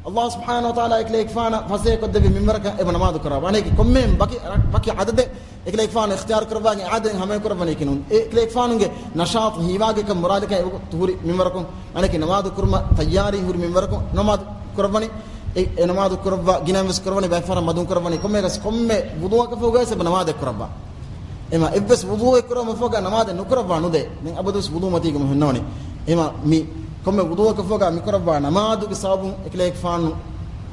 ﷲ ސުބްޙާނަހޫ ވަތަޢާލާ އެކަލޭގެފާނަށް ފަސޭހަކޮށްދެއްވި މިންވަރަކަށް އެބަ ނަމާދު ކުރައްވާ. އަނެކެ ކޮންމެ ވަކި، ވަކި ޢަދަދެއް އެކަލޭގެފާނު އިޚްތިޔާރު ކުރައްވާގެން އާދެން ހަމައެކު ކުރައްވަނީ ކިނުން. އެ އެކަލޭގެފާނުގެ ނަޝާޠު ހީވާގިކަން މުރާދަކަށް އެވަގުތު ހުރި މިންވަރަކުން، އަނެކެ ނަމާދު ކުރުމަށް ތައްޔާރީ ހުރި މިންވަރަކުން ނަމާދު ކުރައްވަނީ. އެ، އެ ނަމާދު ކުރައްވާ ގިނައިން ވެސް ކުރައްވަނީ، ބައެއް ފަހަރަށް މަދުން ކުރައްވަނީ. ކޮންމެއަކަސް ކޮންމެ ވުޟޫއަކަށްފަހުގަވެސް އެބަ ނަމާދެއް ކުރައްވާ. އެމަ އެއްވެސް ވުޟޫއެއް ކުރުމަށްފަހުގަ ނަމާދެއް ނުކުރައްވާ ނުދޭ. ދެން އަބަދުވެސް ވުޟޫ މަތީގަ ހުންނަވަނީ. އެމަ މި ކޮންމެ ވުޟޫއަކަށްފަހުގަ މިކުރައްވާ ނަމާދުގެ ސަބަބުން އެކަލޭގެފާނު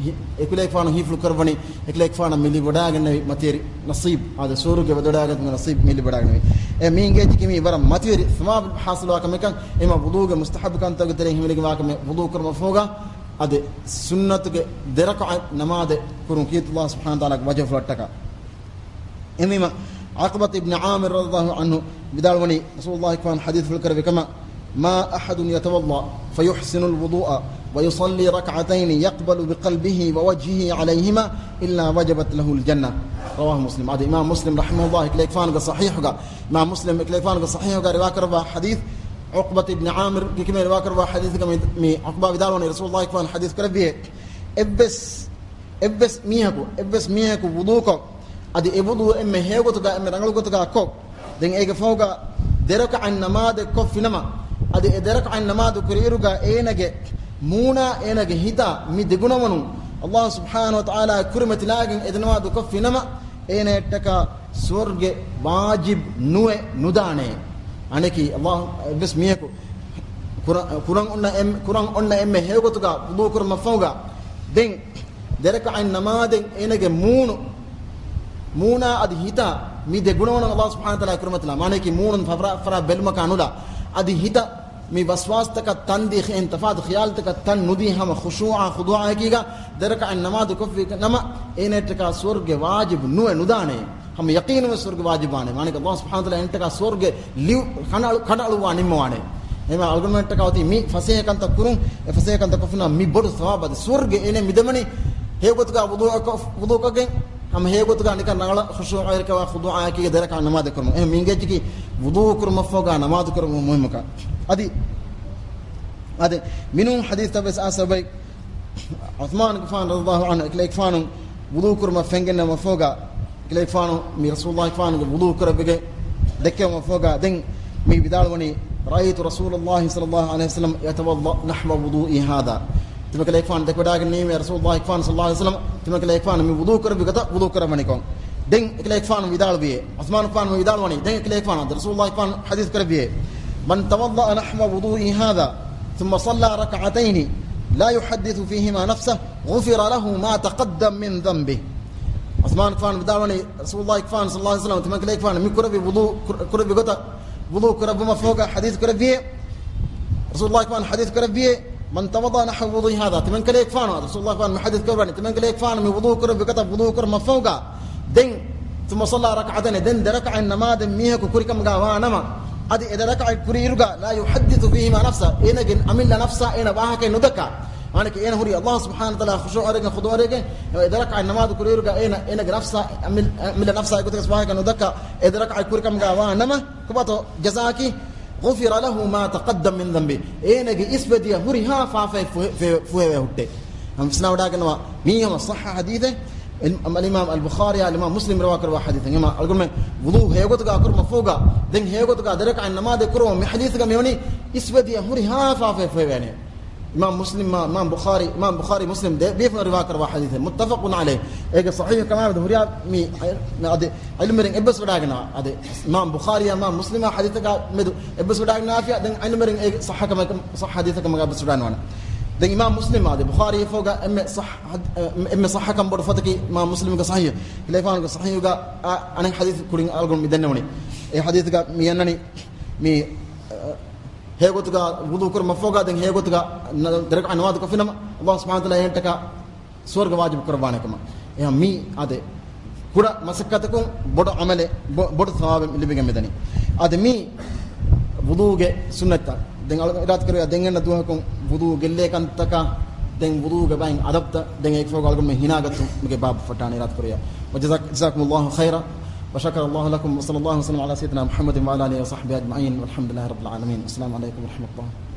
ހި-، އެކަލޭގެފާނު ހީފުޅު ކުރައްވަނީ، އެކަލޭގެފާނަށް މި ލިބިވަޑައިގަންނެވި މަތިވެރި ނަސީބު. އާދެ، ސުވަރުގެ ވަދެވަޑައިގަތުމުގެ ނަސީބު މި ލިބިވަޑައިގަންނެވި. އެ މީގެ މީ ވަރަށް މަތިވެރި ސަވާބު ހާސިލުވާ ކަމެކަން، އެމަ ވުޟޫގެ މުސްތަޙައްބު ކަންތަކުގެ ތެރެއިން ހިމެނިގެންވާ ކަމެއް ވުޟޫ ކުރުމަށްފަހުގަ އަދި ސުންނަތުގެ ދެ ރަކަޢަތް ނަމާދެއް ކުރުން ކީރިތި ﷲ ސުބްޙާނަހޫ ވަތަޢާލާގެ ވަޖްހުފުޅަށްޓަކާ. އެމީމަ ޢުޤްބަތު އިބްނު ޢާމިރު ރަޟިޔަﷲ ޢަންހު ވިދާޅުވަނީ، ރަސޫލުﷲ ފާން ޙަދީޘްފުޅު ކުރެއްވި ކަމަށް، "ما أحد يتوضأ فيحسن الوضوء ويصلي ركعتين يقبل بقلبه ووجهه عليهما إلا وجبت له الجنة." رواه مسلم. އަދި އިމާމް މުސްލިމް ރަޙިމަހުﷲ އެކަލޭގެފާނުގެ ޞަޙީޙުގަ، އިމާމް މުސްލިމް އެކަލޭގެފާނުގެ ޞަޙީޙުގަ ރިވާކުރައްވާ ޙަދީޘް، ޢުޤްބަތު އިބްނު ޢާމިރު ކިކިމޭ ރިވާކުރައްވާ ޙަދީޘްގަ މި، މި ޢުޤްބާ ވިދާޅުވަނީ، ރަސޫލުﷲ ފާން ޙަދީޘް ކުރެއްވިއޭ، އެއްވެސް އެއްވެސް މީހަކު، އެއްވެސް މީހަކު ވުޟޫކޮށް، އަދި އެ ވުޟޫ އެންމެ ހެޔޮގޮތުގަ، އެންމެ ރަނގަޅު ގޮތުގަ ކޮށް، ދެން އޭގެ ފަހުގަ ދެ ރަކަޢަތް ނަމާދެއް ކޮށްފިނަމަ، އަދި އެ ދެ ރަކަޢަތް ނަމާދު ކުރިއިރުގަ އޭނަގެ މޫނާ އޭނަގެ ހިތާ މި ދެގުނަވަނުން ﷲ ސުބްޙާނަހޫ ވަތަޢާލާ ކުރިމަތިލާގެން އެ ދެ ނަމާދު ކޮށްފިނަމަ، އޭނައަށްޓަކާ ސުވަރުގެ ވާޖިބް ނުވެ ނުދާނެ. އަނެކީ ﷲ، އެއްވެސް މީހަކު ކުރަ-، ކުރަން އޮންނަ އެން-، ކުރަން އޮންނަ އެންމެ ހެޔޮގޮތުގަ ވުޟޫ ކުރުމަށްފަހުގަ ދެން ދެ ރަކަޢަތް ނަމާދެއް އޭނަގެ މޫނު، މޫނާ އަދި ހިތާ މި ދެ ގުނަވަނުން ﷲ ސުބްޙާނަހޫ ވަތަޢާލާ ކުރިމަތިލާ، މާނައަކީ މޫނުން ފަރާ-، ފަރާ ބެލުމަކާ ނުލާ، އަދި ހިތަށް މި ވަސްވާސްތަކަށް ތަންދީ، އެހެން ތަފާތު ޚިޔާލުތަކަށް ތަން ނުދީ، ހަމަ ޚުޝޫޢާ ޚުޟޫޢާއެކީގަ ދެ ރަކަޢަތް ނަމާދު ކޮށްފި ނަމަ، އޭނައަށްޓަކާ ސުވަރުގެ ވާޖިބު ނުވެ ނުދާނެ. ހަމަ ޔަޤީނުވެ ސުވަރުގެ ވާޖިބުވާނެ. މާނައަކީ ﷲ ސުބްޙާނަހޫ ވަތަޢާލާ އޭނައަށްޓަކާ ސުވަރުގެ ލިޔު ކަނޑައަޅު-، ކަނޑައަޅުއްވާ ނިންމަވާނެ. އެމަ އަޅުގަނޑުމެންޓަކާ އޮތީ މި ފަސޭހަކަންތައް ކުރުން، އެ ފަސޭހަކަންތައް ކޮށްފިނަމަ މި ބޮޑު ސަވާބު އަދި ސުވަރުގެ އޭނަ މި ދެމަނި ހެޔޮގޮތުގަ ވުޟޫ ކޮށް-، ވުޟޫކޮށްގެން ހަމަ ހެޔޮގޮތުގަ ނިކަން ރަނގަޅަށް ޚުޝޫޢާ އެރިކަވާ ޚުޟޫޢާއެކީގަ ދެ ރަކަޢަތް ނަމާދެއް ކުރުމަށް. އެހެން މި އިނގޭތީކީ ވުޟޫ ކުރުމަށްފަހުގަ ނަމާދު ކުރުމަށް މުހިއްމުކަން. އަދި، އަދި މިނޫން ޙަދީޘްތައް ވެސް އާ ސަބަބައި ޢުޘްމާނުގެފާނު ރަޟިޔަﷲ ޢަންހު އެކަލޭގެފާނު ވުޟޫ ކުރުމަށް ފެންގެންނެވުމަށްފަހުގަ، އެކަލޭގެފާނު މި ރަސޫލުﷲ ފާނުގެ ވުޟޫ ކުރެއްވިގެން ދެއްކެވުމަށްފަހުގަ، ދެން މި ވިދާޅުވަނީ، "رأيت رسول الله صلى الله عليه وسلم يتوضأ نحو وضوئي هذا." ތިމަން ކަލޭގެފާނު ދެކެވަޑައިގެންނެވީމޭ ރަސޫލުﷲ ފާނު ޞައްލަﷲ ޢަލައިހި ވަސައްލަމަ، ތިމަން ކަލޭގެފާނު މި ވުޟޫ ކުރެއްވި ގޮތަށް ވުޟޫ ކުރައްވަނިކޮށް. ދެން އެކަލޭގެފާނު ވިދާޅުވިއޭ، ޢުޘްމާނު ފާނު ވިދާޅުވަނީ، ދެން އެކަލޭގެފާނު އަދި ރަސޫލުﷲ ފާނު ޙަދީޘް ކުރެއްވިއޭ، "من توضأ نحو وضوئي هذا ثم صلى ركعتين لا يحدث فيهما نفسه غفر له ما تقدم من ذنبه." ޢުޘްމާނު ފާނު ވިދާޅުވަނީ، ރަސޫލުﷲ ފާނު ޞައްލަﷲ ޢަލައިހި ވަސައްލަމަ ތިމަން ކަލޭގެފާނު މި ކުރެއްވި ވުޟޫ ކުރ-، ކުރެއްވި ގޮތަށް ވުޟޫ ކުރެއްވުމަށްފަހުގަ ޙަދީޘް ކުރެއްވިއޭ، ރަސޫލުﷲ ފާނު ޙަދީޘް ކުރެއްވިއޭ، "من توضأ نحو وضوئي هذا." ތިމަން ކަލޭގެފާނު، ރަސޫލުﷲ ފާނު މި ޙަދީޘް ކުރެއްވަނީ، ތިމަން ކަލޭގެފާނު މި ވުޟޫ ކުރެއްވި ގޮތަށް ވުޟޫ ކުރުމަށްފަހުގަ، ދެން، "ثم صلى ركعتين." ދެން ދެ ރަކަޢަތް ނަމާދެއް މީހަކު ކުރިކަމުގަ ވާ ނަމަ، އަދި އެ ދެ ރަކަޢަތް ކުރިއިރުގަ، "لا يحدث فيهما نفسه." އޭނަގެ އަމިއްލަ ނަފްސާ އޭނަ ވާހަކައެއް ނުދައްކާ. މާނައަކީ އޭނަ ހުރީ ﷲ ސުބްޙާނަހޫ ވަތަޢާލާ ޚުޝޫޢުވެރިގެން ޚުޟޫޢުވެރިގެން އެ ދެ ރަކަޢަތް ނަމާދު ކުރިއިރުގަ އޭނަ، އޭނަގެ ނަފްސާ އަމިއްލަ، އަމިއްލަ ނަފްސާ އެގޮތަކަސް ވާހަކަ ނުދައްކާ އެ ދެ ރަކަޢަތް ކުރިކަމުގަ ވާ ނަމަ، ކޮބާތޯ ޖަޒާއަކީ؟ "غفر له ما تقدم من ذنبه." އޭނަގެ އިސްވެދިޔަ ހުރިހާ ފާފައެއް ފުހެ-، ފެ-، ފުހެވޭ ހުއްޓޭ. ހަމަ ވިސްނާވަޑައިގަންނަވާ، މީ ހަމަ ޞައްޙަ ޙަދީޘެއް. އިމް-، އަލްއިމާމް އަލްބުޚާރީއާ އަލްއިމާމް މުސްލިމް ރިވާކުރައްވާ ޙަދީޘެއް. އެމަ އަޅުގަނޑުމެން ވުޟޫ ހެޔޮގޮތުގަ ކުރުމަށްފަހުގަ، ދެން ހެޔޮގޮތުގަ ދެ ރަކަޢަތް ނަމާދެއް ކުރުމަށް މި ޙަދީޘުގަ މިވަނީ އިސްވެދިޔަ ހުރިހާ ފާފައެއް ފުހެވޭނެ. އިމާމް މުސްލިމް، މާ-، އިމާމް ބުޚާރީ، އިމާމް ބުޚާރީ މުސްލިމް ދެ ބޭފުޅުން ރިވާކުރައްވާ ޙަދީޘެއް. متفق عليه. އޭގެ ޞަޙީޙު ކަމާމެދު ހުރިހާ މި އަދި ޢިލްމުވެރިން އެއްބަސްވަޑައިގަންނަވާ. އަދި އިމާމް ބުޚާރީއާ އިމާމް މުސްލިމާ ޙަދީޘަކާ މެދު އެއްބަސްވަޑައިގަންނަވާފިޔާ، ދެން ޢިލްމުވެރިން އޭގެ ޞައްޙަ ކަމަކަށް، ޞައްޙަ ޙަދީޘަކަށް މަގާ އެއްބަސްވަޑައިނުވާނެ. ދެން އިމާމް މުސްލިމް އާދެ، ބުޚާރީ ފޯގަ އެންމެ ޞައްޙަ ޙަދީ-، އެންމެ ޞައްޙަކަން ބޮޑު ފޮތަކީ އިމާމް މުސްލިމްގެ ޞަޙީޙު. ޚިލާފާނުގެ ޞަޙީޙުގަ އަ-، އަނެއް ޙަދީޘް ކުރިން އަޅުގަނޑު މި ދެންނެވުނީ. އެ ޙަދީޘްގަ މި އަންނަނީ މި، އަ، ހެޔޮގޮތުގަ ވުޟޫ ކުރުމަށްފަހުގަ ދެން ހެޔޮގޮތުގަ ދެ ރަކަޢަތް ނަމާދު ކޮށްފިނަމަ، ﷲ ސުބްޙާނަހޫ ވަތަޢާލާ އޭނައަށްޓަކާ ސުވަރުގެ ވާޖިބު ކުރައްވާނެ ކަމަށް. އެހެން މީ އާދެ، ކުޑަ މަސައްކަތަކުން ބޮޑު ޢަމަލެއް، ބޮ-، ބޮޑު ސަވާބެއް ލިބިގެން މިދަނީ. އާދެ، މީ ވުޟޫގެ ސުންނަތްތައް. ދެން އަޅުގަނޑު އިރާދަ ކުރެއްވިޔާ ދެން އަނެއް ދުވަހަކުން ވުޟޫ ގެއްލޭ ކަންތަކާ، ދެން ވުޟޫގެ ބައިން އަދަބުތައް، ދެން އޭގެ ފަހުގަ އަޅުގަނޑުމެން ހިނާގަތުމުގެ ބާބު ފައްޓާނެ އިރާދަ ކުރެއްވިޔާ. وجزاك-، جزاكم الله خيرا. وشكر الله لكم وصلى الله وسلم على سيدنا محمد وعلى آله وصحبه أجمعين والحمد لله رب العالمين. السلام عليكم ورحمة الله.